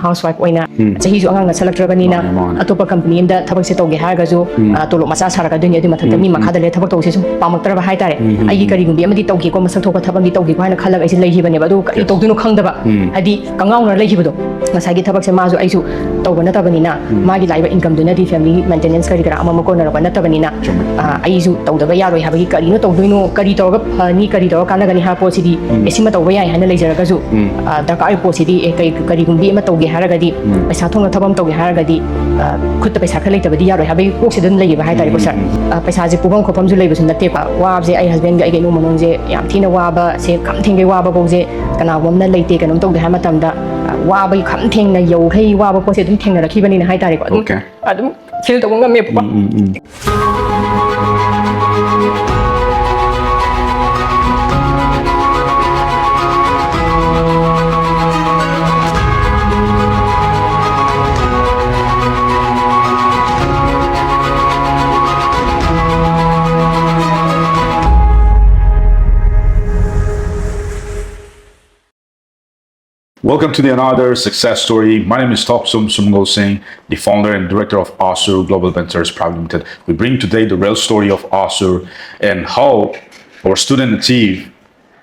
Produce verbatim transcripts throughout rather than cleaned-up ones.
House wife ꯑꯣꯏꯅ ꯎꯝ꯫ ꯆꯍꯤꯁꯨ ꯑꯉꯥꯡ ꯅꯠꯁꯜꯂꯛꯇ꯭ꯔꯕꯅꯤꯅ ꯃꯥꯅꯦ, ꯃꯥꯅꯦ꯫ ꯑꯇꯣꯞꯄ ꯀꯝꯄꯅꯤ ꯑꯃꯗ ꯊꯕꯛꯁꯦ ꯇꯧꯒꯦ ꯍꯥꯏꯔꯒꯁꯨ ꯎꯝ꯫ ꯑ, ꯇꯣꯂꯣꯞ ꯃꯆꯥ ꯁꯥꯔꯛꯀꯗꯣꯏꯅꯤ꯫ ꯑꯗꯨꯏ ꯃꯊꯛꯇ ꯎꯝ, ꯃꯤ ꯎꯝ꯫ ꯃꯈꯥꯗ ꯂꯩꯔ ꯊꯕꯛ ꯇꯧꯕꯁꯦ ꯁꯨꯝ ꯄꯥꯝꯃꯛꯇ꯭ꯔꯕ ꯍꯥꯏꯇꯥꯔꯦ꯫ ꯎꯝ, ꯎꯝ, ꯑꯩꯒꯤ ꯎꯝ꯫ ꯀꯔꯤꯒꯨꯝꯕꯤ ꯑꯃꯗꯤ ꯇꯧꯒꯦꯀꯣ, ꯃꯁꯛ ꯊꯣꯛꯄ ꯊꯕꯛ ꯑꯃꯗꯤ ꯇꯧꯒꯦꯀꯣ ꯍꯥꯏꯅ ꯈꯜꯂꯒ ꯑꯩꯁꯦ ꯂꯩꯈꯤꯕꯅꯦꯕ꯫ ꯑꯗꯨ ꯀꯔꯤ Yes. ꯇꯧꯗꯣꯏꯅꯣ ꯈꯪꯗꯕ꯫ ꯎꯝ꯫ ꯍꯥꯏꯗꯤ ꯀꯉꯥꯎꯅꯔ ꯂꯩꯈꯤꯕꯗꯣ꯫ ꯉꯁꯥꯏꯒꯤ ꯊꯕꯛꯁꯦ ꯃꯥꯁꯨ ꯑꯩꯁꯨ ꯇꯧꯕ ꯅꯠꯇꯕꯅꯤꯅ ꯎꯝ꯫ ꯃꯥꯒꯤ ꯂꯥꯛꯏꯕ ꯏꯟꯀꯝꯗꯨꯅꯗꯤ ꯐꯦꯃꯤꯂꯤ ꯃꯦꯟꯇꯦꯅꯦꯟꯁ ꯀꯔꯤ ꯀꯔꯥ ꯑꯃ ꯑꯃ ꯀꯣꯟꯅꯔꯛꯄ ꯅꯠꯇꯕꯅꯤꯅ, ꯆꯨꯝꯃꯦ꯫ ꯑ, ꯑꯩꯁꯨ ꯇꯧꯗꯕ ꯌꯥꯔꯣꯏ ꯍꯥꯏꯕꯒꯤ ꯀꯔꯤꯅꯣ ꯇꯧꯗꯣꯏꯅꯣ, ꯀꯔꯤ ꯇꯧꯔꯒ ꯐꯅꯤ, ꯀꯔꯤ ꯇꯧꯔꯒ ꯀꯥꯟꯅꯒꯅꯤ ꯍꯥꯏꯕ ꯄꯣꯠꯁꯤꯗꯤ ꯎꯝ꯫ ꯑꯦ, ꯁꯤꯃ ꯇꯧꯕ ꯌꯥꯏ ꯍꯥꯏꯅ ꯂꯩꯖꯔꯒꯁꯨ, ꯎꯝ꯫ ꯑ, ꯗꯔꯀꯥꯔ ꯑꯣꯏꯕ ꯄꯣꯠꯁꯤꯗꯤ ꯑꯦ, ꯀꯩ, ꯀꯔꯤꯒꯨꯝꯕꯤ ꯑꯃ ꯇꯧꯒꯦ ꯍꯥꯏꯔꯒꯗꯤ, ꯎꯝ꯫ ꯄꯩꯁꯥ ꯊꯣꯛꯅ ꯊꯕꯛ ꯑꯃ ꯇꯧꯒꯦ ꯍꯥꯏꯔꯒꯗꯤ, ꯑ, ꯈꯨꯠꯇ ꯄꯩꯁꯥ ꯈꯔ ꯂꯩꯇꯕꯗꯤ ꯌꯥꯔꯣꯏ ꯍꯥꯏꯕꯒꯤ ꯀꯣꯛꯁꯦ ꯑꯗꯨꯝ ꯂꯩꯌꯦꯕ ꯍꯥꯏꯇꯥꯔꯦꯀꯣ, ꯎꯝ, ꯁꯥꯔ꯫ ꯎꯝ, ꯎꯝ꯫ ꯑ, ꯄꯩꯁꯥꯁꯦ ꯄꯨꯐꯝ ꯈꯣꯠꯐꯝꯁꯨ ꯂꯩꯕꯁꯨ ꯅꯠꯇꯦꯀꯣ꯫ ꯋꯥꯕꯁꯦ ꯑꯩ ꯍꯁꯕꯦꯟꯒ ꯑꯩꯒ ꯏꯃꯨꯡ ꯃꯅꯨꯡꯁꯦ ꯌꯥꯝ ꯊꯤꯅ ꯋꯥꯕꯁꯦ, ꯈꯝ ꯊꯦꯡꯒꯩ ꯋꯥꯕ ꯐꯥꯎꯁꯦ ꯀꯅꯥꯒꯨꯝꯕ ꯑꯃꯅ ꯂꯩꯇꯦ꯫ ꯀꯩꯅꯣꯝ ꯇꯧꯒꯦ ꯍꯥꯏꯕ ꯃꯇꯝꯗ, ꯑ, ꯋꯥꯕꯒꯤ ꯈꯝ ꯊꯦꯡꯅ ꯌꯧꯈꯩ ꯋꯥꯕ ꯄꯣꯠꯁꯦ ꯑꯗꯨꯝ ꯊꯦꯡꯅꯔꯛꯈꯤꯕꯅꯤꯅ ꯍꯥꯏꯇꯥꯔꯦꯀꯣ꯫ ꯑꯗꯨꯝ, Okay. ꯑꯗꯨꯝ ꯐꯤꯜ ꯇꯧꯕ ꯉꯝꯃꯦꯕꯀꯣ꯫ ꯎꯝ, ꯎꯝ, ꯎꯝ꯫ Welcome to the another success story. My name is Topsum Sumgol Singh, the founder and director of Asur Global Ventures Private Limited. We bring today the real story of Asur and how our student achieve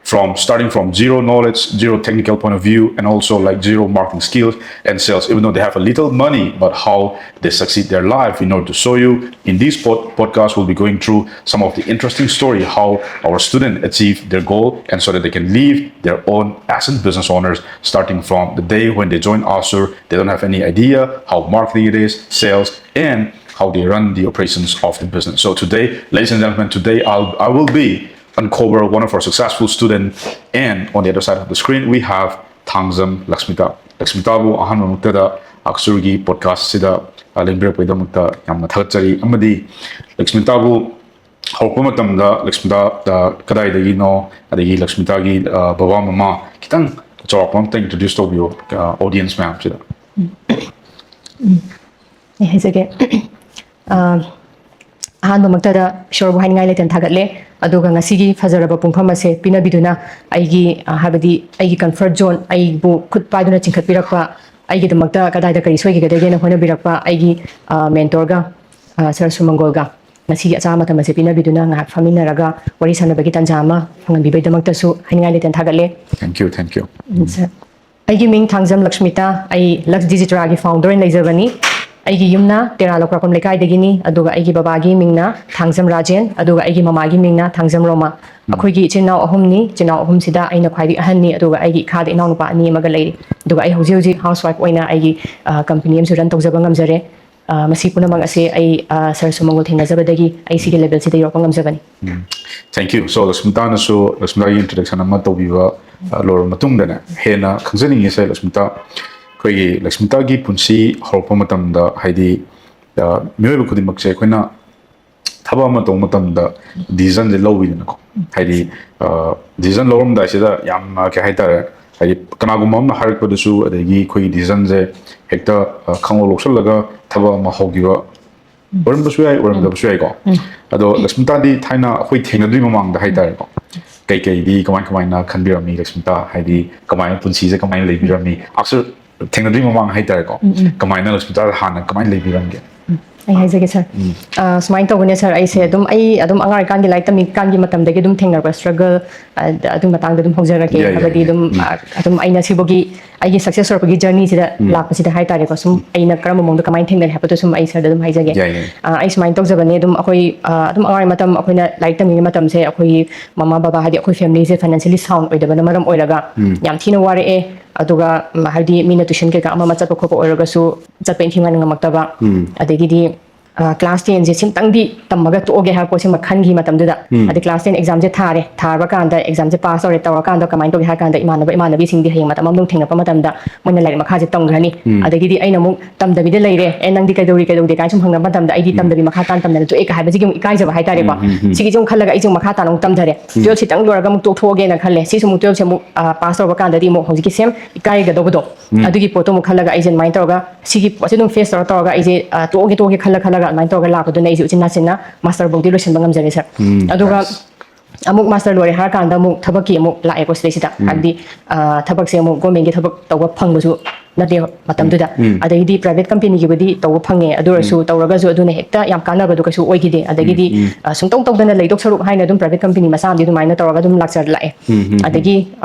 from starting from zero knowledge, zero technical point of view, and also, like, zero marketing skills and sales, even though they have a little money, but how they succeed their life. In order to show you in this pod-, podcast, we'll be going through some of the interesting story, how our student achieve their goal, and so that they can live their own as a business owners, starting from the day when they join Asur. They don't have any idea how marketing it is, sales, and how they run the operations of the business. So today, ladies and gentlemen, today I'll, I will be uncover one of our successful student, and on the other side of the screen, we have Thangzam Laxmita. ꯂꯛꯁꯃꯤꯇꯥꯕꯨ ꯑꯍꯥꯟꯕꯃꯛꯇꯗ ꯑꯛꯁꯨꯔꯒꯤ podcast ꯁꯤꯗ, ꯑ, ꯂꯦꯡꯕꯤꯔꯛꯄꯒꯤꯗꯃꯛꯇ ꯌꯥꯝꯅ ꯊꯥꯒꯠꯆꯔꯤ꯫ ꯑꯃꯗꯤ ꯂꯛꯁꯃꯤꯇꯥꯕꯨ ꯍꯧꯔꯛꯄ ꯃꯇꯝꯗ ꯂꯛꯁꯃꯤꯇꯥ, ꯑ, ꯀꯗꯥꯏꯗꯒꯤꯅꯣ, ꯑꯗꯒꯤ ꯂꯛꯁꯃꯤꯇꯥꯒꯤ, ꯑ, ꯕꯕꯥ ꯃꯃꯥ ꯈꯤꯇꯪ ꯆꯥꯎꯔꯥꯛꯄ ꯑꯝꯇ introduce ꯇꯧꯕꯤꯌꯣ, ꯑ, audience ꯃꯌꯥꯝꯁꯤꯗ꯫ ꯎꯝ꯫ ꯎꯝ꯫ ꯑꯩ ꯍꯥꯏꯖꯒꯦ꯫ ꯑ, ꯑꯍꯥꯟꯕꯃꯛꯇꯗ ꯏꯁꯣꯔꯕꯨ ꯍꯥꯏꯅꯤꯡꯉꯥꯏ ꯂꯩꯇꯅ ꯊꯥꯒꯠꯂꯦ꯫ ꯑꯗꯨꯒ ꯉꯁꯤꯒꯤ ꯐꯖꯔꯕ ꯄꯨꯡꯐꯝ ꯑꯁꯦ ꯄꯤꯅꯕꯤꯗꯨꯅ ꯑꯩꯒꯤ, ꯑ, ꯍꯥꯏꯕꯗꯤ ꯑꯩꯒꯤ comfort zone, ꯑꯩꯕꯨ ꯈꯨꯠ ꯄꯥꯏꯗꯨꯅ ꯆꯤꯡꯈꯠꯄꯤꯔꯛꯄ ꯑꯩꯒꯤꯗꯃꯛꯇ ꯀꯗꯥꯏꯗ ꯀꯔꯤ ꯁꯣꯏꯈꯤꯒꯗꯒꯦꯅ ꯍꯣꯠꯅꯕꯤꯔꯛꯄ ꯑꯩꯒꯤ ꯃꯦꯟꯇꯣꯔꯒ, ꯁꯔ ꯁꯨꯃꯪꯒꯣꯜꯒ ꯉꯁꯤꯒꯤ ꯑꯆꯥ ꯃꯇꯝ ꯑꯁꯦ ꯄꯤꯅꯕꯤꯗꯨꯅ ꯉꯥꯏꯍꯥꯛ ꯐꯝꯃꯤꯟꯅꯔꯒ ꯋꯥꯔꯤ ꯁꯥꯟꯅꯕꯒꯤ ꯇꯥꯟꯖꯥ ꯑꯃ ꯐꯪꯍꯟꯕꯤꯕꯒꯤꯗꯃꯛꯇꯁꯨ ꯍꯥꯏꯅꯤꯡꯉꯥꯏ ꯂꯩꯇꯅ ꯊꯥꯒꯠꯂꯦ꯫ Thank you, thank you. Um, sir. ꯑꯩꯒꯤ ꯃꯤꯡ ꯊꯥꯡꯖꯝ ꯂꯛꯁꯃꯤꯇꯥ, ꯑꯩ ꯂꯛꯁ ꯗꯤꯖꯤꯇ꯭ꯔꯥꯒꯤ ꯐꯥꯎꯟꯗꯔ ꯑꯣꯏꯅ ꯂꯩꯖꯕꯅꯤ꯫ ꯑꯩꯒꯤ ꯌꯨꯝꯅ ꯇꯦꯔꯥ ꯂꯧꯀ꯭ꯔꯥꯛꯄꯝ ꯂꯩꯀꯥꯏꯗꯒꯤꯅꯤ, ꯑꯗꯨꯒ ꯑꯩꯒꯤ ꯕꯕꯥꯒꯤ ꯃꯤꯡꯅ ꯊꯥꯡꯖꯝ ꯔꯥꯖꯦꯟ, ꯑꯗꯨꯒ ꯑꯩꯒꯤ ꯃꯃꯥꯒꯤ ꯃꯤꯡꯅ ꯊꯥꯡꯖꯝ ꯔꯣꯃꯥ꯫ ꯑꯩꯈꯣꯏꯒꯤ ꯏꯆꯤꯟ ꯏꯅꯥꯎ ꯑꯍꯨꯝꯅꯤ꯫ ꯏꯆꯤꯟ ꯏꯅꯥꯎ ꯑꯍꯨꯝꯁꯤꯗ ꯑꯩꯅ ꯈ꯭ꯋꯥꯏꯗꯒꯤ ꯑꯍꯟꯅꯤ, ꯑꯗꯨꯒ ꯑꯩꯒꯤ ꯏꯈꯥꯗ ꯏꯅꯥꯎꯅꯨꯄꯥ ꯑꯅꯤ ꯑꯃꯒ ꯂꯩꯔꯤ꯫ ꯑꯗꯨꯒ ꯑꯩ ꯍꯧꯖꯤꯛ ꯍꯧꯖꯤꯛ ꯍꯥꯎꯁ ꯋꯥꯏꯐ ꯑꯣꯏꯅ ꯑꯩꯒꯤ ꯀꯝꯄꯅꯤ ꯑꯃꯁꯨ ꯔꯟ ꯇꯧꯖꯕ ꯉꯝꯖꯔꯦ꯫ ꯑ, ꯃꯁꯤ ꯄꯨꯝꯅꯃꯛ ꯑꯁꯦ ꯑꯩ, ꯑ, ꯁꯔ ꯁꯨꯃꯪꯒꯣꯜ ꯊꯦꯡꯅꯖꯕꯗꯒꯤ ꯑꯩ ꯁꯤꯒꯤ ꯂꯦꯕꯦꯜꯁꯤꯗ ꯌꯧꯔꯛꯄ ꯉꯝꯖꯕꯅꯤ꯫ Thank you. So, ꯂꯛꯁꯃꯤꯇꯥꯅꯁꯨ ꯂꯛꯁꯃꯤꯇꯥꯒꯤ ꯏꯟꯇ꯭ꯔꯣꯗꯛꯁꯟ ꯑꯃ ꯇꯧꯕꯤꯕ ꯑ, ꯂꯣꯏꯔꯕ ꯃꯇꯨꯡꯗꯅꯦ, ꯍꯦꯟꯅ ꯈꯪꯖꯅꯤꯡꯉꯤꯁꯦ, ꯂꯛꯁꯃꯤꯇꯥ, ꯑꯩꯈꯣꯏꯒꯤ ꯂꯛꯁꯃꯤꯇꯥꯒꯤ ꯄꯨꯟꯁꯤ ꯍꯧꯔꯛꯄ ꯃꯇꯝꯗ, ꯍꯥꯏꯗꯤ, ꯑ, ꯃꯤꯑꯣꯏꯕ ꯈꯨꯗꯤꯡꯃꯛꯁꯦ ꯑꯩꯈꯣꯏꯅ ꯊꯕꯛ ꯑꯃ ꯇꯧꯕ ꯃꯇꯝꯗ ꯗꯤꯁꯤꯖꯟꯁꯦ ꯂꯧꯋꯤꯗꯅꯀꯣ꯫ ꯍꯥꯏꯗꯤ, ꯗꯤꯁꯤꯖꯟ ꯂꯧꯔꯝꯗꯥꯏꯁꯤꯗ ꯌꯥꯝꯅ, ꯀꯩ ꯍꯥꯏꯇꯥꯔꯦ, ꯍꯥꯏꯗꯤ ꯀꯅꯥꯒꯨꯝꯕ ꯑꯃꯅ ꯍꯥꯏꯔꯛꯄꯗꯁꯨ, ꯑꯗꯒꯤ ꯑꯩꯈꯣꯏꯒꯤ ꯗꯤꯁꯤꯖꯟꯁꯦ ꯍꯦꯛꯇ, ꯑ, ꯈꯪꯂꯧ ꯂꯧꯁꯜꯂꯒ ꯊꯕꯛ ꯑꯃ ꯍꯧꯈꯤꯕ ꯑꯣꯏꯔꯝꯕꯁꯨ ꯌꯥꯏ, ꯑꯣꯏꯔꯝꯗꯕꯁꯨ ꯌꯥꯏꯀꯣ꯫ ꯑꯗꯣ ꯂꯛꯁꯃꯤꯇꯥꯗꯤ ꯊꯥꯏꯅ ꯑꯩꯈꯣꯏ ꯊꯦꯡꯅꯗ꯭ꯔꯤ ꯃꯃꯥꯡꯗ ꯍꯥꯏꯇꯥꯔꯦꯀꯣ, ꯀꯩꯀꯩꯗꯤ ꯀꯃꯥꯏ ꯀꯃꯥꯏꯅ ꯈꯟꯕꯤꯔꯝꯃꯤ ꯂꯛꯁꯃꯤꯇꯥ? ꯍꯥꯏꯗꯤ ꯀꯃꯥꯏꯅ ꯄꯨꯟꯁꯤꯁꯦ ꯀꯃꯥꯏꯅ ꯂꯩꯕꯤꯔꯝꯃꯤ? After ꯊꯦꯡꯅꯗ꯭ꯔꯤ ꯃꯃꯥꯡ ꯍꯥꯏꯇꯥꯔꯦꯀꯣ, ꯀꯃꯥꯏꯅ ꯂꯛꯁꯃꯤꯇꯥ ꯍꯥꯟꯅ ꯀꯃꯥꯏꯅ ꯂꯩꯕꯤꯔꯝꯒꯦ? ꯑꯩ ꯍꯥꯏꯖꯒꯦ ꯁꯥꯔ꯫ ꯑ, ꯁꯨꯃꯥꯏꯅ ꯇꯧꯕꯅꯦ ꯁꯥꯔ, ꯑꯩꯁꯦ ꯑꯗꯨꯝ, ꯑꯩ ꯑꯗꯨꯝ ꯑꯉꯥꯡ ꯑꯣꯏꯔꯤꯀꯥꯟꯒꯤ ꯂꯥꯏꯔꯤꯛ ꯇꯝꯃꯤꯀꯥꯟꯒꯤ ꯃꯇꯝꯗꯒꯤ ꯑꯗꯨꯝ ꯊꯦꯡꯅꯔꯛꯄ ꯁ꯭ꯇ꯭ꯔꯒꯜ, ꯑ, ꯑꯗꯨꯒꯤ ꯃꯇꯥꯡꯗ ꯑꯗꯨꯝ ꯍꯧꯖꯔꯛꯀꯦ꯫ ꯌꯥꯏ, ꯌꯥꯏ, ꯍꯥꯏꯕꯗꯤ ꯌꯥꯏ꯫ ꯑꯗꯨꯝ, ꯑ, ꯑꯗꯨꯝ ꯑꯩꯅ ꯁꯤꯐꯥꯎꯒꯤ ꯑꯩꯒꯤ ꯁꯛꯁꯦꯁ ꯑꯣꯏꯔꯛꯄꯒꯤ ꯖꯔꯅꯤꯁꯤꯗ ꯂꯥꯛꯄꯁꯤꯗ ꯍꯥꯏꯇꯥꯔꯦꯀꯣ, ꯁꯨꯝ ꯑꯩꯅ ꯀꯔꯝꯕ ꯃꯑꯣꯡꯗ ꯀꯃꯥꯏꯅ ꯊꯦꯡꯅꯔꯦ ꯍꯥꯏꯕꯗꯣ ꯁꯨꯝ ꯑꯩ ꯁꯥꯔꯗ ꯑꯗꯨꯝ ꯍꯥꯏꯖꯒꯦ꯫ ꯌꯥꯏ, ꯌꯥꯏ꯫ ꯑ, ꯑꯩ ꯁꯨꯃꯥꯏꯅ ꯇꯧꯖꯕꯅꯦ꯫ ꯑꯗꯨꯝ ꯑꯩꯈꯣꯏ, ꯑ, ꯑꯗꯨꯝ ꯑꯉꯥꯡ ꯑꯣꯏꯔꯤ ꯃꯇꯝ ꯑꯩꯈꯣꯏꯅ ꯂꯥꯏꯔꯤꯛ ꯇꯝꯃꯤꯉꯩ ꯃꯇꯝꯁꯦ ꯑꯩꯈꯣꯏꯒꯤ ꯃꯃꯥ ꯕꯕꯥ, ꯍꯥꯏꯗꯤ ꯑꯩꯈꯣꯏ ꯐꯦꯃꯤꯂꯤꯁꯦ ꯐꯥꯏꯅꯥꯟꯁꯤꯌꯦꯜꯂꯤ ꯁꯥꯎꯟ ꯑꯣꯏꯗꯕꯅ ꯃꯔꯝ ꯑꯣꯏꯔꯒ ꯌꯥꯝ ꯊꯤꯅ ꯋꯥꯔꯛꯑꯦ꯫ ꯑꯗꯨꯒ, ꯎꯝ, ꯍꯥꯏꯕꯗꯤ ꯃꯤꯅ ꯇ꯭ꯌꯨꯁꯟ ꯀꯩꯀꯥ ꯑꯃ ꯑꯃ ꯆꯠꯄ ꯈꯣꯠꯄ ꯑꯣꯏꯔꯒꯁꯨ ꯆꯠꯄ ꯏꯟꯊꯤ ꯅꯨꯡꯉꯥꯏꯅ ꯉꯝꯃꯛꯇꯕ꯫ ꯑꯗꯒꯤꯗꯤ, ꯑ, ꯀ꯭ꯂꯥꯁ ꯇꯦꯟꯁꯦ ꯁꯤꯝꯇꯪꯗꯤ ꯇꯝꯃꯒ ꯇꯣꯛꯑꯒꯦ ꯍꯥꯏꯕ ꯄꯣꯠꯁꯤꯃ ꯈꯟꯈꯤ ꯃꯇꯝꯗꯨꯗ꯫ ꯑꯗꯩ ꯀ꯭ꯂꯥꯁ ꯇꯦꯟ ꯑꯦꯛꯖꯥꯝꯁꯦ ꯊꯥꯔꯦ, ꯊꯥꯔꯕ ꯀꯥꯟꯗ ꯑꯦꯛꯖꯥꯝꯁꯦ ꯄꯥꯁ ꯇꯧꯔꯦ, ꯇꯧꯔꯀꯥꯟꯗ ꯀꯃꯥꯏꯅ ꯇꯧꯒꯦ ꯍꯥꯏ ꯀꯥꯟꯗ ꯏꯃꯥꯟꯅꯕ ꯏꯃꯥꯟꯅꯕꯤꯁꯤꯡꯗꯤ ꯍꯌꯦꯡ ꯃꯇꯝ ꯑꯃꯗ ꯊꯦꯡꯅꯔꯛꯄ ꯃꯇꯝꯗ ꯃꯣꯏꯅ ꯂꯥꯏꯔꯤꯛ ꯃꯈꯥꯁꯦ ꯇꯝꯈ꯭ꯔꯅꯤ꯫ ꯑꯗꯒꯤꯗꯤ ꯑꯩꯅ ꯑꯃꯨꯛ ꯇꯝꯗꯕꯤꯗ ꯂꯩꯔꯦ, "ꯑꯦ, ꯅꯪꯗꯤ ꯀꯩꯗꯧꯔꯤ ꯀꯩꯗꯧꯗꯦ?" ꯀꯥꯏꯅ ꯁꯨꯝ ꯍꯪꯅꯕ ꯃꯇꯝꯗ ꯑꯩꯗꯤ ꯇꯝꯗꯕꯤ ꯃꯈꯥ ꯇꯥꯅ ꯇꯝꯗꯅ ꯇꯣꯛꯑꯦ ꯀ ꯍꯥꯏꯕꯁꯤꯒꯤ ꯑꯃꯨꯛ ꯏꯀꯥꯏꯖꯕ ꯍꯥꯏꯇꯥꯔꯦꯀꯣ꯫ ꯁꯤꯒꯤꯁꯦ ꯑꯃꯨꯛ ꯈꯜꯂꯒ ꯑꯩꯁꯦ ꯑꯃꯨꯛ ꯃꯈꯥ ꯇꯥꯅ ꯑꯃꯨꯛ ꯇꯝꯊꯔꯦ꯫ ꯇꯨꯌꯦꯜꯞꯁꯤ ꯇꯪ ꯂꯣꯏꯔꯒ ꯑꯃꯨꯛ ꯇꯣꯛꯊꯣꯛꯑꯒꯦꯅ ꯈꯜꯂꯦ꯫ ꯁꯤꯁꯨ ꯑꯃꯨꯛ ꯇꯨꯌꯦꯜꯞꯁꯦ ꯑꯃꯨꯛ, ꯑ, ꯄꯥꯁ ꯇꯧꯔꯕ ꯀꯥꯟꯗꯗꯤ ꯑꯃꯨꯛ ꯍꯧꯖꯤꯛꯀꯤ ꯁꯦꯝ ꯏꯀꯥꯏꯒꯗꯧꯕꯗꯣ, ꯑꯗꯨꯒꯤ ꯄꯣꯠꯇꯣ ꯑꯃꯨꯛ ꯈꯜꯂꯒ ꯑꯩꯁꯦ ꯑꯗꯨꯃꯥꯏꯅ ꯇꯧꯔꯒ ꯁꯤꯒꯤ ꯄꯣꯠꯁꯦ ꯑꯗꯨꯝ ꯐꯦꯁ ꯇꯧꯔ ꯇꯧꯔꯒ ꯑꯩꯁꯦ, ꯑ, ꯇꯣꯛꯑꯒꯦ ꯇꯣꯛꯑꯒꯦ ꯈꯜꯂ ꯈꯜꯂꯒ ꯑꯗꯨꯃꯥꯏꯅ ꯇꯧꯔꯒ ꯂꯥꯛꯄꯗꯨꯅ ꯑꯩꯁꯦ ꯎꯆꯤꯟ ꯅꯥꯆꯤꯟꯅ ꯃꯥꯁꯇꯔ ꯐꯥꯎꯗꯤ ꯂꯣꯏꯁꯤꯟꯕ ꯉꯝꯖꯔꯦ ꯁꯥꯔ꯫ ꯑꯗꯨꯒ ꯑꯃꯨꯛ ꯃꯥꯁꯇꯔ ꯂꯣꯏꯔꯦ ꯍꯥꯏꯔꯀꯥꯟꯗ ꯑꯃꯨꯛ ꯊꯕꯛꯀꯤ ꯑꯃꯨꯛ ꯂꯥꯛꯑꯦꯀꯣ ꯁꯤꯗꯩꯁꯤꯗ꯫ ꯍꯥꯏꯕꯗꯤ, ꯑ, ꯊꯕꯛꯁꯦ ꯑꯃꯨꯛ ꯒꯣꯔꯃꯦꯟꯒꯤ ꯊꯕꯛ ꯇꯧꯕ ꯐꯪꯕꯁꯨ ꯅꯠꯇꯦꯕ ꯃꯇꯝꯗꯨꯗ꯫ ꯎꯝ. ꯑꯗꯩꯗꯤ private companyꯒꯤꯕꯨꯗꯤ ꯇꯧꯕ ꯐꯪꯉꯦ, ꯑꯗꯨ ꯑꯣꯏꯔꯁꯨ ꯇꯧꯔꯒꯁꯨ ꯑꯗꯨꯅ ꯍꯦꯛꯇ ꯌꯥꯝ ꯀꯥꯟꯅꯕꯗꯣ ꯀꯩꯁꯨ ꯑꯣꯏꯈꯤꯗꯦ꯫ ꯑꯗꯒꯤꯗꯤ ꯎꯝ. ꯑ, ꯁꯨꯡꯇꯧ ꯇꯧꯗꯅ ꯂꯩꯗꯧ ꯁꯔꯨꯛ ꯍꯥꯏꯅ ꯑꯗꯨꯝ private company ꯃꯆꯥ ꯑꯃꯗꯤ ꯑꯗꯨꯃꯥꯏꯅ ꯇꯧꯔꯒ ꯑꯗꯨꯝ ꯂꯥꯛꯆꯔ ꯂꯥꯛꯑꯦ꯫ ꯎꯝ, ꯎꯝ, ꯎꯝ. ꯑꯗꯒꯤ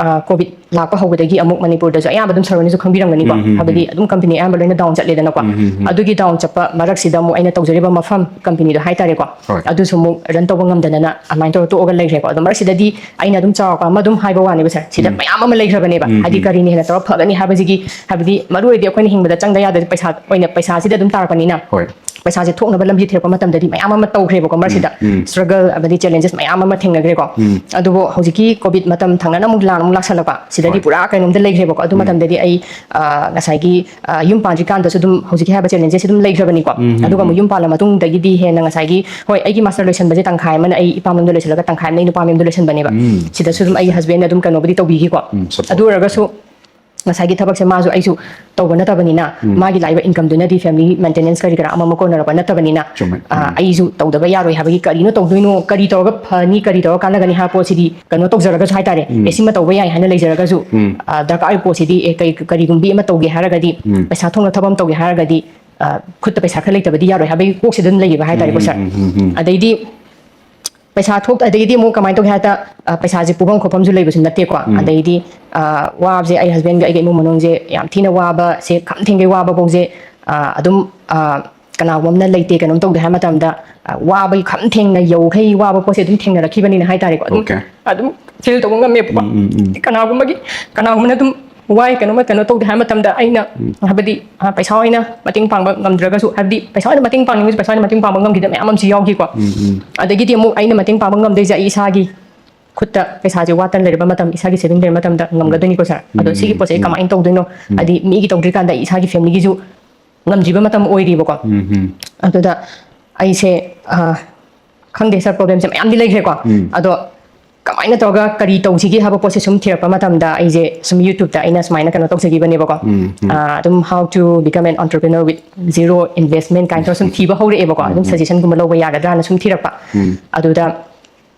ꯀꯣꯚꯤꯗ ꯂꯥꯛꯄ ꯍꯧꯕꯗꯒꯤ ꯑꯃꯨꯛ ꯃꯅꯤꯄꯨꯔꯗꯁꯨ ꯑꯌꯥꯝꯕ ꯑꯗꯨꯝ ꯁꯥꯔꯣꯅꯤꯁꯨ ꯈꯪꯕꯤꯔꯝꯒꯅꯤꯀꯣ꯫ ꯎꯝ, ꯎꯝ, ꯍꯥꯏꯕꯗꯤ ꯑꯗꯨꯝ company ꯑꯌꯥꯝꯕ ꯂꯣꯏꯅ down ꯆꯠꯂꯦꯗꯅꯀꯣ꯫ ꯎꯝ, ꯎꯝ, ꯎꯝ. ꯑꯗꯨꯒꯤ down ꯆꯠꯄ ꯃꯔꯛꯁꯤꯗ ꯑꯃꯨꯛ ꯑꯩꯅ ꯇꯧꯖꯔꯤꯕ ꯃꯐꯝ companyꯗꯣ ꯍꯥꯏꯇꯥꯔꯦꯀꯣ꯫ ꯍꯣꯏ. ꯑꯗꯨꯁꯨ ꯑꯃꯨꯛ run ꯇꯧꯕ ꯉꯝꯗꯅ ꯑꯗꯨꯃꯥꯏꯅ ꯇꯧꯔ ꯇꯣꯛꯑꯒ ꯂꯩꯈ꯭ꯔꯦꯀꯣ꯫ ꯑꯗꯣ ꯃꯔꯛꯁꯤꯗꯗꯤ ꯑꯩꯅ ꯑꯗꯨꯝ ꯆꯥꯎꯔꯥꯛꯄ ꯑꯃ ꯑꯗꯨꯝ ꯍꯥꯏꯕ ꯋꯥꯅꯦꯕ ꯁꯥꯔ꯫ ꯁꯤꯗ ꯎꯝ. ꯃꯌꯥꯝ ꯑꯃ ꯂꯩꯈ꯭ꯔꯕꯅꯦꯕ꯫ ꯎꯝ, ꯍꯥꯏꯗꯤ ꯎꯝ. ꯀꯔꯤꯅ ꯍꯦꯟꯅ ꯇꯧꯔ ꯐꯒꯅꯤ ꯍꯥꯏꯕꯁꯤꯒꯤ, ꯍꯥꯏꯕꯗꯤ ꯃꯔꯨ ꯑꯣꯏꯔꯗꯤ ꯑꯩꯈꯣꯏꯅ ꯍꯤꯡꯕꯗ ꯆꯪꯗ ꯌꯥꯗꯕ ꯄꯩꯁꯥ ꯑꯣꯏꯅ, ꯄꯩꯁꯥꯁꯤꯗ ꯑꯗꯨꯝ ꯇꯥꯔꯛꯄꯅꯤꯅ꯫ ꯍꯣꯏ. ꯄꯩꯁꯥꯁꯦ ꯊꯣꯛꯅꯕ ꯂꯝꯕꯤ ꯊꯤꯔꯛꯄ ꯃꯇꯝꯗꯗꯤ ꯃꯌꯥꯝ ꯑꯃ ꯇꯧꯈ꯭ꯔꯦꯕꯀꯣ ꯃꯔꯛꯁꯤꯗ꯫ ꯎꯝ. Struggle ꯑꯃꯗꯤ challenges ꯃꯌꯥꯝ ꯑꯃ ꯊꯦꯡꯅꯈ꯭ꯔꯦꯀꯣ꯫ ꯎꯝ. ꯑꯗꯨꯕꯨ ꯍꯧꯖꯤꯛꯀꯤ ꯀꯣꯚꯤꯗ ꯃꯇꯝ ꯊꯪꯅꯅ ꯑꯃꯨꯛ ꯂꯥꯟ ꯑꯃꯨꯛ ꯂꯥꯛꯁꯜꯂꯛꯄ꯫ ꯁꯤꯗꯗꯤ ꯍꯣꯏ. ꯄꯨꯔꯥ ꯀꯩꯅꯣꯝꯗ ꯂꯩꯈ꯭ꯔꯦꯕꯀꯣ꯫ ꯑꯗꯨ ꯎꯝ. ꯃꯇꯝꯗꯗꯤ ꯑꯩ, ꯑ, ꯉꯁꯥꯏꯒꯤ, ꯑ, ꯌꯨꯝ ꯄꯥꯟꯗ꯭ꯔꯤꯀꯥꯟꯗꯁꯨ ꯑꯗꯨꯝ ꯍꯧꯖꯤꯛꯀꯤ ꯍꯥꯏꯕ challenges ꯑꯗꯨꯝ ꯂꯩꯈ꯭ꯔꯕꯅꯤꯀꯣ꯫ ꯎꯝ, ꯎꯝ, ꯑꯗꯨꯒ ꯑꯃꯨꯛ ꯎꯝ. ꯌꯨꯝ ꯄꯥꯜꯂ ꯃꯇꯨꯡꯗꯒꯤꯗꯤ ꯍꯦꯟꯅ ꯉꯁꯥꯏꯒꯤ, ꯍꯣꯏ, ꯑꯩꯒꯤ master ꯂꯣꯏꯁꯟꯕꯁꯦ ꯇꯪꯈꯥꯏ ꯑꯃꯅ ꯑꯩ ꯏꯄꯥꯝ ꯂꯣꯝꯗ ꯂꯣꯏꯁꯜꯂꯒ ꯇꯪꯈꯥꯏ ꯑꯃꯅ ꯑꯩ ꯅꯨꯄꯥ ꯃꯌꯨꯝꯗ ꯂꯣꯏꯁꯟꯕꯅꯦꯕ꯫ ꯎꯝ. ꯁꯤꯗꯁꯨ ꯑꯗꯨꯝ ꯑꯩꯒꯤ husbandꯅ ꯑꯗꯨꯝ ꯀꯩꯅꯣꯕꯨꯗꯤ ꯇꯧꯕꯤꯈꯤꯀꯣ꯫ ꯎꯝ, support. ꯑꯗꯨ ꯑꯣꯏꯔꯒꯁꯨ ꯉꯁꯥꯏꯒꯤ ꯊꯕꯛꯁꯦ ꯃꯥꯁꯨ ꯑꯩꯁꯨ ꯇꯧꯕ ꯅꯠꯇꯕꯅꯤꯅ, ꯎꯝ. ꯃꯥꯒꯤ ꯂꯥꯛꯏꯕ incomeꯗꯨꯅꯗꯤ family maintenance ꯀꯔꯤ ꯀꯔꯥ ꯑꯃ ꯑꯃ ꯀꯣꯟꯅꯔꯛꯄ ꯅꯠꯇꯕꯅꯤꯅ, ꯆꯨꯝꯃꯦ. ꯑ, ꯎꯝ. ꯑꯩꯁꯨ ꯇꯧꯗꯕ ꯌꯥꯔꯣꯏ ꯍꯥꯏꯕꯒꯤ, ꯀꯔꯤꯅꯣ ꯇꯧꯗꯣꯏꯅꯣ, ꯀꯔꯤ ꯇꯧꯔꯒ ꯐꯅꯤ, ꯀꯔꯤ ꯇꯧꯔꯒ ꯀꯥꯟꯅꯒꯅꯤ ꯍꯥꯏꯕ ꯄꯣꯠꯁꯤꯗꯤ ꯀꯩꯅꯣ ꯇꯧꯖꯔꯒꯁꯨ ꯍꯥꯏꯇꯥꯔꯦ, ꯎꯝ. ꯑꯦ, ꯁꯤꯃ ꯇꯧꯕ ꯌꯥꯏ ꯍꯥꯏꯅ ꯂꯩꯖꯔꯒꯁꯨ, ꯎꯝ. ꯑ, ꯗꯔꯀꯥꯔ ꯑꯣꯏꯕ ꯄꯣꯠꯁꯤꯗꯤ, ꯑꯦ, ꯀꯔꯤ, ꯀꯔꯤꯒꯨꯝꯕꯤ ꯑꯃ ꯇꯧꯒꯦ ꯍꯥꯏꯔꯒꯗꯤ, ꯎꯝ. ꯄꯩꯁꯥ ꯊꯣꯛꯅ ꯊꯕꯛ ꯑꯃ ꯇꯧꯒꯦ ꯍꯥꯏꯔꯒꯗꯤ, ꯑ, ꯈꯨꯠꯇ ꯄꯩꯁꯥ ꯈꯔ ꯂꯩꯇꯕꯗꯤ ꯌꯥꯔꯣꯏ ꯍꯥꯏꯕꯒꯤ ꯀꯣꯛꯁꯤꯗ ꯑꯗꯨꯝ ꯂꯩꯌꯦꯕ ꯍꯥꯏꯇꯥꯔꯦꯀꯣ, ꯎꯝ, ꯁꯥꯔ꯫ ꯎꯝ, ꯎꯝ, ꯎꯝ. ꯑꯗꯩꯗꯤ ꯄꯩꯁꯥ ꯊꯣꯛ-, ꯑꯗꯒꯤꯗꯤ ꯑꯃꯨꯛ ꯀꯃꯥꯏꯅ ꯇꯧꯒꯦ ꯍꯥꯏꯗ, ꯑ, ꯄꯩꯁꯥꯁꯦ ꯄꯨꯐꯝ ꯈꯣꯠꯐꯝꯁꯨ ꯂꯩꯕꯁꯨ ꯅꯠꯇꯦꯀꯣ꯫ ꯎꯝ. ꯑꯗꯩꯗꯤ, ꯑ, ꯋꯥꯕꯁꯦ ꯑꯩ husbandꯒ ꯑꯩꯒ ꯏꯃꯨꯡ ꯃꯅꯨꯡꯁꯦ ꯌꯥꯝ ꯊꯤꯅ ꯋꯥꯕꯁꯦ, ꯈꯝ ꯊꯦꯡꯒꯩ ꯋꯥꯕ ꯐꯥꯎꯁꯦ, ꯑ, ꯑꯗꯨꯝ, ꯑ, ꯀꯅꯥꯒꯨꯝꯕ ꯑꯃꯅ ꯂꯩꯇꯦ, ꯀꯩꯅꯣꯝ ꯇꯧꯗꯦ ꯍꯥꯏꯕ ꯃꯇꯝꯗ, ꯑ, ꯋꯥꯕꯒꯤ ꯈꯝ ꯊꯦꯡꯅ ꯌꯧꯈꯩ ꯋꯥꯕ ꯄꯣꯠꯁꯦ ꯑꯗꯨꯝ ꯊꯦꯡꯅꯔꯛꯈꯤꯕꯅꯤꯅ ꯍꯥꯏꯇꯥꯔꯦꯀꯣ꯫ ꯑꯗꯨꯝ, Okay. ꯑꯗꯨꯝ feel ꯇꯧꯕ ꯉꯝꯃꯦꯕꯀꯣ꯫ ꯎꯝ, ꯎꯝ, ꯎꯝ. ꯀꯅꯥꯒꯨꯝꯕꯒꯤ, ꯀꯅꯥꯒꯨꯝꯕꯅ ꯑꯗꯨꯝ ꯋꯥꯏ, ꯀꯩꯅꯣꯝꯃ ꯀꯩꯅꯣ ꯇꯧꯗꯦ ꯍꯥꯏꯕ ꯃꯇꯝꯗ ꯑꯩꯅ, ꯍꯥꯏꯕꯗꯤ, ꯑ, ꯄꯩꯁꯥ ꯑꯣꯏꯅ ꯃꯇꯦꯡ ꯄꯥꯡꯕ ꯉꯝꯗ꯭ꯔꯒꯁꯨ, ꯍꯥꯏꯕꯗꯤ ꯄꯩꯁꯥ ꯑꯣꯏꯅ ꯃꯇꯦꯡ ꯄꯥꯡꯅꯤꯡꯉꯁꯨ ꯄꯩꯁꯥ ꯑꯣꯏꯅ ꯃꯇꯦꯡ ꯄꯥꯡꯕ ꯉꯝꯈꯤꯗꯕ ꯃꯌꯥꯝ ꯑꯃꯁꯨ ꯌꯥꯎꯈꯤꯀꯣ꯫ ꯎꯝ, ꯎꯝ. ꯑꯗꯒꯤꯗꯤ ꯑꯃꯨꯛ ꯑꯩꯅ ꯃꯇꯦꯡ ꯄꯥꯡꯕ ꯉꯝꯗꯣꯏꯁꯦ ꯑꯩ ꯏꯁꯥꯒꯤ ꯈꯨꯠꯇ ꯄꯩꯁꯥꯁꯦ ꯋꯥꯠꯇꯅ ꯂꯩꯔꯕ ꯃꯇꯝ, ꯏꯁꯥꯒꯤ saving ꯂꯩꯔꯕ ꯃꯇꯝꯗ ꯉꯝꯒꯗꯣꯏꯅꯤꯀꯣ, ꯁꯥꯔ꯫ ꯑꯗꯣ ꯎꯝ, ꯁꯤꯒꯤ ꯄꯣꯠꯁꯦ ꯑꯩ ꯎꯝ. ꯀꯃꯥꯏꯅ ꯇꯧꯗꯣꯏꯅꯣ? ꯎꯝ. ꯍꯥꯏꯗꯤ ꯃꯤꯒꯤ ꯇꯧꯗ꯭ꯔꯤꯀꯥꯟꯗ ꯑꯩ ꯏꯁꯥꯒꯤ familyꯒꯤꯁꯨ ꯉꯝꯗ꯭ꯔꯤꯕ ꯃꯇꯝ ꯑꯣꯏꯔꯤꯕꯀꯣ꯫ ꯎꯝ, ꯎꯝ. ꯑꯗꯨꯗ ꯑꯩꯁꯦ, ꯑ, ꯈꯪꯗꯦ, ꯁꯥꯔ, problemꯁꯦ ꯃꯌꯥꯝꯗꯤ ꯂꯩꯈ꯭ꯔꯦꯀꯣ꯫ ꯎꯝ. ꯑꯗꯣ ꯀꯃꯥꯏꯅ ꯇꯧꯔꯒ ꯀꯔꯤ ꯇꯧꯁꯤꯒꯦ ꯍꯥꯏꯕ ꯄꯣꯠꯁꯦ ꯁꯨꯝ ꯊꯤꯔꯛꯄ ꯃꯇꯝꯗ ꯑꯩꯁꯦ ꯁꯨꯝ YouTubeꯇ ꯑꯩꯅ ꯁꯨꯃꯥꯏꯅ ꯀꯩꯅꯣ ꯇꯧꯖꯈꯤꯕꯅꯦꯕꯀꯣ꯫ ꯎꯝ, ꯎꯝ. ꯑ, ꯑꯗꯨꯝ how to become an entrepreneur with zero investment ꯀꯥꯏꯅ ꯇꯧꯔ ꯁꯨꯝ ꯊꯤꯕ ꯍꯧꯔꯛꯑꯦꯕꯀꯣ꯫ ꯑꯗꯨꯝ ꯎꯝ, ꯎꯝ. suggestionꯒꯨꯝꯕ ꯂꯧꯕ ꯌꯥꯒꯗ꯭ꯔꯥꯅ ꯁꯨꯝ ꯊꯤꯔꯛꯄ꯫ ꯎꯝ. ꯑꯗꯨꯗ,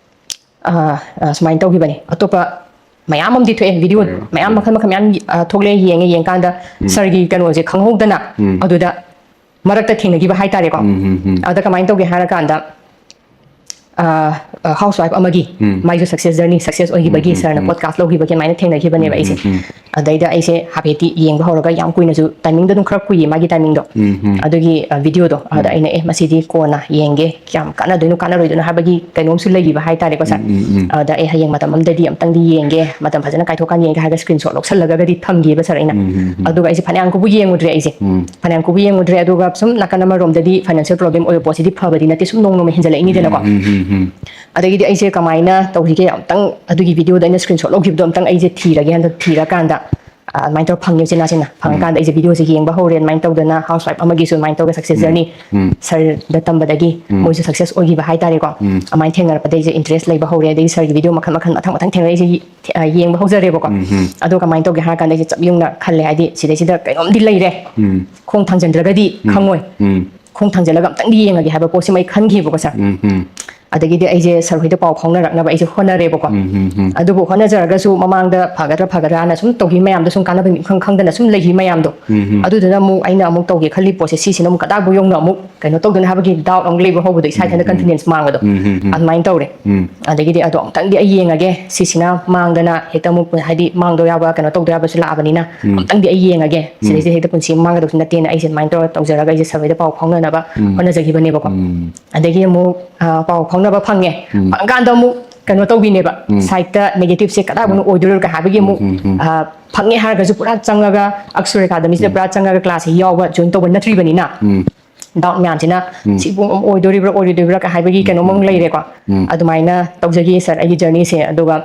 ꯑ, ꯑ, ꯁꯨꯃꯥꯏꯅ ꯇꯧꯈꯤꯕꯅꯦ꯫ ꯑꯇꯣꯞꯄ ꯃꯌꯥꯝ ꯑꯃꯗꯤ ꯊꯣꯛꯑꯦ, ꯚꯤꯗꯤꯑꯣ ꯃꯌꯥꯝ ꯃꯈꯜ ꯃꯈꯜ ꯃꯌꯥꯝ ꯊꯣꯛꯂꯛꯑꯦ, ꯌꯦꯡꯉꯦ꯫ ꯌꯦꯡꯀꯥꯟꯗ ꯁꯥꯔꯒꯤ ꯀꯩꯅꯣꯁꯦ ꯈꯪꯍꯧꯗꯅ ꯑꯗꯨꯗ ꯃꯔꯛꯇ ꯊꯦꯡꯅꯈꯤꯕ ꯍꯥꯏꯇꯥꯔꯦꯀꯣ꯫ ꯑꯗ ꯀꯃꯥꯏꯅ ꯇꯧꯒꯦ ꯍꯥꯏꯔꯀꯥꯟꯗ ꯍꯥꯎꯁ ꯋꯥꯏꯐ ꯑꯃꯒꯤ ꯃꯥꯏꯁꯨ ꯁꯛꯁꯦꯁ ꯖꯔꯅꯤ, ꯁꯛꯁꯦꯁ ꯑꯣꯏꯈꯤꯕꯒꯤ ꯁꯥꯔꯅ ꯄꯣꯗꯀꯥꯁ ꯂꯧꯈꯤꯕꯒꯤ ꯑꯗꯨꯃꯥꯏꯅ ꯊꯦꯡꯅꯈꯤꯕꯅꯦꯕ ꯑꯩꯁꯦ꯫ ꯑꯗꯩꯗ ꯑꯩꯁꯦ ꯍꯥꯏꯐꯦꯠꯇꯤ ꯌꯦꯡꯕ ꯍꯧꯔꯒ, ꯌꯥꯝ ꯀꯨꯏꯅꯁꯨ ꯇꯥꯏꯃꯤꯡꯗꯣ ꯑꯗꯨꯝ ꯈꯔ ꯀꯨꯏꯌꯦ ꯃꯥꯒꯤ ꯇꯥꯏꯃꯤꯡꯗꯣ꯫ ꯑꯗꯨꯒꯤ ꯚꯤꯗꯤꯑꯣꯗꯣ ꯑꯗ ꯑꯩꯅ, ꯑꯦ, ꯃꯁꯤꯗꯤ ꯀꯣꯟꯅ ꯌꯦꯡꯒꯦ, ꯀꯌꯥꯝ ꯀꯥꯟꯅꯗꯣꯏꯅꯣ ꯀꯥꯟꯅꯔꯣꯏꯗꯣꯏꯅꯣ ꯍꯥꯏꯕꯒꯤ ꯀꯩꯅꯣꯝꯁꯨ ꯂꯩꯈꯤꯕ ꯍꯥꯏꯇꯥꯔꯦꯀꯣ ꯁꯥꯔ꯫ ꯑꯗ ꯑꯩ ꯍꯌꯦꯡ ꯃꯇꯝ ꯑꯃꯗꯗꯤ ꯑꯝꯇꯪꯗꯤ ꯌꯦꯡꯒꯦ, ꯃꯇꯝ ꯐꯖꯅ ꯀꯥꯏꯊꯣꯛꯀꯥꯟꯗ ꯌꯦꯡꯒꯦ ꯍꯥꯏꯔꯒ ꯁ꯭ꯀ꯭ꯔꯤꯟ ꯁꯣꯠ ꯂꯧꯁꯜꯂꯒꯗꯤ ꯊꯝꯈꯤꯕ ꯁꯥꯔ ꯑꯩꯅ꯫ ꯑꯗꯨꯒ ꯑꯩꯁꯦ ꯐꯅꯌꯥꯝ ꯀꯨꯏꯕꯨ ꯌꯦꯡꯉꯨꯗ꯭ꯔꯦ ꯑꯩꯁꯦ꯫ ꯐꯅꯌꯥꯝ ꯀꯨꯏꯕꯨ ꯌꯦꯡꯉꯨꯗ꯭ꯔꯦ꯫ ꯑꯗꯨꯒ ꯁꯨꯝ ꯅꯥꯀꯟ ꯑꯃꯔꯣꯝꯗꯗꯤ ꯐꯥꯏꯅꯥꯟꯁꯤꯌꯦꯜ ꯄ꯭ꯔꯣꯕ꯭ꯂꯦꯝ ꯑꯣꯏꯕ ꯄꯣꯠꯁꯤꯗꯤ ꯐꯕꯗꯤ ꯅꯠꯇꯦ, ꯁꯨꯝ ꯅꯣꯡ ꯅꯣꯡꯃ ꯍꯦꯟꯖꯜꯂꯛꯏꯅꯤꯗꯅꯀꯣ꯫ ꯑꯗꯒꯤꯗꯤ ꯑꯩꯁꯦ ꯀꯃꯥꯏꯅ ꯇꯧꯁꯤꯒꯦ, ꯑꯝꯇꯪ ꯑꯗꯨꯒꯤ ꯚꯤꯗꯤꯑꯣꯗ ꯑꯩꯅ ꯁ꯭ꯀ꯭ꯔꯤꯟ ꯁꯣꯠ ꯂꯧꯈꯤꯕꯗꯣ ꯑꯝꯇꯪ ꯑꯩꯁꯦ ꯊꯤꯔꯒꯦ ꯍꯟꯗꯛ ꯊꯤꯔꯀꯥꯟꯗ, ꯑ, ꯑꯗꯨꯃꯥꯏꯅ ꯇꯧꯔ ꯐꯪꯉꯦ ꯎꯆꯤꯟ ꯅꯥꯆꯤꯟꯅ꯫ ꯐꯪꯉꯀꯥꯟꯗ ꯑꯩꯁꯦ ꯚꯤꯗꯤꯑꯣꯁꯦ ꯌꯦꯡꯕ ꯍꯧꯔꯦ꯫ ꯑꯗꯨꯃꯥꯏꯅ ꯇꯧꯗꯅ ꯍꯥꯎꯁ ꯋꯥꯏꯐ ꯑꯃꯒꯤꯁꯨ ꯑꯗꯨꯃꯥꯏꯅ ꯇꯧꯔꯒ ꯁꯛꯁꯦꯁ ꯖꯔꯅꯤ ꯁꯥꯔꯗ ꯇꯝꯕꯗꯒꯤ ꯃꯣꯏꯁꯨ ꯁꯛꯁꯦꯁ ꯑꯣꯏꯈꯤꯕ ꯍꯥꯏꯇꯥꯔꯦꯀꯣ꯫ ꯑꯗꯨꯃꯥꯏꯅ ꯊꯦꯡꯅꯔꯛꯄꯗꯒꯤ ꯑꯩꯁꯦ ꯏꯟꯇꯔꯦꯁ ꯂꯩꯕ ꯍꯧꯔꯦ꯫ ꯑꯗꯒꯤ ꯁꯥꯔꯒꯤ ꯚꯤꯗꯤꯑꯣ ꯃꯈꯜ ꯃꯈꯜ ꯃꯊꯪ ꯃꯊꯪ ꯊꯦꯡꯅꯔꯛꯏꯁꯦ, ꯑ, ꯌꯦꯡꯕ ꯍꯧꯖꯔꯦꯕꯀꯣ꯫ ꯑꯗꯣ ꯀꯃꯥꯏꯅ ꯇꯧꯒꯦ ꯍꯥꯏꯔ ꯀꯥꯟꯗ ꯑꯩꯁꯦ ꯆꯞ ꯌꯨꯡꯅ ꯈꯜꯂꯦ, ꯍꯥꯏꯗꯤ ꯁꯤꯗꯩꯁꯤꯗ ꯀꯩꯅꯣꯝꯗꯤ ꯂꯩꯔꯦ, ꯈꯣꯡ ꯊꯥꯡꯖꯤꯟꯗ꯭ꯔꯒꯗꯤ ꯈꯪꯉꯣꯏ, ꯈꯣꯡ ꯊꯥꯡꯖꯤꯜꯂꯒ ꯑꯝꯇꯪꯗꯤ ꯌꯦꯡꯉꯒꯦ ꯍꯥꯏꯕ ꯄꯣꯠꯁꯤꯃ ꯑꯩ ꯈꯟꯈꯤꯕꯀꯣ ꯁꯥꯔ꯫ ꯑꯗꯒꯤꯗꯤ ꯑꯩꯁꯦ ꯁꯥꯔ ꯍꯣꯏꯗ ꯄꯥꯎ ꯐꯥꯎꯅꯔꯛꯅꯕ ꯑꯩꯁꯦ ꯍꯣꯠꯅꯔꯦꯕꯀꯣ꯫ ꯑꯗꯨꯕꯨ ꯍꯣꯠꯅꯖꯔꯒꯁꯨ ꯃꯃꯥꯡꯗ ꯐꯒꯗ꯭ꯔꯥ ꯐꯒꯗ꯭ꯔꯥꯅ ꯁꯨꯝ ꯇꯧꯈꯤꯕ ꯃꯌꯥꯝꯗꯣ ꯁꯨꯝ ꯀꯥꯟꯅꯕ ꯏꯈꯪ ꯈꯪꯗꯅ ꯁꯨꯝ ꯂꯩꯈꯤꯕ ꯃꯌꯥꯝꯗꯣ, ꯑꯗꯨꯗꯨꯅ ꯑꯃꯨꯛ ꯑꯩꯅ ꯑꯃꯨꯛ ꯇꯧꯒꯦ ꯈꯜꯂꯤ ꯄꯣꯠꯁꯦ ꯁꯤꯁꯤꯅ ꯑꯃꯨꯛ ꯀꯗꯥꯏꯐꯥꯎ ꯌꯧꯅ ꯑꯃꯨꯛ ꯀꯩꯅꯣ ꯇꯧꯗꯣꯏꯅꯣ ꯍꯥꯏꯕꯒꯤ ꯗꯥꯎꯠ ꯑꯃꯨꯛ ꯂꯩꯕ ꯍꯧꯕꯗꯣ, ꯏꯁꯥ ꯏꯊꯟꯇ ꯀꯟꯐꯤꯗꯦꯟꯁ ꯃꯥꯡꯕꯗꯣ ꯑꯗꯨꯃꯥꯏꯅ ꯇꯧꯔꯦ꯫ ꯑꯗꯒꯤꯗꯤ ꯑꯗꯣ ꯑꯃꯨꯛꯇꯪꯗꯤ ꯑꯩ ꯌꯦꯡꯉꯒꯦ, ꯁꯤꯁꯤꯅ ꯃꯥꯡꯗꯅ ꯍꯦꯛꯇ ꯑꯃꯨꯛ ꯍꯥꯏꯗꯤ ꯃꯥꯡꯗꯧ ꯌꯥꯕ ꯀꯩꯅꯣ ꯇꯧꯗꯧ ꯌꯥꯕꯁꯨ ꯂꯥꯛꯑꯕꯅꯤꯅ ꯑꯃꯨꯛꯇꯪꯗꯤ ꯑꯩ ꯌꯦꯡꯉꯒꯦ, ꯁꯤꯗꯩꯁꯤꯗ ꯍꯦꯛꯇ ꯄꯨꯟꯁꯤ ꯑꯃ ꯃꯥꯡꯒꯗꯧꯁꯨ ꯅꯠꯇꯦꯅ ꯑꯩꯁꯦ ꯑꯗꯨꯃꯥꯏꯅ ꯇꯧꯔꯒ ꯇꯧꯖꯔꯒ ꯑꯩꯁꯦ ꯁꯥꯔ ꯍꯣꯏꯗ ꯄꯥꯎ ꯐꯥꯎꯅꯅꯕ ꯍꯣꯠꯅꯖꯈꯤꯕꯅꯦꯕꯀꯣ꯫ ꯑꯗꯒꯤ ꯑꯃꯨꯛ, ꯑ, ꯄꯥꯎ ꯐꯥꯎꯅꯕ ꯐꯪꯉꯦ꯫ ꯐꯪꯀꯥꯟꯗ ꯑꯃꯨꯛ ꯀꯩꯅꯣ ꯇꯧꯕꯤꯅꯦꯕ, ꯁꯥꯏꯠꯇ ꯅꯦꯒꯦꯇꯤꯞꯁꯦ ꯀꯗꯥꯏꯐꯥꯎꯅ ꯑꯣꯏꯗꯣꯏꯔꯣ ꯀ ꯍꯥꯏꯕꯒꯤ ꯑꯃꯨꯛ, ꯑ, ꯐꯪꯉꯦ ꯍꯥꯏꯔꯒꯁꯨ ꯄꯨꯔꯥ ꯆꯪꯉꯒ ꯑꯛꯁꯨꯔ ꯑꯦꯀꯥꯗꯃꯤꯁꯤꯗ ꯄꯨꯔꯥ ꯆꯪꯉꯒ ꯀ꯭ꯂꯥꯁꯁꯦ ꯌꯥꯎꯕ ꯖꯣꯏꯟ ꯇꯧꯕ ꯅꯠꯇ꯭ꯔꯤꯕꯅꯤꯅ ꯗꯥꯎꯠ ꯃꯌꯥꯝꯁꯤꯅ ꯁꯤꯕꯨ ꯑꯣꯏꯗꯣꯔꯤꯕ꯭ꯔꯥ ꯑꯣꯏꯔꯣꯏꯗꯣꯏꯕ꯭ꯔꯥ ꯀ ꯍꯥꯏꯕꯒꯤ ꯀꯩꯅꯣꯝ ꯑꯃ ꯂꯩꯔꯦꯀꯣ꯫ ꯑꯗꯨꯃꯥꯏꯅ ꯇꯧꯖꯈꯤ ꯁꯥꯔ ꯑꯩꯒꯤ ꯖꯔꯅꯤꯁꯦ꯫ ꯑꯗꯨꯒ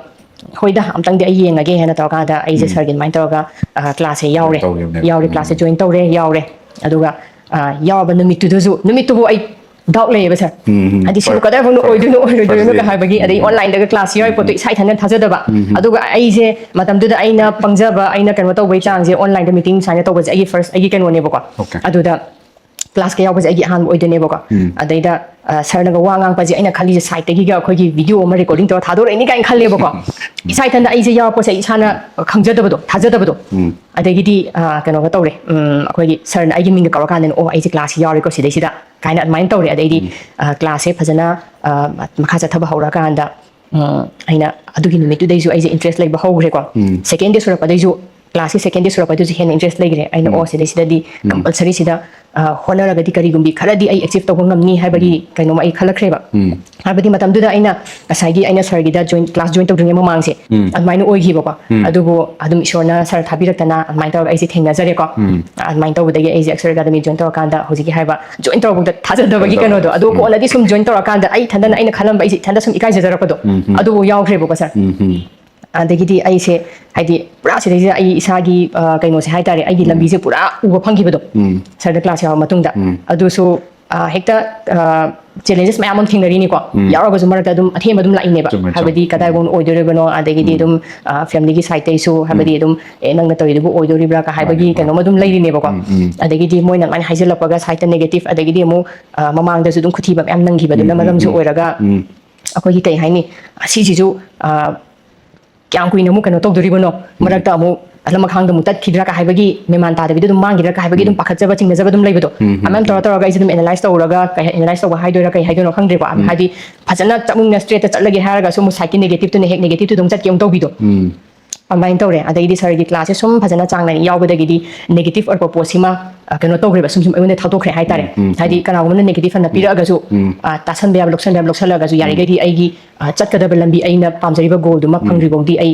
ꯍꯣꯏꯗ, ꯑꯝꯇꯪꯗꯤ ꯑꯩ ꯌꯦꯡꯉꯒꯦ ꯍꯥꯏꯅ ꯇꯧꯔꯀꯥꯟꯗ ꯑꯩꯁꯦ ꯁꯥꯔꯒꯤ ꯑꯗꯨꯃꯥꯏꯅ ꯇꯧꯔꯒ, ꯑ, ꯀ꯭ꯂꯥꯁꯁꯦ ꯌꯥꯎꯔꯦ꯫ ꯇꯧꯈꯤꯕꯅꯦꯕ꯫ ꯌꯥꯎꯔꯦ, ꯀ꯭ꯂꯥꯁꯁꯦ ꯖꯣꯏꯟ ꯇꯧꯔꯦ, ꯌꯥꯎꯔꯦ꯫ ꯑꯗꯨꯒ, ꯑ, ꯌꯥꯎꯔꯕ ꯅꯨꯃꯤꯠꯇꯨꯗꯁꯨ, ꯅꯨꯃꯤꯠꯇꯨꯕꯨ ꯑꯩ ꯗꯥꯎꯠ ꯂꯩꯌꯦꯕ ꯁꯥꯔ꯫ ꯍꯥꯏꯗꯤ ꯁꯤꯕꯨ ꯀꯗꯥꯏꯐꯥꯎꯅꯣ ꯑꯣꯏꯗꯣꯏꯅꯣ ꯑꯣꯏꯔꯣꯏꯗꯣꯏꯅꯣ ꯀ ꯍꯥꯏꯕꯒꯤ, ꯑꯗꯩ ꯑꯣꯟꯂꯥꯏꯟꯗꯒ ꯀ꯭ꯂꯥꯁ ꯌꯥꯎꯔꯤ ꯄꯣꯠꯇꯣ ꯏꯁꯥ ꯏꯊꯟꯇ ꯊꯥꯖꯗꯕ꯫ ꯑꯗꯨꯒ ꯑꯩꯁꯦ ꯃꯇꯝꯗꯨꯗ ꯑꯩꯅ ꯄꯪꯖꯕ, ꯑꯩꯅ ꯀꯩꯅꯣ ꯇꯧꯕꯒꯤ ꯆꯥꯡꯁꯦ, ꯑꯣꯟꯂꯥꯏꯟꯗ ꯃꯤꯇꯤꯡ ꯁꯨꯃꯥꯏꯅ ꯇꯧꯕꯁꯦ ꯑꯩꯒꯤ ꯐꯥꯔꯁ, ꯑꯩꯒꯤ ꯀꯩꯅꯣꯅꯦꯕꯀꯣ꯫ ꯑꯗꯨꯗ ꯀ꯭ꯂꯥꯁꯀ ꯌꯥꯎꯕꯁꯦ ꯑꯩꯒꯤ ꯑꯍꯥꯟꯕ ꯑꯣꯏꯗꯣꯏꯅꯦꯕꯀꯣ꯫ ꯑꯗꯩꯗ ꯁꯔꯅꯒ ꯋꯥ ꯉꯥꯡꯕꯁꯦ ꯑꯩꯅ ꯈꯜꯂꯤꯁꯦ ꯁꯥꯏꯠꯇꯒꯤꯒ ꯑꯩꯈꯣꯏꯒꯤ ꯚꯤꯗꯤꯑꯣ ꯑꯃ ꯔꯦꯀꯣꯔꯗꯤꯡ ꯇꯧꯔ ꯊꯥꯗꯣꯔꯛꯏꯅꯤ ꯀꯥꯏꯅ ꯈꯜꯂꯦꯕꯀꯣ꯫ ꯏꯁꯥ ꯏꯊꯟꯗ ꯑꯩꯁꯦ ꯌꯥꯎꯔꯛꯄꯁꯦ ꯑꯩ ꯏꯁꯥꯅ ꯈꯪꯖꯗꯕꯗꯣ, ꯊꯥꯖꯗꯕꯗꯣ꯫ ꯑꯗꯒꯤꯗꯤ ꯀꯩꯅꯣꯒ ꯇꯧꯔꯦ, ꯑꯩꯈꯣꯏꯒꯤ ꯁꯔꯅ ꯑꯩꯒꯤ ꯃꯤꯡꯒ ꯀꯧꯔꯀꯥꯟꯗꯅꯦ, "ꯑꯣ, ꯑꯩꯁꯦ ꯀ꯭ꯂꯥꯁꯁꯤ ꯌꯥꯎꯔꯦꯀꯣ ꯁꯤꯗꯩꯁꯤꯗ" ꯀꯥꯏꯅ ꯑꯗꯨꯃꯥꯏꯅ ꯇꯧꯔꯦ꯫ ꯑꯗꯩꯗꯤ ꯀ꯭ꯂꯥꯁꯁꯦ ꯐꯖꯅ ꯃꯈꯥ ꯆꯠꯊꯕ ꯍꯧꯔꯀꯥꯟꯗ ꯑꯩꯅ ꯑꯗꯨꯒꯤ ꯅꯨꯃꯤꯠꯇꯨꯗꯩꯁꯨ ꯑꯩꯁꯦ ꯏꯟꯇꯔꯦꯁ ꯂꯩꯕ ꯍꯧꯈ꯭ꯔꯦꯀꯣ꯫ ꯁꯦꯀꯦꯟ ꯗꯦ ꯁꯨꯔꯛꯄꯗꯩꯁꯨ, ꯀ꯭ꯂꯥꯁꯀꯤ ꯁꯦꯀꯦꯟ ꯗꯦ ꯁꯨꯔꯛꯄꯗꯩꯁꯨ ꯍꯦꯟꯅ ꯏꯟꯇꯔꯦꯁ ꯂꯩꯈ꯭ꯔꯦ꯫ ꯑꯩꯅ, "ꯑꯣ, ꯁꯤꯗꯩꯁꯤꯗꯗꯤ ꯀꯝꯄꯜꯁꯔꯤ ꯁꯤꯗ ꯍꯣꯠꯅꯔꯒꯗꯤ ꯀꯔꯤꯒꯨꯝꯕꯤ ꯈꯔꯗꯤ ꯑꯩ ꯑꯦꯆꯤꯞ ꯇꯧꯕ ꯉꯝꯅꯤ" ꯍꯥꯏꯕꯒꯤ ꯀꯩꯅꯣꯝꯃ ꯑꯩ ꯈꯜꯂꯛꯈ꯭ꯔꯦꯕ꯫ ꯍꯥꯏꯕꯗꯤ ꯃꯇꯝꯗꯨꯗ ꯑꯩꯅ ꯉꯁꯥꯏꯒꯤ ꯑꯩꯅ ꯁꯔꯒꯤꯗ ꯖꯣꯏꯟ, ꯀ꯭ꯂꯥꯁ ꯖꯣꯏꯟ ꯇꯧꯗ꯭ꯔꯤꯉꯩ ꯃꯃꯥꯡꯁꯦ ꯑꯗꯨꯃꯥꯏꯅ ꯑꯣꯏꯈꯤꯕꯀꯣ꯫ ꯑꯗꯨꯕꯨ ꯑꯗꯨꯝ ꯏꯁꯣꯔꯅ ꯁꯔ ꯊꯥꯕꯤꯔꯛꯇꯅ ꯑꯗꯨꯃꯥꯏꯅ ꯇꯧꯔꯒ ꯑꯩꯁꯦ ꯊꯦꯡꯅꯖꯔꯦꯀꯣ꯫ ꯑꯗꯨꯃꯥꯏꯅ ꯇꯧꯕꯗꯒꯤ ꯑꯩꯁꯦ ꯑꯛꯁꯔ ꯑꯦꯀꯥꯗꯃꯤ ꯖꯣꯏꯟ ꯇꯧꯔꯀꯥꯟꯗ ꯍꯧꯖꯤꯛꯀꯤ ꯍꯥꯏꯕ ꯖꯣꯏꯟ ꯇꯧꯔꯛꯄꯗ ꯊꯥꯖꯗꯕꯒꯤ ꯀꯩꯅꯣꯗꯣ, ꯑꯗꯨ ꯀꯣꯟꯅꯗꯤ ꯁꯨꯝ ꯖꯣꯏꯟ ꯇꯧꯔꯀꯥꯟꯗ ꯑꯩ ꯏꯊꯟꯗꯅ ꯑꯩꯅ ꯈꯜꯂꯝꯕ ꯑꯩꯁꯦ ꯏꯊꯟꯗ ꯁꯨꯝ ꯏꯀꯥꯏꯖꯖꯔꯛꯄꯗꯣ, ꯑꯗꯨꯕꯨ ꯌꯥꯎꯈ꯭ꯔꯦꯕꯀꯣ ꯁꯔ꯫ ꯑꯗꯒꯤꯗꯤ ꯑꯩꯁꯦ ꯍꯥꯏꯗꯤ ꯄꯨꯔꯥ ꯁꯤꯗꯩꯁꯤꯗ ꯑꯩ ꯏꯁꯥꯒꯤ ꯀꯩꯅꯣꯁꯦ ꯍꯥꯏꯇꯥꯔꯦ, ꯑꯩꯒꯤ ꯂꯝꯕꯤꯁꯦ ꯄꯨꯔꯥ ꯎꯕ ꯐꯪꯈꯤꯕꯗꯣ ꯁꯔꯗ ꯀ꯭ꯂꯥꯁ ꯌꯥꯎꯔ ꯃꯇꯨꯡꯗ꯫ ꯑꯗꯨꯁꯨ ꯍꯦꯛꯇ ꯆꯦꯂꯦꯟꯖꯦꯁ ꯃꯌꯥꯝ ꯑꯃ ꯊꯦꯡꯅꯔꯤꯅꯤꯀꯣ꯫ ꯌꯥꯎꯔꯒꯁꯨ ꯃꯔꯛꯇ ꯑꯗꯨꯝ ꯑꯊꯦꯝꯕ ꯑꯗꯨꯝ ꯂꯥꯛꯏꯅꯦꯕ꯫ ꯆꯨꯝꯃꯦ, ꯆꯨꯝꯃꯦ꯫ ꯍꯥꯏꯕꯗꯤ ꯀꯗꯥꯏꯐꯥꯎ ꯑꯣꯏꯗꯣꯔꯤꯕꯅꯣ, ꯑꯗꯒꯤꯗꯤ ꯑꯗꯨꯝ ꯐꯦꯃꯤꯂꯤꯒꯤ ꯁꯥꯏꯗꯇꯩꯁꯨ, ꯍꯥꯏꯕꯗꯤ ꯑꯗꯨꯝ, "ꯑꯦ, ꯅꯪꯅ ꯇꯧꯔꯤꯗꯨꯕꯨ ꯑꯣꯏꯗꯣꯔꯤꯕ꯭ꯔꯥ?" ꯀ ꯍꯥꯏꯕꯒꯤ ꯃꯥꯅꯦ, ꯃꯥꯅꯦ꯫ ꯀꯩꯅꯣꯝ ꯑꯗꯨꯝ ꯂꯩꯔꯤꯅꯦꯕꯀꯣ꯫ ꯑꯗꯒꯤꯗꯤ ꯃꯣꯏꯅ ꯑꯗꯨꯃꯥꯏꯅ ꯍꯥꯏꯖꯤꯜꯂꯛꯄꯒ ꯁꯥꯏꯗꯇ ꯅꯦꯒꯦꯇꯤꯚ, ꯑꯗꯒꯤꯗꯤ ꯑꯃꯨꯛ ꯃꯃꯥꯡꯗꯁꯨ ꯑꯗꯨꯝ ꯈꯨꯊꯤꯕ ꯃꯌꯥꯝ ꯅꯪꯈꯤꯕꯗꯨꯅ ꯃꯔꯝꯁꯨ ꯑꯣꯏꯔꯒ ꯑꯩꯈꯣꯏꯒꯤ ꯀꯩ ꯍꯥꯏꯅꯤ, ꯑꯁꯤꯁꯤꯁꯨ ꯀꯌꯥꯝ ꯀꯨꯏꯅ ꯑꯃꯨꯛ ꯀꯩꯅꯣ ꯇꯧꯗꯣꯔꯤꯕꯅꯣ? ꯃꯔꯛꯇ ꯑꯃꯨꯛ ꯑꯂꯃꯈꯥꯡꯗ ꯑꯃꯨꯛ ꯇꯠꯈꯤꯗ꯭ꯔꯥ ꯀ ꯍꯥꯏꯕꯒꯤ, ꯃꯦꯃꯥꯟ ꯇꯥꯗꯕꯤꯗ ꯑꯗꯨꯝ ꯃꯥꯡꯈꯤꯗ꯭ꯔꯥ ꯀ ꯍꯥꯏꯕꯒꯤ ꯑꯗꯨꯝ ꯄꯥꯈꯠꯆꯕ, ꯆꯤꯡꯅꯖꯕ ꯑꯗꯨꯝ ꯂꯩꯕꯗꯣ꯫ ꯑꯗꯨꯃꯥꯏꯅ ꯇꯧꯔ ꯇꯧꯔꯒ ꯑꯩꯁꯦ ꯑꯗꯨꯝ ꯑꯦꯅꯥꯂꯥꯏꯁ ꯇꯧꯔꯒ, ꯀꯩ, ꯑꯦꯅꯥꯂꯥꯏꯁ ꯇꯧꯕ ꯍꯥꯏꯗꯣꯏꯔꯥ ꯀꯩ ꯍꯥꯏꯗꯣꯏꯅꯣ ꯈꯪꯗ꯭ꯔꯦꯀꯣ꯫ ꯍꯥꯏꯗꯤ ꯐꯖꯅ ꯆꯞ ꯌꯨꯡꯅ ꯏꯁꯇ꯭ꯔꯦꯠꯇ ꯆꯠꯂꯒꯦ ꯍꯥꯏꯔꯒꯁꯨ ꯑꯃꯨꯛ ꯁꯥꯏꯠꯀꯤ ꯅꯦꯒꯦꯇꯤꯞꯇꯨꯅ ꯍꯦꯛ ꯅꯦꯒꯦꯇꯤꯞꯇꯨ ꯑꯗꯨꯝ ꯆꯠꯀꯦ ꯑꯃꯨꯛ ꯇꯧꯕꯤꯗꯣ꯫ ꯑꯗꯨꯃꯥꯏꯅ ꯇꯧꯔꯦ꯫ ꯑꯗꯒꯤꯗꯤ ꯁꯔꯒꯤ ꯀ꯭ꯂꯥꯁꯁꯦ ꯁꯨꯝ ꯐꯖꯅ ꯆꯥꯡ ꯅꯥꯏꯅ ꯌꯥꯎꯕꯗꯒꯤꯗꯤ ꯅꯦꯒꯦꯇꯤꯞ ꯑꯣꯏꯔꯛꯄ ꯄꯣꯠꯁꯤꯃ ꯀꯩꯅꯣ ꯇꯧꯈ꯭ꯔꯦꯕ, ꯁꯨꯝ ꯁꯨꯝ ꯑꯩꯉꯣꯟꯗ ꯊꯥꯗꯣꯛꯈ꯭ꯔꯦ ꯍꯥꯏꯇꯥꯔꯦ꯫ ꯍꯥꯏꯗꯤ ꯀꯅꯥꯒꯨꯝꯕꯅ ꯅꯦꯒꯦꯇꯤꯞ ꯐꯅ ꯄꯤꯔꯛꯑꯒꯁꯨ, ꯇꯥꯁꯟꯕ ꯌꯥꯕ, ꯂꯧꯁꯟꯕ ꯌꯥꯕ ꯂꯧꯁꯜꯂꯒꯁꯨ, ꯌꯥꯔꯤꯈꯩꯗꯤ ꯑꯩꯒꯤ ꯆꯠꯀꯗꯕ ꯂꯝꯕꯤ, ꯑꯩꯅ ꯄꯥꯝꯖꯔꯤꯕ ꯒꯣꯜꯗꯨꯃ ꯐꯪꯗ꯭ꯔꯤꯐꯥꯎꯗꯤ ꯑꯩ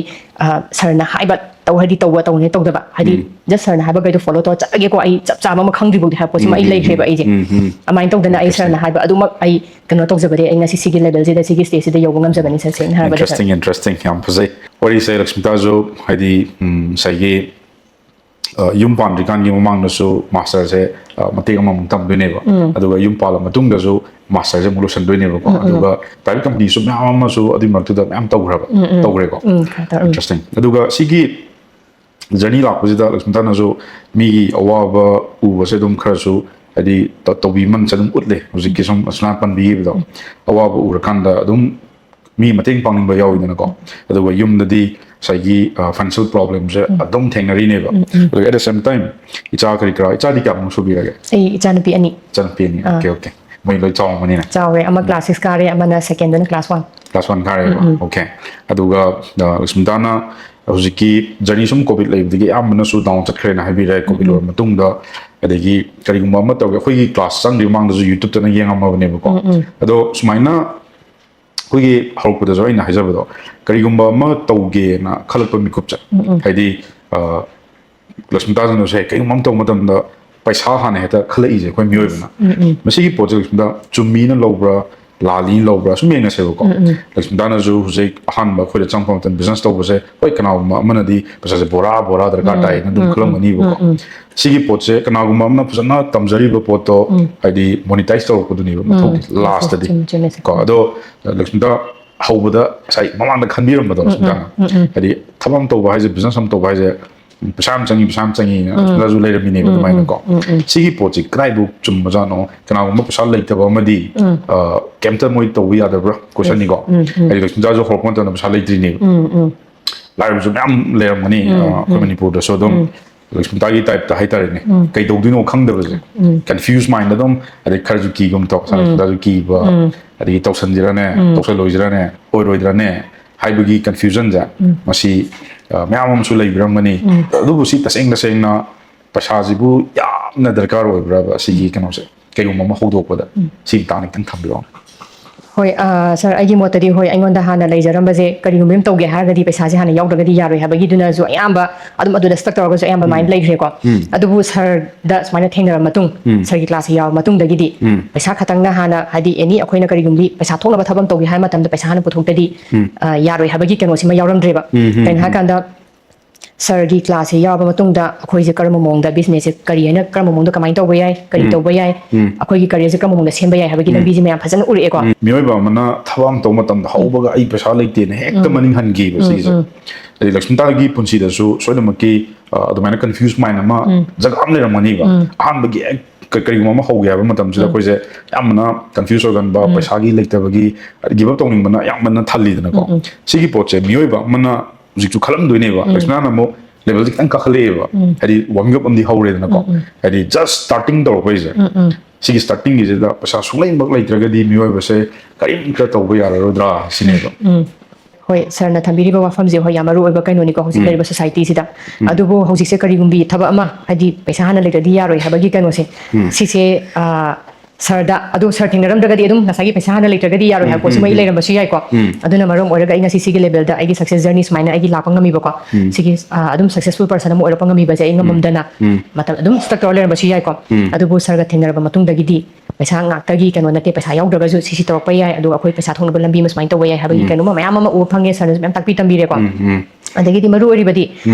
ꯁꯔꯅ ꯍꯥꯏꯕ ꯇꯧ ꯍꯥꯏꯗꯤ ꯇꯧꯕ, ꯇꯧꯅꯤ ꯇꯧꯗꯕ, ꯍꯥꯏꯗꯤ ꯖꯁ ꯁꯔꯅ ꯍꯥꯏꯕꯈꯩꯗꯣ ꯐꯣꯂꯣ ꯇꯧꯔ ꯆꯠꯂꯒꯦꯀꯣ, ꯑꯩ ꯆꯞ ꯆꯥꯕ ꯑꯃ ꯈꯪꯗ꯭ꯔꯤꯐꯥꯎꯗꯤ ꯍꯥꯏꯕ ꯄꯣꯠꯁꯤꯃ ꯑꯩ ꯂꯩꯈ꯭ꯔꯦꯕ ꯑꯩꯁꯦ꯫ ꯑꯗꯨꯃꯥꯏꯅ ꯇꯧꯗꯅ ꯑꯩ ꯁꯔꯅ ꯍꯥꯏꯕ ꯑꯗꯨꯃꯛ ꯑꯩ ꯀꯩꯅꯣ ꯇꯧꯖꯕꯗꯤ ꯑꯩ ꯉꯁꯤ ꯁꯤꯒꯤ ꯂꯦꯚꯦꯜꯁꯤꯗ, ꯁꯤꯒꯤ ꯁ꯭ꯇꯦꯖꯁꯤꯗ ꯌꯧꯕ ꯉꯝꯖꯕꯅꯤ, ꯁꯔ, ꯁꯦꯡꯅ ꯍꯥꯏꯔꯕꯗ, ꯁꯔ꯫ Interesting, interesting, ꯌꯥꯝ ꯐꯖꯩ ꯋꯥꯔꯤꯁꯦ꯫ ꯂꯛꯁꯃꯤꯇꯥꯁꯨ ꯍꯥꯏꯗꯤ ꯉꯁꯥꯏꯒꯤ ꯌꯨꯝ ꯄꯥꯟꯗ꯭ꯔꯤꯀꯥꯟꯒꯤ ꯃꯃꯥꯡꯗꯁꯨ ꯃꯥꯁꯇꯔꯁꯦ ꯃꯇꯦꯛ ꯑꯃꯃꯨꯛ ꯇꯝꯗꯣꯏꯅꯦꯕ꯫ ꯑꯗꯨꯒ ꯌꯨꯝ ꯄꯥꯜꯂ ꯃꯇꯨꯡꯗꯁꯨ ꯃꯥꯁꯇꯔꯁꯦ ꯑꯃꯨꯛ ꯂꯣꯏꯁꯤꯟꯗꯣꯏꯅꯦꯕꯀꯣ꯫ ꯑꯗꯨꯒ ꯄ꯭ꯔꯥꯏꯚꯦꯠ ꯀꯝꯄꯅꯤꯁꯨ ꯃꯌꯥꯝ ꯑꯃꯁꯨ ꯑꯗꯨꯒꯤ ꯃꯔꯛꯇꯨꯗ ꯃꯌꯥꯝ ꯇꯧꯈ꯭ꯔꯕ, ꯇꯧꯈ꯭ꯔꯦꯀꯣ꯫ Interesting꯫ ꯑꯗꯨꯒ ꯁꯤꯒꯤ ꯖꯔꯅꯤ ꯂꯥꯛꯄꯁꯤꯗ ꯂꯛꯁꯃꯤꯇꯥꯅꯁꯨ ꯃꯤꯒꯤ ꯑꯋꯥꯕ ꯎꯕꯁꯦ ꯑꯗꯨꯝ ꯈꯔꯁꯨ ꯍꯥꯏꯗꯤ ꯇ- ꯇꯧꯕꯤ ꯃꯟꯁꯦ ꯑꯗꯨꯝ ꯎꯠꯂꯦ꯫ ꯍꯧꯖꯤꯛꯀꯤ ꯁꯨꯝ ꯑꯁꯅꯥ ꯄꯟꯕꯤꯈꯤꯕꯗꯣ, ꯑꯋꯥꯕ ꯎꯔꯀꯥꯟꯗ ꯑꯗꯨꯝ ꯃꯤ ꯃꯇꯦꯡ ꯄꯥꯡꯅꯤꯡꯕ ꯌꯥꯎꯋꯤꯗꯅꯀꯣ꯫ ꯑꯗꯨꯒ ꯌꯨꯝꯗꯗꯤ ꯉꯁꯥꯏꯒꯤ ꯐꯥꯏꯅꯥꯟꯁꯤꯌꯦꯜ ꯄ꯭ꯔꯣꯕ꯭ꯂꯦꯝꯁꯦ ꯑꯗꯨꯝ ꯊꯦꯡꯅꯔꯤꯅꯦꯕ꯫ ꯑꯗꯨꯒ at the same time, ꯏꯆꯥ ꯀꯔꯤ ꯀꯔꯥ, ꯏꯆꯥꯗꯤ ꯀꯌꯥꯃꯨꯛ ꯁꯨꯕꯤꯔꯒꯦ? ꯑꯩ ꯏꯆꯥꯅꯨꯄꯤ ꯑꯅꯤ ꯏꯆꯥꯅꯨꯄꯤ ꯑꯅꯤ꯫ Okay, okay. ꯃꯣꯏ ꯂꯣꯏ ꯆꯥꯎꯔꯝꯃꯅꯤꯅꯦ꯫ ꯆꯥꯎꯔꯦ꯫ ꯑꯃ ꯀ꯭ꯂꯥꯁ ꯁꯤꯛꯁ ꯀꯥꯔꯦ, ꯑꯃꯅ ꯁꯦꯀꯦꯟꯗꯅ ꯀ꯭ꯂꯥꯁ ꯋꯥꯟ꯫ ꯀ꯭ꯂꯥꯁ ꯋꯥꯟ ꯀꯥꯔꯦꯕ꯫ ꯑꯣꯀꯦ꯫ ꯑꯗꯨꯒ ꯂꯛꯁꯃꯤꯇꯥꯅ ꯍꯧꯖꯤꯛꯀꯤ ꯖꯔꯅꯤ ꯁꯨꯝ ꯀꯣꯚꯤꯗ ꯂꯩꯕꯗꯒꯤ ꯑꯌꯥꯝꯕꯅꯁꯨ ꯗꯥꯎꯟ ꯆꯠꯈ꯭ꯔꯦꯅ ꯍꯥꯏꯕꯤꯔꯦ꯫ ꯀꯣꯚꯤꯗ ꯂꯣꯏꯔ ꯃꯇꯨꯡꯗ, ꯑꯗꯒꯤ ꯀꯔꯤꯒꯨꯝꯕ ꯑꯃ ꯇꯧꯒꯦ, ꯑꯩꯈꯣꯏꯒꯤ ꯀ꯭ꯂꯥꯁ ꯆꯪꯗ꯭ꯔꯤꯕ ꯃꯃꯥꯡꯗꯁꯨ ꯌꯨꯇ꯭ꯌꯨꯕꯇꯅ ꯌꯦꯡꯉꯝꯃꯕꯅꯦꯕꯀꯣ꯫ ꯑꯗꯣ ꯁꯨꯃꯥꯏꯅ ꯑꯩꯈꯣꯏꯒꯤ ꯍꯧꯔꯛꯄꯗꯁꯨ ꯑꯩꯅ ꯍꯥꯏꯖꯕꯗꯣ, ꯀꯔꯤꯒꯨꯝꯕ ꯑꯃ ꯇꯧꯒꯦꯅ ꯈꯜꯂꯛꯄ ꯃꯤꯀꯨꯞꯁꯦ, ꯍꯥꯏꯗꯤ, ꯑ, ꯂꯛꯁꯃꯤꯇꯥꯗꯅꯁꯨ ꯍꯦꯛ ꯀꯩꯒꯨꯝꯕ ꯑꯃ ꯇꯧꯕ ꯃꯇꯝꯗ ꯄꯩꯁꯥ ꯍꯥꯟꯅ ꯍꯦꯛꯇ ꯈꯜꯂꯛꯏꯁꯦ ꯑꯩꯈꯣꯏ ꯃꯤꯑꯣꯏꯕꯅ꯫ ꯃꯁꯤꯒꯤ ꯄꯣꯠꯁꯦ ꯂꯛꯁꯃꯤꯇꯥ ꯆꯨꯝꯃꯤꯅ ꯂꯧꯕ꯭ꯔꯥ, ꯂꯥꯜꯂꯤꯅ ꯂꯧꯕ꯭ꯔꯥ, ꯁꯨꯝ ꯌꯦꯡꯉꯁꯦꯕꯀꯣ꯫ ꯂꯛꯁꯃꯤꯇꯥꯅꯁꯨ ꯍꯧꯖꯤꯛ ꯑꯍꯥꯟꯕ ꯑꯩꯈꯣꯏꯗ ꯆꯪꯉꯛꯄ ꯃꯇꯝꯗ, ꯕꯤꯖꯤꯅꯦꯁ ꯇꯧꯕꯁꯦ, ꯍꯣꯏ, ꯀꯅꯥꯒꯨꯝꯕ ꯑꯃꯅꯗꯤ ꯄꯩꯁꯥꯁꯦ ꯕꯣꯔꯥ ꯕꯣꯔꯥ ꯗꯔꯀꯥꯔ ꯇꯥꯏꯅ ꯑꯗꯨꯝ ꯈꯜꯂꯝꯒꯅꯤꯕꯀꯣ꯫ ꯁꯤꯒꯤ ꯄꯣꯠꯁꯦ ꯀꯅꯥꯒꯨꯝꯕ ꯑꯃꯅ ꯐꯖꯅ ꯇꯝꯖꯔꯤꯕ ꯄꯣꯠꯇꯣ, ꯍꯥꯏꯗꯤ ꯃꯣꯅꯤꯇꯥꯏꯁ ꯇꯧꯔꯛꯄꯗꯨꯅꯦꯕ ꯃꯊꯧꯗꯤ, ꯂꯥꯁꯇꯗꯤ꯫ ꯆꯨꯝꯃꯦ, ꯆꯨꯝꯃꯦ, ꯁꯦ꯫ ꯀꯣ, ꯑꯗꯣ ꯂꯛꯁꯃꯤꯇꯥ ꯍꯧꯕꯗ ꯉꯁꯥꯏ ꯃꯃꯥꯡꯗ ꯈꯟꯕꯤꯔꯝꯕꯗꯣ, ꯂꯛꯁꯃꯤꯇꯥꯅ ꯍꯥꯏꯗꯤ ꯊꯕꯛ ꯑꯃ ꯇꯧꯕ ꯍꯥꯏꯁꯦ, ꯕꯤꯖꯤꯅꯦꯁ ꯑꯃ ꯇꯧꯕ ꯍꯥꯏꯁꯦ, ꯄꯩꯁꯥ ꯌꯥꯝ ꯆꯪꯉꯤ, ꯄꯩꯁꯥ ꯌꯥꯝ ꯆꯪꯉꯤꯅ ꯂꯁꯨ ꯂꯩꯔꯝꯃꯤꯅꯦꯕ ꯑꯗꯨꯃꯥꯏꯅꯀꯣ꯫ ꯁꯤꯒꯤ ꯄꯣꯠꯁꯤ ꯀꯗꯥꯏꯕꯨ ꯆꯨꯝꯕꯖꯥꯠꯅꯣ? ꯀꯅꯥꯒꯨꯝꯕ ꯄꯩꯁꯥ ꯂꯩꯇꯕ ꯑꯃꯗꯤ, ꯑ, ꯀꯩꯝꯇ ꯃꯣꯏ ꯇꯧꯕ ꯌꯥꯗꯕ꯭ꯔꯥ? ꯀꯣꯏꯁꯟꯅꯤꯀꯣ꯫ ꯍꯥꯏꯗꯤ ꯂꯛꯁꯃꯤꯇꯥꯁꯨ ꯍꯧꯔꯛꯄ ꯃꯇꯝꯗ ꯄꯩꯁꯥ ꯂꯩꯇ꯭ꯔꯤꯅꯦꯕ꯫ ꯂꯥꯏꯔꯕꯁꯨ ꯃꯌꯥꯝ ꯂꯩꯔꯝꯒꯅꯤ, ꯑ, ꯑꯩꯈꯣꯏ ꯃꯅꯤꯄꯨꯔꯗꯁꯨ ꯑꯗꯨꯝ꯫ ꯂꯛꯁꯃꯤꯇꯥꯒꯤ ꯇꯥꯏꯞꯇ ꯍꯥꯏꯇꯥꯔꯦꯅꯦ, ꯀꯩꯗꯧꯗꯣꯏꯅꯣ ꯈꯪꯗꯕꯁꯦ, ꯀꯟꯐ꯭ꯌꯨꯁ ꯃꯥꯏꯟꯗ ꯑꯗꯨꯝ, ꯑꯗꯩ ꯈꯔꯁꯨ ꯀꯤꯒꯨꯝ ꯇꯧ, ꯉꯁꯥꯏ ꯂꯛꯁꯃꯤꯇꯥꯁꯨ ꯀꯤꯕ, ꯑꯗꯒꯤ ꯇꯧꯁꯟꯁꯤꯔꯅꯦ, ꯇꯧꯁꯜꯂꯣꯏꯁꯤꯔꯅꯦ, ꯑꯣꯏꯔꯣꯏꯗ꯭ꯔꯅꯦ ꯍꯥꯏꯕꯒꯤ ꯀꯟꯐ꯭ꯌꯨꯖꯟꯁꯦ, ꯃꯁꯤ, ꯑ, ꯃꯌꯥꯝ ꯑꯃꯁꯨ ꯂꯩꯕꯤꯔꯝꯒꯅꯤ꯫ ꯑꯗꯨꯕꯨ ꯁꯤ ꯇꯁꯦꯡ ꯇꯁꯦꯡꯅ ꯄꯩꯁꯥꯁꯤꯕꯨ ꯌꯥꯝꯅ ꯗꯔꯀꯥꯔ ꯑꯣꯏꯕ꯭ꯔꯕ ꯁꯤꯒꯤ ꯀꯩꯅꯣꯁꯦ? ꯀꯩꯒꯨꯝꯕ ꯑꯃ ꯍꯧꯗꯣꯛꯄꯗ ꯁꯤ ꯃꯇꯥꯡꯗ ꯈꯤꯇꯪ ꯊꯝꯕꯤꯔꯛꯑꯣ꯫ ꯍꯣꯏ, ꯑ, ꯁꯥꯔ, ꯑꯩꯒꯤ ꯃꯣꯠꯇꯗꯤ, ꯍꯣꯏ, ꯑꯩꯉꯣꯟꯗ ꯍꯥꯟꯅ ꯂꯩꯖꯔꯝꯕꯁꯦ, ꯀꯔꯤꯒꯨꯝꯕ ꯑꯃ ꯇꯧꯒꯦ ꯍꯥꯏꯔꯒꯗꯤ ꯄꯩꯁꯥꯁꯦ ꯍꯥꯟꯅ ꯌꯥꯎꯗ꯭ꯔꯒꯗꯤ ꯌꯥꯔꯣꯏ ꯍꯥꯏꯕꯒꯤꯗꯨꯅꯁꯨ ꯑꯌꯥꯝꯕ ꯑꯗꯨꯝ ꯑꯗꯨꯗ ꯁ꯭ꯇꯛ ꯇꯧꯔꯒꯁꯨ ꯑꯌꯥꯝꯕ ꯑꯗꯨꯃꯥꯏꯅ ꯂꯩꯈ꯭ꯔꯦꯀꯣ꯫ ꯑꯗꯨꯕꯨ ꯁꯥꯔꯗ ꯁꯨꯃꯥꯏꯅ ꯊꯦꯡꯅꯔ ꯃꯇꯨꯡ, ꯁꯥꯔꯒꯤ ꯀ꯭ꯂꯥꯁꯁꯦ ꯌꯥꯎꯔ ꯃꯇꯨꯡꯗꯒꯤꯗꯤ ꯄꯩꯁꯥ ꯈꯛꯇꯪꯅ ꯍꯥꯟꯅ, ꯍꯥꯏꯗꯤ, ꯑꯦꯅꯤ ꯑꯩꯈꯣꯏꯅ ꯀꯔꯤꯒꯨꯝꯕꯤ ꯄꯩꯁꯥ ꯊꯣꯛꯅꯕ ꯊꯕꯛ ꯑꯃ ꯇꯧꯒꯦ ꯍꯥꯏꯕ ꯃꯇꯝꯗ ꯄꯩꯁꯥ ꯍꯥꯟꯅ ꯄꯨꯊꯣꯛꯇꯗꯤ, ꯑ, ꯌꯥꯔꯣꯏ ꯍꯥꯏꯕꯒꯤ ꯀꯩꯅꯣꯁꯤꯃ ꯌꯥꯎꯔꯝꯗ꯭ꯔꯦꯕ꯫ ꯀꯩꯅꯣ ꯍꯥꯏꯔꯀꯥꯟꯗ, ꯁꯥꯔꯒꯤ ꯀ꯭ꯂꯥꯁꯁꯦ ꯌꯥꯎꯔꯕ ꯃꯇꯨꯡꯗ ꯑꯩꯈꯣꯏꯁꯦ ꯀꯔꯝꯕ ꯃꯑꯣꯡꯗ ꯕꯤꯖꯤꯅꯦꯁꯁꯦ, ꯀꯔꯤ ꯍꯥꯏꯅ, ꯀꯔꯝꯕ ꯃꯑꯣꯡꯗ ꯀꯃꯥꯏꯅ ꯇꯧꯕ ꯌꯥꯏ, ꯀꯔꯤ ꯇꯧꯕ ꯌꯥꯏ, ꯑꯩꯈꯣꯏꯒꯤ ꯀꯔꯤꯌꯔꯁꯦ ꯀꯔꯝꯕ ꯃꯑꯣꯡꯗ ꯁꯦꯝꯕ ꯌꯥꯏ ꯍꯥꯏꯕꯒꯤ ꯂꯝꯕꯤꯁꯦ ꯃꯌꯥꯝ ꯐꯖꯅ ꯎꯔꯛꯑꯦꯀꯣ꯫ ꯃꯤꯑꯣꯏꯕ ꯑꯃꯅ ꯊꯕꯛ ꯑꯃ ꯇꯧꯕ ꯃꯇꯝꯗ ꯍꯧꯕꯒ "ꯑꯩ ꯄꯩꯁꯥ ꯂꯩꯇꯦꯅ" ꯍꯦꯛꯇ ꯃꯅꯤꯡ ꯍꯟꯈꯤꯕ ꯁꯤꯒꯤꯁꯦ꯫ ꯍꯥꯏꯗꯤ ꯂꯛꯁꯃꯤꯇꯥꯒꯤ ꯄꯨꯟꯁꯤꯗꯁꯨ ꯁꯣꯏꯗꯅꯃꯛꯀꯤ, ꯑ, ꯑꯗꯨꯃꯥꯏꯅ ꯀꯟꯐ꯭ꯌꯨꯁ ꯃꯥꯏꯟ ꯑꯃ ꯖꯒꯥ ꯑꯃ ꯂꯩꯔꯝꯒꯅꯤꯕ꯫ ꯑꯍꯥꯟꯕꯒꯤ ꯍꯦꯛ ꯀ- ꯀꯔꯤꯒꯨꯝꯕ ꯑꯃ ꯍꯧꯒꯦ ꯍꯥꯏꯕ ꯃꯇꯝꯁꯤꯗ ꯑꯩꯈꯣꯏꯁꯦ ꯌꯥꯝꯅ ꯀꯟꯐ꯭ꯌꯨꯁ ꯑꯣꯏꯒꯟꯕ, ꯄꯩꯁꯥꯒꯤ ꯂꯩꯇꯕꯒꯤ, ꯒꯤꯞ ꯑꯞ ꯇꯧꯅꯤꯡꯕꯅ ꯑꯌꯥꯝꯕꯅ ꯊꯜꯂꯤꯗꯅꯀꯣ꯫ ꯁꯤꯒꯤ ꯄꯣꯠꯁꯦ ꯃꯤꯑꯣꯏꯕ ꯑꯃꯅ ꯍꯧꯖꯤꯛꯁꯨ ꯈꯜꯂꯝꯗꯣꯏꯅꯦꯕ꯫ ꯀ꯭ꯔꯤꯁꯅꯥꯅ ꯑꯃꯨꯛ ꯂꯦꯕꯦꯜꯁꯦ ꯈꯤꯇꯪ ꯀꯥꯈꯠꯂꯛꯑꯦꯕ꯫ ꯍꯥꯏꯗꯤ ꯋꯥꯔꯃꯤꯡ ꯑꯞ ꯑꯃꯗꯤ ꯍꯧꯔꯦꯗꯅꯀꯣ꯫ ꯍꯥꯏꯗꯤ ꯖꯁ ꯁ꯭ꯇꯥꯔꯇꯤꯡ ꯇꯧꯔꯛꯄꯩꯁꯦ, ꯁꯤꯒꯤ ꯁ꯭ꯇꯥꯔꯇꯤꯡꯒꯤꯁꯤꯗ ꯄꯩꯁꯥ ꯁꯨꯡꯂꯩꯃꯛ ꯂꯩꯇ꯭ꯔꯒꯗꯤ ꯃꯤꯑꯣꯏꯕꯁꯦ ꯀꯔꯤꯝꯇ ꯇꯧꯕ ꯌꯥꯔꯔꯣꯏꯗ꯭ꯔꯥ ꯁꯤꯅꯦꯕ꯫ ꯍꯣꯏ, ꯁꯥꯔꯅ ꯊꯝꯕꯤꯔꯤꯕ ꯋꯥꯐꯝꯁꯦ, ꯍꯣꯏ, ꯌꯥꯝ ꯃꯔꯨ ꯑꯣꯏꯕ ꯀꯩꯅꯣꯅꯤꯀꯣ ꯍꯧꯖꯤꯛ ꯂꯩꯔꯤꯕ ꯁꯣꯁꯥꯏꯇꯤꯁꯤꯗ꯫ ꯑꯗꯨꯕꯨ ꯍꯧꯖꯤꯛꯁꯦ ꯀꯔꯤꯒꯨꯝꯕꯤ ꯊꯕꯛ ꯑꯃ, ꯍꯥꯏꯗꯤ ꯄꯩꯁꯥ ꯍꯥꯟꯅ ꯂꯩꯇ꯭ꯔꯗꯤ ꯌꯥꯔꯣꯏ ꯍꯥꯏꯕꯒꯤ ꯀꯩꯅꯣꯁꯦ, ꯁꯤꯁꯦ, ꯑ, ꯁꯥꯔꯗ, ꯑꯗꯨ ꯁꯥꯔ ꯊꯦꯡꯅꯔꯝꯗ꯭ꯔꯒꯗꯤ ꯑꯗꯨꯝ ꯉꯁꯥꯏꯒꯤ ꯄꯩꯁꯥ ꯍꯥꯟꯅ ꯂꯩꯇ꯭ꯔꯒꯗꯤ ꯌꯥꯔꯣꯏ ꯍꯥꯏꯕ ꯄꯣꯠꯁꯤꯃ ꯑꯩ ꯂꯩꯔꯝꯕꯁꯨ ꯌꯥꯏꯀꯣ꯫ ꯑꯗꯨꯅ ꯃꯔꯝ ꯑꯣꯏꯔꯒ ꯑꯩ ꯉꯁꯤ ꯁꯤꯒꯤ ꯂꯦꯕꯦꯜꯗ ꯑꯩꯒꯤ ꯁꯛꯁꯦꯁ ꯖꯔꯅꯤ ꯁꯨꯃꯥꯏꯅ ꯑꯩꯒꯤ ꯂꯥꯛꯄ ꯉꯝꯃꯤꯕꯀꯣ꯫ ꯁꯤꯒꯤ, ꯑ, ꯑꯗꯨꯝ ꯁꯛꯁꯦꯁꯐꯨꯜ ꯄꯔꯁꯟ ꯑꯃ ꯑꯣꯏꯔꯛꯄ ꯉꯝꯃꯤꯕꯁꯦ ꯑꯩ ꯉꯝꯃꯝꯗꯅ ꯃꯇꯝ ꯑꯗꯨꯝ ꯁ꯭ꯇꯛ ꯇꯧꯔ ꯂꯩꯔꯝꯕꯁꯨ ꯌꯥꯏꯀꯣ꯫ ꯑꯗꯨꯕꯨ ꯁꯥꯔꯒ ꯊꯦꯡꯅꯔꯕ ꯃꯇꯨꯡꯗꯒꯤꯗꯤ ꯄꯩꯁꯥ ꯉꯥꯛꯇꯒꯤ ꯀꯩꯅꯣ ꯅꯠꯇꯦ, ꯄꯩꯁꯥ ꯌꯥꯎꯗ꯭ꯔꯒꯁꯨ ꯁꯤꯁꯤ ꯇꯧꯔꯛꯄ ꯌꯥꯏ, ꯑꯗꯨꯒ ꯑꯩꯈꯣꯏ ꯄꯩꯁꯥ ꯊꯣꯛꯅꯕ ꯂꯝꯕꯤ ꯑꯃ ꯁꯨꯃꯥꯏꯅ ꯇꯧꯕ ꯌꯥꯏ ꯍꯥꯏꯕꯒꯤ ꯀꯩꯅꯣꯝꯃ ꯃꯌꯥꯝ ꯑꯃ ꯎꯕ ꯐꯪꯉꯦ, ꯁꯥꯔꯅꯁꯨ ꯃꯌꯥꯝ ꯇꯥꯛꯄꯤ ꯇꯝꯕꯤꯔꯦꯀꯣ꯫ ꯑꯗꯒꯤꯗꯤ ꯃꯔꯨ ꯑꯣꯏꯔꯤꯕꯗꯤ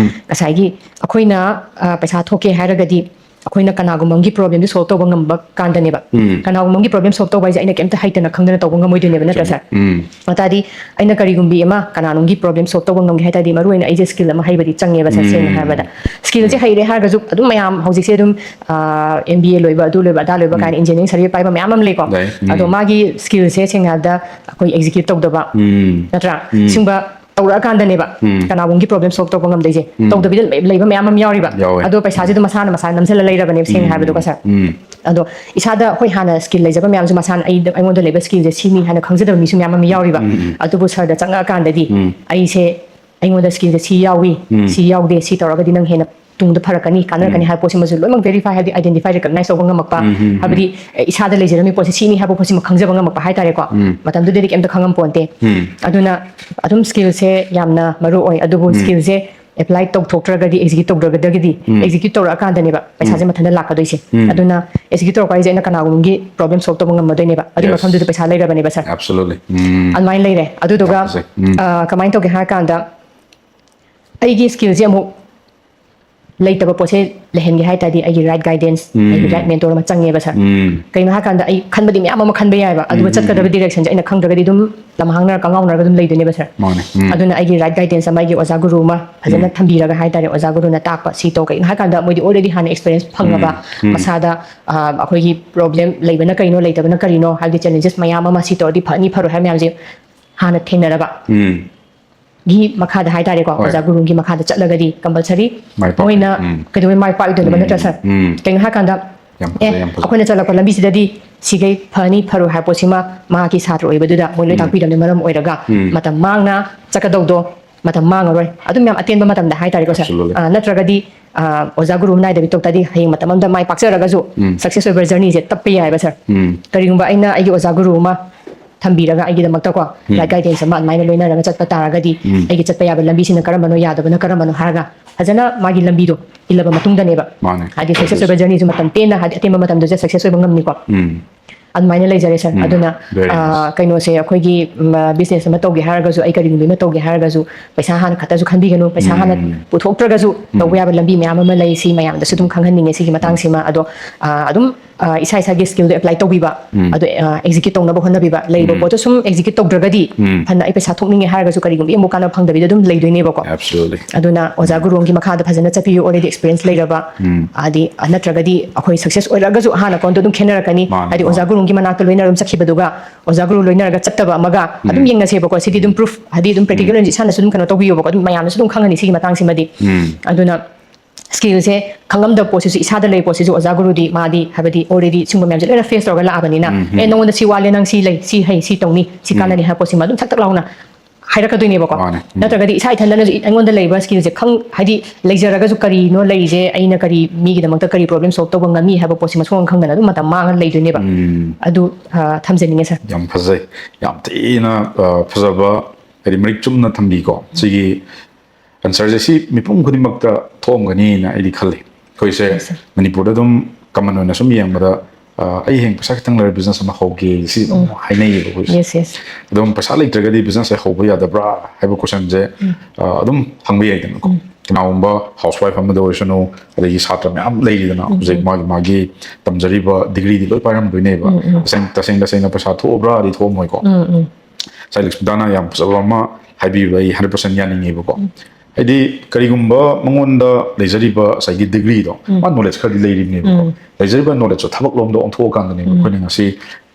ꯉꯁꯥꯏꯒꯤ ꯑꯩꯈꯣꯏꯅ, ꯑ, ꯄꯩꯁꯥ ꯊꯣꯛꯀꯦ ꯍꯥꯏꯔꯒꯗꯤ ꯑꯩꯈꯣꯏꯅ ꯀꯅꯥꯒꯨꯝꯕ ꯑꯃꯒꯤ ꯄ꯭ꯔꯣꯕ꯭ꯂꯦꯝꯗꯤ ꯁꯣꯜꯕ ꯇꯧꯕ ꯉꯝꯕ ꯀꯥꯟꯗꯅꯦꯕ꯫ ꯀꯅꯥꯒꯨꯝꯕ ꯑꯃꯒꯤ ꯄ꯭ꯔꯣꯕ꯭ꯂꯦꯝ ꯁꯣꯜꯕ ꯇꯧꯕ ꯍꯥꯏꯁꯦ ꯑꯩꯅ ꯀꯩꯝꯇ ꯍꯩꯇꯅ ꯈꯪꯗꯅ ꯇꯧꯕ ꯉꯝꯃꯣꯏꯗꯣꯏꯅꯦꯕ, ꯅꯠꯇ꯭ꯔꯥ ꯁꯥꯔ? ꯑꯗꯨ ꯇꯥꯔꯗꯤ ꯑꯩꯅ ꯀꯔꯤꯒꯨꯝꯕꯤ ꯑꯃ ꯀꯅꯥꯅꯣꯝꯒꯤ ꯄ꯭ꯔꯣꯕ꯭ꯂꯦꯝ ꯁꯣꯜꯕ ꯇꯧꯕ ꯉꯝꯒꯦ ꯍꯥꯏ ꯇꯥꯔꯗꯤ ꯃꯔꯨ ꯑꯣꯏꯅ ꯑꯩꯁꯦ ꯁ꯭ꯀꯤꯜ ꯑꯃ ꯍꯩꯕꯗꯤ ꯆꯪꯉꯦꯕ, ꯁꯥꯔ, ꯁꯦꯡꯅ ꯍꯥꯏꯔꯕꯗ꯫ ꯁ꯭ꯀꯤꯜꯁꯦ ꯍꯩꯔꯦ ꯍꯥꯏꯔꯒꯁꯨ ꯑꯗꯨꯝ ꯃꯌꯥꯝ ꯍꯧꯖꯤꯛꯁꯦ ꯑꯗꯨꯝ, ꯑ, ꯑꯦꯝ ꯕꯤ ꯑꯦ ꯂꯣꯏꯕ, ꯑꯗꯨ ꯂꯣꯏꯕ, ꯑꯗꯥ ꯂꯣꯏꯕ ꯀꯥꯏꯅ ꯏꯟꯖꯤꯅꯤꯌꯥꯔꯤꯡ ꯁꯥꯔꯇꯤꯐꯤꯀꯦꯠ ꯄꯥꯏꯕ ꯃꯌꯥꯝ ꯑꯃ ꯂꯩꯀꯣ꯫ ꯂꯩ꯫ ꯎꯝ꯫ ꯑꯗꯣ ꯃꯥꯒꯤ ꯁ꯭ꯀꯤꯜꯁꯦ ꯁꯦꯡꯅ ꯍꯥꯏꯔꯕꯗ ꯑꯩꯈꯣꯏ ꯑꯦꯛꯖꯤꯀ꯭ꯌꯨꯠ ꯇꯧꯗꯕ, ꯅꯠꯇ꯭ꯔꯥ? ꯁꯤꯒꯨꯝꯕ ꯇꯧꯔꯛꯑꯀꯥꯟꯗꯅꯦꯕ ꯀꯅꯥꯒꯨꯝꯕꯒꯤ ꯄ꯭ꯔꯣꯕ꯭ꯂꯦꯝ ꯁꯣꯜꯕ ꯇꯧꯕ ꯉꯝꯗꯣꯏꯁꯦ꯫ ꯇꯧꯗꯕꯤꯗ ꯂꯩ-, ꯂꯩꯕ ꯃꯌꯥꯝ ꯑꯃ ꯌꯥꯎꯔꯤꯕ꯫ ꯌꯥꯎꯋꯦ꯫ ꯑꯗꯣ ꯄꯩꯁꯥꯁꯤꯗ ꯃꯁꯥꯅ ꯃꯁꯥ ꯅꯝꯁꯤꯜꯂ ꯂꯩꯔꯕꯅꯦꯕ, ꯁꯦꯡꯅ ꯍꯥꯏꯕꯗꯣꯀꯣ, ꯁꯥꯔ꯫ ꯑꯗꯣ ꯏꯁꯥꯗ ꯑꯩꯈꯣꯏ ꯍꯥꯟꯅ ꯁ꯭ꯀꯤꯜ ꯂꯩꯖꯕ ꯃꯌꯥꯝꯁꯦ ꯃꯁꯥꯅ ꯑꯩ, ꯑꯩꯉꯣꯟꯗ ꯂꯩꯕ ꯁ꯭ꯀꯤꯜꯁꯦ ꯁꯤꯅꯤ ꯍꯥꯏꯅ ꯈꯪꯖꯗꯕ ꯃꯤꯁꯨ ꯃꯌꯥꯝ ꯑꯃ ꯌꯥꯎꯔꯤꯕ꯫ ꯑꯗꯨꯕꯨ ꯁꯥꯔꯗ ꯆꯪꯉꯛꯑꯀꯥꯟꯗꯗꯤ ꯑꯩꯁꯦ, ꯑꯩꯉꯣꯟꯗ ꯁ꯭ꯀꯤꯜꯁꯦ ꯁꯤ ꯌꯥꯎꯏ, ꯁꯤ ꯌꯥꯎꯗꯦ, ꯁꯤ ꯇꯧꯔꯒꯗꯤ ꯅꯪ ꯍꯦꯟꯅ ꯇꯨꯡꯗ ꯐꯔꯛꯀꯅꯤ, ꯀꯥꯟꯅꯔꯛꯀꯅꯤ ꯍꯥꯏꯕ ꯄꯣꯠꯁꯤꯃꯁꯨ ꯂꯣꯏꯅꯃꯛ ꯚꯦꯔꯤꯐꯥꯏ, ꯍꯥꯏꯕꯗꯤ ꯑꯥꯏꯗꯦꯟꯇꯤꯐꯥꯏ, ꯔꯤꯀꯛꯅꯥꯏꯁ ꯇꯧꯕ ꯉꯝꯃꯛꯄ, ꯍꯥꯏꯕꯗꯤ, ꯑꯦ, ꯏꯁꯥꯗ ꯂꯩꯖꯔꯝꯃꯤ ꯄꯣꯠꯁꯦ ꯁꯤꯅꯤ ꯍꯥꯏꯕ ꯄꯣꯠꯁꯤꯃ ꯈꯪꯖꯕ ꯉꯝꯃꯛꯄ ꯍꯥꯏꯇꯥꯔꯦꯀꯣ꯫ ꯃꯇꯝꯗꯨꯗꯗꯤ ꯀꯩꯝꯇ ꯈꯪꯉꯝ ꯄꯣꯟꯇꯦ꯫ ꯑꯗꯨꯅ ꯑꯗꯨꯝ ꯁ꯭ꯀꯤꯜꯁꯦ ꯌꯥꯝꯅ ꯃꯔꯨ ꯑꯣꯏ, ꯑꯗꯨꯕꯨ ꯁ꯭ꯀꯤꯜꯁꯦ ꯑꯦꯄ꯭ꯂꯥꯏ ꯇꯧꯊꯣꯛꯇ꯭ꯔꯒꯗꯤ, ꯑꯦꯛꯖꯤꯀ꯭ꯌꯨꯠ ꯇꯧꯗ꯭ꯔꯒꯗꯤ, ꯑꯦꯛꯖꯤꯀ꯭ꯌꯨꯠ ꯇꯧꯔꯛꯑꯀꯥꯟꯗꯅꯦꯕ ꯄꯩꯁꯥꯁꯦ ꯃꯊꯟꯇ ꯂꯥꯛꯀꯗꯣꯏꯁꯦ꯫ ꯑꯗꯨꯅ ꯑꯦꯛꯖꯤꯀ꯭ꯌꯨꯠ ꯇꯧꯔꯛꯄ ꯍꯥꯏꯁꯦ ꯑꯩꯅ ꯀꯅꯥꯒꯨꯝꯕꯒꯤ ꯄ꯭ꯔꯣꯕ꯭ꯂꯦꯝ ꯁꯣꯜꯕ ꯇꯧꯕ ꯉꯝꯃꯗꯣꯏꯅꯦꯕ꯫ ꯑꯗꯨꯒꯤ Yes. ꯃꯐꯝꯗꯨꯗ ꯄꯩꯁꯥ ꯂꯩꯔꯕꯅꯦꯕ, ꯁꯥꯔ꯫ Absolutely. ꯎꯝ꯫ ꯑꯗꯨꯃꯥꯏꯅ ꯂꯩꯔꯦ꯫ ꯑꯗꯨꯗꯨꯒ, ꯌꯥꯝ ꯐꯖꯩ꯫ ꯎꯝ꯫ ꯑ, ꯀꯃꯥꯏꯅ ꯇꯧꯒꯦ ꯍꯥꯏꯔ ꯀꯥꯟꯗ, ꯑꯩꯒꯤ ꯁ꯭ꯀꯤꯜꯁꯦ ꯑꯃꯨꯛ ꯂꯩꯇꯕ ꯄꯣꯠꯁꯦ ꯂꯩꯍꯟꯒꯦ ꯍꯥꯏ ꯇꯥꯔꯗꯤ ꯑꯩꯒꯤ right guidance, ꯎꯝ. ꯑꯩꯒꯤ right mentor ꯑꯃ ꯆꯪꯉꯦꯕ ꯁꯥꯔ꯫ ꯎꯝ. ꯀꯩꯅꯣ ꯍꯥꯏꯀꯥꯟꯗ ꯑꯩ ꯈꯟꯕꯗꯤ ꯃꯌꯥꯝ ꯑꯃ ꯈꯟꯕ ꯌꯥꯏꯕ, ꯑꯗꯨꯒ ꯎꯝ, ꯆꯠꯀꯗꯕ ꯎꯝ. ꯗꯤꯔꯦꯛꯁꯟꯁꯦ ꯑꯩꯅ ꯈꯪꯗ꯭ꯔꯒꯗꯤ ꯑꯗꯨꯝ ꯂꯝꯍꯥꯡꯅꯔ ꯀꯪꯉꯥꯎꯅꯔꯒ ꯑꯗꯨꯝ ꯂꯩꯗꯣꯏꯅꯦꯕ ꯁꯥꯔ꯫ ꯃꯥꯅꯦ. ꯎꯝ. ꯑꯗꯨꯅ ꯑꯩꯒꯤ right guidance ꯑꯃ ꯑꯩꯒꯤ ꯑꯣꯖꯥ ꯒꯨꯔꯨ ꯑꯃ ꯐꯖꯅ ꯊꯝꯕꯤꯔꯒ ꯍꯥꯏ ꯇꯥꯔꯦ, ꯑꯣꯖꯥ ꯒꯨꯔꯨꯅ ꯇꯥꯛꯄ ꯁꯤ ꯇꯧ, ꯀꯩꯒꯤꯅꯣ ꯍꯥꯏꯀꯥꯟꯗ ꯃꯣꯏꯗꯤ already ꯍꯥꯟꯅ experience ꯐꯪꯉꯕ, ꯎꯝ. ꯃꯁꯥꯗ ꯑ, ꯑꯩꯈꯣꯏꯒꯤ problem ꯂꯩꯕꯅ ꯀꯩꯅꯣ, ꯂꯩꯇꯕꯅ ꯀꯔꯤꯅꯣ, ꯍꯥꯏꯕꯗꯤ challenges ꯃꯌꯥꯝ ꯑꯃ ꯁꯤ ꯇꯧꯔꯗꯤ ꯐꯅꯤ ꯐꯔꯣꯏ ꯍꯥꯏꯕ ꯃꯌꯥꯝꯁꯦ ꯍꯥꯟꯅ ꯊꯦꯡꯅꯔꯕ ꯎꯝ. ꯒꯤ ꯃꯈꯥꯗ ꯍꯥꯏ ꯇꯥꯔꯦꯀꯣ, ꯍꯣꯏ. ꯑꯣꯖꯥ ꯒꯨꯔꯨꯒꯤ ꯃꯈꯥꯗ ꯆꯠꯂꯒꯗꯤ compulsory ꯄꯥꯛꯑꯣꯏ. ꯃꯣꯏꯅ ꯎꯝ. ꯀꯩꯗꯧꯕꯩ ꯃꯥꯏ ꯄꯥꯛꯑꯣꯏꯗꯣꯏꯅꯣꯕ, ꯎꯝ. ꯅꯠꯇ꯭ꯔꯥ ꯁꯥꯔ? ꯎꯝ. ꯀꯩꯅꯣ ꯍꯥꯏꯀꯥꯟꯗ ꯌꯥꯝ ꯑꯦ ꯐꯖꯩ, ꯌꯥꯝ ꯐꯖꯩ. ꯑꯩꯈꯣꯏꯅ ꯆꯠꯂꯛꯄ ꯂꯝꯕꯤꯁꯤꯗꯗꯤ ꯁꯤꯈꯩ ꯐꯅꯤ ꯐꯔꯣꯏ ꯍꯥꯏꯕ ꯄꯣꯠꯁꯤꯃ ꯃꯍꯥꯛꯀꯤ ꯁꯥꯇ꯭ꯔ ꯑꯣꯏꯕꯗꯨꯗ ꯃꯣꯏ ꯂꯣꯏ ꯎꯝ. ꯇꯥꯛꯄꯤꯔꯕꯅꯤꯅ ꯃꯔꯝ ꯑꯣꯏꯔꯒ ꯎꯝ. ꯃꯇꯝ ꯃꯥꯡꯅ ꯆꯠꯀꯗꯧꯗꯣ ꯃꯇꯝ ꯃꯥꯡꯉꯔꯣꯏ꯫ ꯑꯗꯨꯝ ꯌꯥꯝ ꯑꯇꯦꯟꯕ ꯃꯇꯝꯗ ꯍꯥꯏ ꯇꯥꯔꯦꯀꯣ ꯁꯥꯔ꯫ Absolutely. ꯑ, ꯅꯠꯇ꯭ꯔꯒꯗꯤ ꯑ, ꯑꯣꯖꯥ ꯒꯨꯔꯨ ꯑꯃ ꯅꯥꯏꯗꯕꯤ ꯇꯧ ꯇꯥꯔꯗꯤ ꯍꯌꯦꯡ ꯃꯇꯝ ꯑꯃꯗ ꯃꯥꯏ ꯄꯥꯛꯆꯔꯒꯁꯨ ꯎꯝ. success ꯑꯣꯏꯕ journeyꯁꯦ ꯇꯞꯄ ꯌꯥꯏꯑꯕ ꯁꯥꯔ꯫ ꯎꯝ. ꯀꯔꯤꯒꯨꯝꯕ ꯑꯩꯅ ꯑꯩꯒꯤ ꯑꯣꯖꯥ ꯒꯨꯔꯨ ꯑꯃ ꯊꯝꯕꯤꯔꯒ ꯑꯩꯒꯤꯗꯃꯛꯇꯀꯣ ꯎꯝ. right guidance ꯑꯃ ꯑꯗꯨꯃꯥꯏꯅ ꯂꯣꯏꯅꯔꯒ ꯆꯠꯄ ꯇꯥꯔꯒꯗꯤ ꯎꯝ. ꯑꯩꯒꯤ ꯆꯠꯄ ꯌꯥꯕ ꯂꯝꯕꯤꯁꯤꯅ ꯀꯔꯝꯕꯅꯣ, ꯌꯥꯗꯕꯅ ꯀꯔꯝꯕꯅꯣ ꯍꯥꯏꯔꯒ ꯐꯖꯅ ꯃꯥꯒꯤ ꯂꯝꯕꯤꯗꯣ ꯏꯜꯂꯕ ꯃꯇꯨꯡꯗꯅꯦꯕ꯫ ꯃꯥꯅꯦ. ꯍꯥꯏꯗꯤ success ꯑꯣꯏꯕ journeyꯁꯨ ꯃꯇꯝ ꯇꯦꯟꯅ, ꯍꯥꯏꯗꯤ ꯑꯇꯦꯟꯕ ꯃꯇꯝꯗꯁꯨ success ꯑꯣꯏꯕ ꯉꯝꯅꯤꯀꯣ꯫ ꯎꯝ. ꯑꯗꯨꯃꯥꯏꯅ ꯂꯩꯖꯔꯦ ꯁꯥꯔ꯫ ꯎꯝ. ꯑꯗꯨꯅ Very ꯑ, nice. ꯀꯩꯅꯣꯁꯦ ꯑꯩꯈꯣꯏꯒꯤ business ꯑꯃ ꯇꯧꯒꯦ ꯍꯥꯏꯔꯒꯁꯨ, ꯑꯩ ꯀꯔꯤꯒꯨꯝꯕ ꯑꯃ ꯇꯧꯒꯦ ꯍꯥꯏꯔꯒꯁꯨ ꯄꯩꯁꯥ ꯍꯥꯟꯅ ꯈꯛꯇꯁꯨ ꯈꯟꯕꯤꯒꯅꯨ, ꯄꯩꯁꯥ ꯍꯥꯟꯅ ꯎꯝ. ꯄꯨꯊꯣꯛꯇ꯭ꯔꯒꯁꯨ ꯎꯝ. ꯇꯧꯕ ꯌꯥꯕ ꯂꯝꯕꯤ ꯃꯌꯥꯝ ꯑꯃ ꯂꯩ꯫ ꯁꯤ ꯃꯌꯥꯝꯗꯁꯨ ꯑꯗꯨꯝ ꯈꯪꯍꯟꯅꯤꯡꯉꯦ ꯁꯤꯒꯤ ꯃꯇꯥꯡꯁꯤꯃ꯫ ꯑꯗꯣ ꯑ, ꯑꯗꯨꯝ ꯑ, ꯏꯁꯥ ꯏꯁꯥꯒꯤ skillꯗꯣ apply ꯇꯧꯕꯤꯕ, ꯎꯝ. ꯑꯗꯣ ꯑ, execute ꯇꯧꯅꯕ ꯍꯣꯠꯅꯕꯤꯕ, ꯂꯩꯕ ꯎꯝ. ꯄꯣꯠꯇꯣ ꯁꯨꯝ execute ꯇꯧꯗ꯭ꯔꯒꯗꯤ ꯎꯝ. ꯐꯅ ꯑꯩ ꯄꯩꯁꯥ ꯊꯣꯛꯅꯤꯡꯉꯦ ꯍꯥꯏꯔꯒꯁꯨ ꯀꯔꯤꯒꯨꯝꯕ ꯑꯃꯨꯛ ꯀꯥꯟꯅꯕ ꯐꯪꯗꯕꯤꯗ ꯑꯗꯨꯝ ꯂꯩꯗꯣꯏꯅꯦꯕꯀꯣ꯫ Absolutely. ꯑꯗꯨꯅ ꯑꯣꯖꯥ ꯒꯨꯔꯨ ꯑꯃꯒꯤ ꯃꯈꯥꯗ ꯐꯖꯅ ꯆꯠꯄꯤꯌꯨ, already experience ꯂꯩꯔꯕ꯫ ꯎꯝ. ꯍꯥꯏꯗꯤ ꯑ, ꯅꯠꯇ꯭ꯔꯒꯗꯤ ꯑꯩꯈꯣꯏ success ꯑꯣꯏꯔꯒꯁꯨ ꯑꯍꯥꯟꯅ ꯀꯣꯟꯗꯣ ꯑꯗꯨꯝ ꯈꯦꯠꯅꯔꯛꯀꯅꯤ꯫ ꯃꯥꯅꯦ, ꯍꯥꯏꯗꯤ ꯃꯥꯅꯦ. ꯑꯣꯖꯥ ꯒꯨꯔꯨ ꯑꯃꯒꯤ ꯃꯅꯥꯛꯇ ꯂꯣꯏꯅꯔ ꯑꯗꯨꯝ ꯆꯠꯈꯤꯕꯗꯨꯒ ꯑꯣꯖꯥ ꯒꯨꯔꯨ ꯂꯣꯏꯅꯔꯒ ꯆꯠꯇꯕ ꯑꯃꯒ ꯑꯗꯨꯝ ꯎꯝ. ꯌꯦꯡꯅꯁꯦꯕꯀꯣ꯫ ꯁꯤꯗꯤ ꯑꯗꯨꯝ proof, ꯍꯥꯏꯗꯤ ꯑꯗꯨꯝ practical ꯑꯣꯏꯅ ꯏꯁꯥꯅꯁꯨ ꯑꯗꯨꯝ ꯀꯩꯅꯣ ꯇꯧꯕꯤꯌꯣꯕꯀꯣ꯫ ꯑꯗꯨꯝ ꯃꯌꯥꯝꯅꯁꯨ ꯑꯗꯨꯝ ꯈꯪꯉꯅꯤ ꯁꯤꯒꯤ ꯃꯇꯥꯡꯁꯤꯃꯗꯤ꯫ ꯎꯝ. ꯑꯗꯨꯅ skillꯁꯦ ꯈꯪꯉꯝꯗꯕ ꯄꯣꯠꯁꯤꯁꯨ, ꯏꯁꯥꯗ ꯂꯩꯕ ꯄꯣꯠꯁꯤꯁꯨ ꯑꯣꯖꯥ ꯒꯨꯔꯨꯗꯤ ꯃꯥꯗꯤ ꯍꯥꯏꯕꯗꯤ already ꯁꯤꯒꯨꯝꯕ ꯃꯌꯥꯝꯁꯦ ꯂꯣꯏꯅ face ꯇꯧꯔꯒ ꯂꯥꯛꯑꯕꯅꯤꯅ, ꯎꯝ, ꯎꯝ. "ꯑꯦ, ꯅꯉꯣꯟꯗ ꯁꯤ ꯋꯥꯠꯂꯦ, ꯅꯪ ꯁꯤ ꯂꯩ, ꯁꯤ ꯍꯩ, ꯁꯤ ꯇꯧꯅꯤ, ꯁꯤ ꯎꯝ. ꯀꯥꯟꯅꯅꯤ" ꯍꯥꯏꯕ ꯄꯣꯠꯁꯤꯃ ꯑꯗꯨꯝ ꯊꯛ ꯊꯛ ꯂꯥꯎꯅ ꯍꯥꯏꯔꯛꯀꯗꯣꯏꯅꯦꯕꯀꯣ꯫ ꯃꯥꯅꯦ. ꯎꯝ. ꯅꯠꯇ꯭ꯔꯒꯗꯤ ꯏꯁꯥ ꯏꯊꯟꯗꯅꯁꯨ ꯑꯩꯉꯣꯟꯗ ꯂꯩꯕ skillꯁꯦ ꯈꯪ-, ꯍꯥꯏꯗꯤ ꯂꯩꯖꯔꯒꯁꯨ ꯀꯔꯤꯅꯣ ꯂꯩꯔꯤꯁꯦ, ꯑꯩꯅ ꯀꯔꯤ ꯃꯤꯒꯤꯗꯃꯛꯇ ꯀꯔꯤ problem solve ꯇꯧꯕ ꯉꯝꯃꯤ ꯍꯥꯏꯕ ꯄꯣꯠꯁꯤꯃ ꯁꯨꯈꯪ ꯈꯪꯗꯅ ꯑꯗꯨꯝ ꯃꯇꯝ ꯃꯥꯡꯉ ꯂꯩꯗꯣꯏꯅꯦꯕ꯫ ꯎꯝ. ꯑꯗꯨ ꯑ, ꯊꯝꯖꯅꯤꯡꯉꯦ ꯁꯥꯔ꯫ ꯌꯥꯝ ꯐꯖꯩ, ꯌꯥꯝ ꯊꯤꯅ ꯑ, ꯐꯖꯕ, ꯍꯥꯏꯗꯤ ꯃꯔꯤꯛ ꯆꯨꯝꯅ ꯊꯝꯕꯤꯀꯣ꯫ ꯁꯤꯒꯤ answerꯁꯦ ꯁꯤ ꯃꯤꯄꯨꯝ ꯈꯨꯗꯤꯡꯃꯛꯇ ꯊꯣꯛꯑꯝꯒꯅꯤꯅ ꯑꯩꯗꯤ ꯈꯜꯂꯤ꯫ ꯑꯩꯈꯣꯏꯁꯦ Yes, sir. ꯃꯅꯤꯄꯨꯔꯗ ꯑꯗꯨꯝ common ꯑꯣꯏꯅ ꯁꯨꯝ ꯌꯦꯡꯕꯗ ꯑ, "ꯑꯩ ꯍꯌꯦꯡ ꯄꯩꯁꯥ ꯈꯤꯇꯪ ꯂꯩꯔ business ꯑꯃ ꯍꯧꯒꯦ", ꯁꯤ ꯑꯗꯨꯝ ꯍꯥꯏꯅꯩꯌꯦꯕ ꯑꯩꯈꯣꯏꯁꯦ꯫ Yes, yes. ꯑꯗꯨꯝ ꯄꯩꯁꯥ ꯂꯩꯇ꯭ꯔꯒꯗꯤ businessꯁꯦ ꯍꯧꯕ ꯌꯥꯗꯕ꯭ꯔꯥ ꯍꯥꯏꯕ questionꯁꯦ ꯑ, ꯑꯗꯨꯝ ꯍꯪꯕ ꯌꯥꯏꯗꯅꯀꯣ꯫ ꯀꯅꯥꯒꯨꯝꯕ ꯍꯥꯎꯁ ꯋꯥꯏꯐ ꯑꯃꯗ ꯑꯣꯏꯔꯁꯅꯨ, ꯑꯗꯒꯤ ꯁꯥꯇ꯭ꯔ ꯃꯌꯥꯝ ꯂꯩꯔꯤꯗꯅ, ꯍꯧꯖꯤꯛ ꯃꯥꯒꯤ ꯃꯥꯒꯤ ꯇꯝꯖꯔꯤꯕ ꯗꯤꯒ꯭ꯔꯤꯗꯤ ꯂꯣꯏ ꯄꯥꯏꯔꯝꯗꯣꯏꯅꯦꯕ꯫ ꯇꯁꯦꯡ ꯇꯁꯦꯡ ꯇꯁꯦꯡꯅ ꯄꯩꯁꯥ ꯊꯣꯛꯑꯕ꯭ꯔꯥꯗꯤ ꯊꯣꯛꯑꯝꯃꯣꯏꯀꯣ꯫ ꯉꯁꯥꯏ ꯂꯛꯁꯃꯤꯇꯥꯅ ꯌꯥꯝ ꯐꯖꯕ ꯑꯃ ꯍꯥꯏꯕꯤꯕꯗ ꯑꯩ ꯍꯟꯗ꯭ꯔꯦꯠ ꯄꯥꯔꯁꯦꯟ ꯌꯥꯅꯤꯡꯉꯦꯕꯀꯣ꯫ ꯍꯥꯏꯗꯤ ꯀꯔꯤꯒꯨꯝꯕ ꯃꯉꯣꯟꯗ ꯂꯩꯖꯔꯤꯕ ꯉꯁꯥꯏꯒꯤ ꯗꯤꯒ꯭ꯔꯤꯗꯣ, ꯃꯥ ꯅꯣꯂꯦꯖ ꯈꯔꯗꯤ ꯂꯩꯔꯤꯕꯅꯦꯕꯀꯣ꯫ ꯂꯩꯖꯔꯤꯕ ꯅꯣꯂꯦꯖꯇꯣ ꯊꯕꯛ ꯂꯣꯝꯗ ꯑꯣꯟꯊꯣꯛꯑꯀꯥꯟꯗꯅꯦꯕ ꯑꯩꯈꯣꯏꯅ ꯉꯁꯤ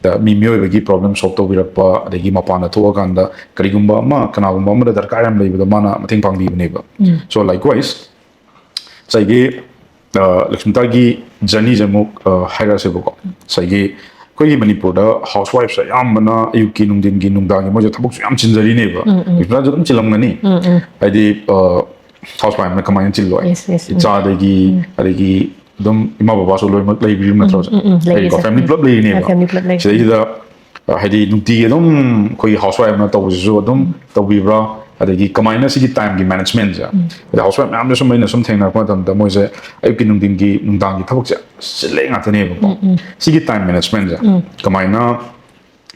ꯗ ꯃꯤ ꯃꯤꯑꯣꯏꯕꯒꯤ ꯄ꯭ꯔꯣꯕ꯭ꯂꯦꯝ ꯁꯣꯜꯕ ꯇꯧꯕꯤꯔꯛꯄ, ꯑꯗꯒꯤ ꯃꯄꯥꯟꯗ ꯊꯣꯛꯑꯀꯥꯟꯗ ꯀꯔꯤꯒꯨꯝꯕ ꯑꯃ, ꯀꯅꯥꯒꯨꯝꯕ ꯑꯃꯗ ꯗꯔꯀꯥꯔ ꯌꯥꯝ ꯂꯩꯕꯗꯣ ꯃꯥꯅ ꯃꯇꯦꯡ ꯄꯥꯡꯕꯤꯕꯅꯦꯕ꯫ So likewise, ꯉꯁꯥꯏꯒꯤ, ꯑ, ꯂꯛꯁꯃꯤꯇꯥꯒꯤ ꯖꯔꯅꯤꯁꯦ ꯑꯃꯨꯛ, ꯑ, ꯍꯥꯏꯔꯛꯑꯁꯦꯕꯀꯣ꯫ ꯉꯁꯥꯏꯒꯤ ꯑꯩꯈꯣꯏꯒꯤ ꯃꯅꯤꯄꯨꯔꯗ ꯍꯥꯎꯁ ꯋꯥꯏꯐꯁꯦ ꯑꯌꯥꯝꯕꯅ ꯑꯌꯨꯛꯀꯤ, ꯅꯨꯡꯊꯤꯟꯒꯤ, ꯅꯨꯡꯗꯥꯡꯒꯤ ꯃꯣꯏꯁꯦ ꯊꯕꯛꯁꯨ ꯌꯥꯝ ꯆꯤꯟꯖꯔꯤꯅꯦꯕ꯫ ꯂꯛꯁꯃꯤꯇꯥꯁꯨ ꯑꯗꯨꯝ ꯆꯤꯜꯂꯝꯒꯅꯤ꯫ ꯍꯥꯏꯗꯤ, ꯑ, ꯍꯥꯎꯁ ꯋꯥꯏꯐꯅ ꯀꯃꯥꯏꯅ ꯆꯤꯜꯂꯣꯏ? Yes, yes. ꯎꯝ. ꯏꯆꯥꯗꯒꯤ, ꯎꯝ. ꯑꯗꯒꯤ ꯑꯗꯨꯝ ꯏꯃꯥ ꯕꯕꯥꯁꯨ ꯂꯣꯏꯅꯃꯛ ꯂꯩꯕꯤꯔꯤꯕ ꯅꯠꯇ꯭ꯔꯣ? ꯎꯝ, ꯎꯝ, ꯎꯝ, ꯂꯩꯌꯦ, ꯂꯩꯀꯣ, sir. ꯐꯦꯃꯤꯂꯤ ꯎꯝ. ꯄꯨꯂꯞ ꯂꯩꯔꯤꯅꯦꯕ꯫ ꯑ, ꯐꯦꯃꯤꯂꯤ ꯄꯨꯂꯞ ꯂꯩ. ꯁꯤꯗꯩꯁꯤꯗ, ꯑ, ꯍꯥꯏꯗꯤ ꯅꯨꯡꯇꯤꯒꯤ ꯑꯗꯨꯝ ꯑꯩꯈꯣꯏꯒꯤ ꯍꯥꯎꯁ ꯋꯥꯏꯐꯅ ꯇꯧꯕꯁꯤꯁꯨ ꯑꯗꯨꯝ ꯎꯝ. ꯇꯧꯕꯤꯕ꯭ꯔꯥ? ꯑꯗꯒꯤ ꯀꯃꯥꯏꯅ ꯁꯤꯒꯤ ꯇꯥꯏꯝꯒꯤ ꯃꯦꯅꯦꯖꯃꯦꯟꯁꯦ? ꯎꯝ. ꯍꯥꯏꯗꯤ ꯍꯥꯎꯁ ꯋꯥꯏꯐ ꯃꯌꯥꯝꯁꯦ ꯁꯨꯝ ꯑꯩꯅ ꯁꯨꯝ ꯊꯦꯡꯅꯔꯛꯄ ꯃꯇꯝꯗ ꯃꯣꯏꯁꯦ ꯑꯌꯨꯛꯀꯤ, ꯅꯨꯡꯊꯤꯟꯒꯤ, ꯅꯨꯡꯗꯥꯡꯒꯤ ꯊꯕꯛꯁꯦ ꯆꯤꯜꯂꯦ ꯉꯥꯛꯇꯅꯦꯕꯀꯣ꯫ ꯎꯝ, ꯎꯝ. ꯁꯤꯒꯤ ꯇꯥꯏꯝ ꯃꯦꯅꯦꯖꯃꯦꯟꯁꯦ ꯎꯝ. ꯀꯃꯥꯏꯅ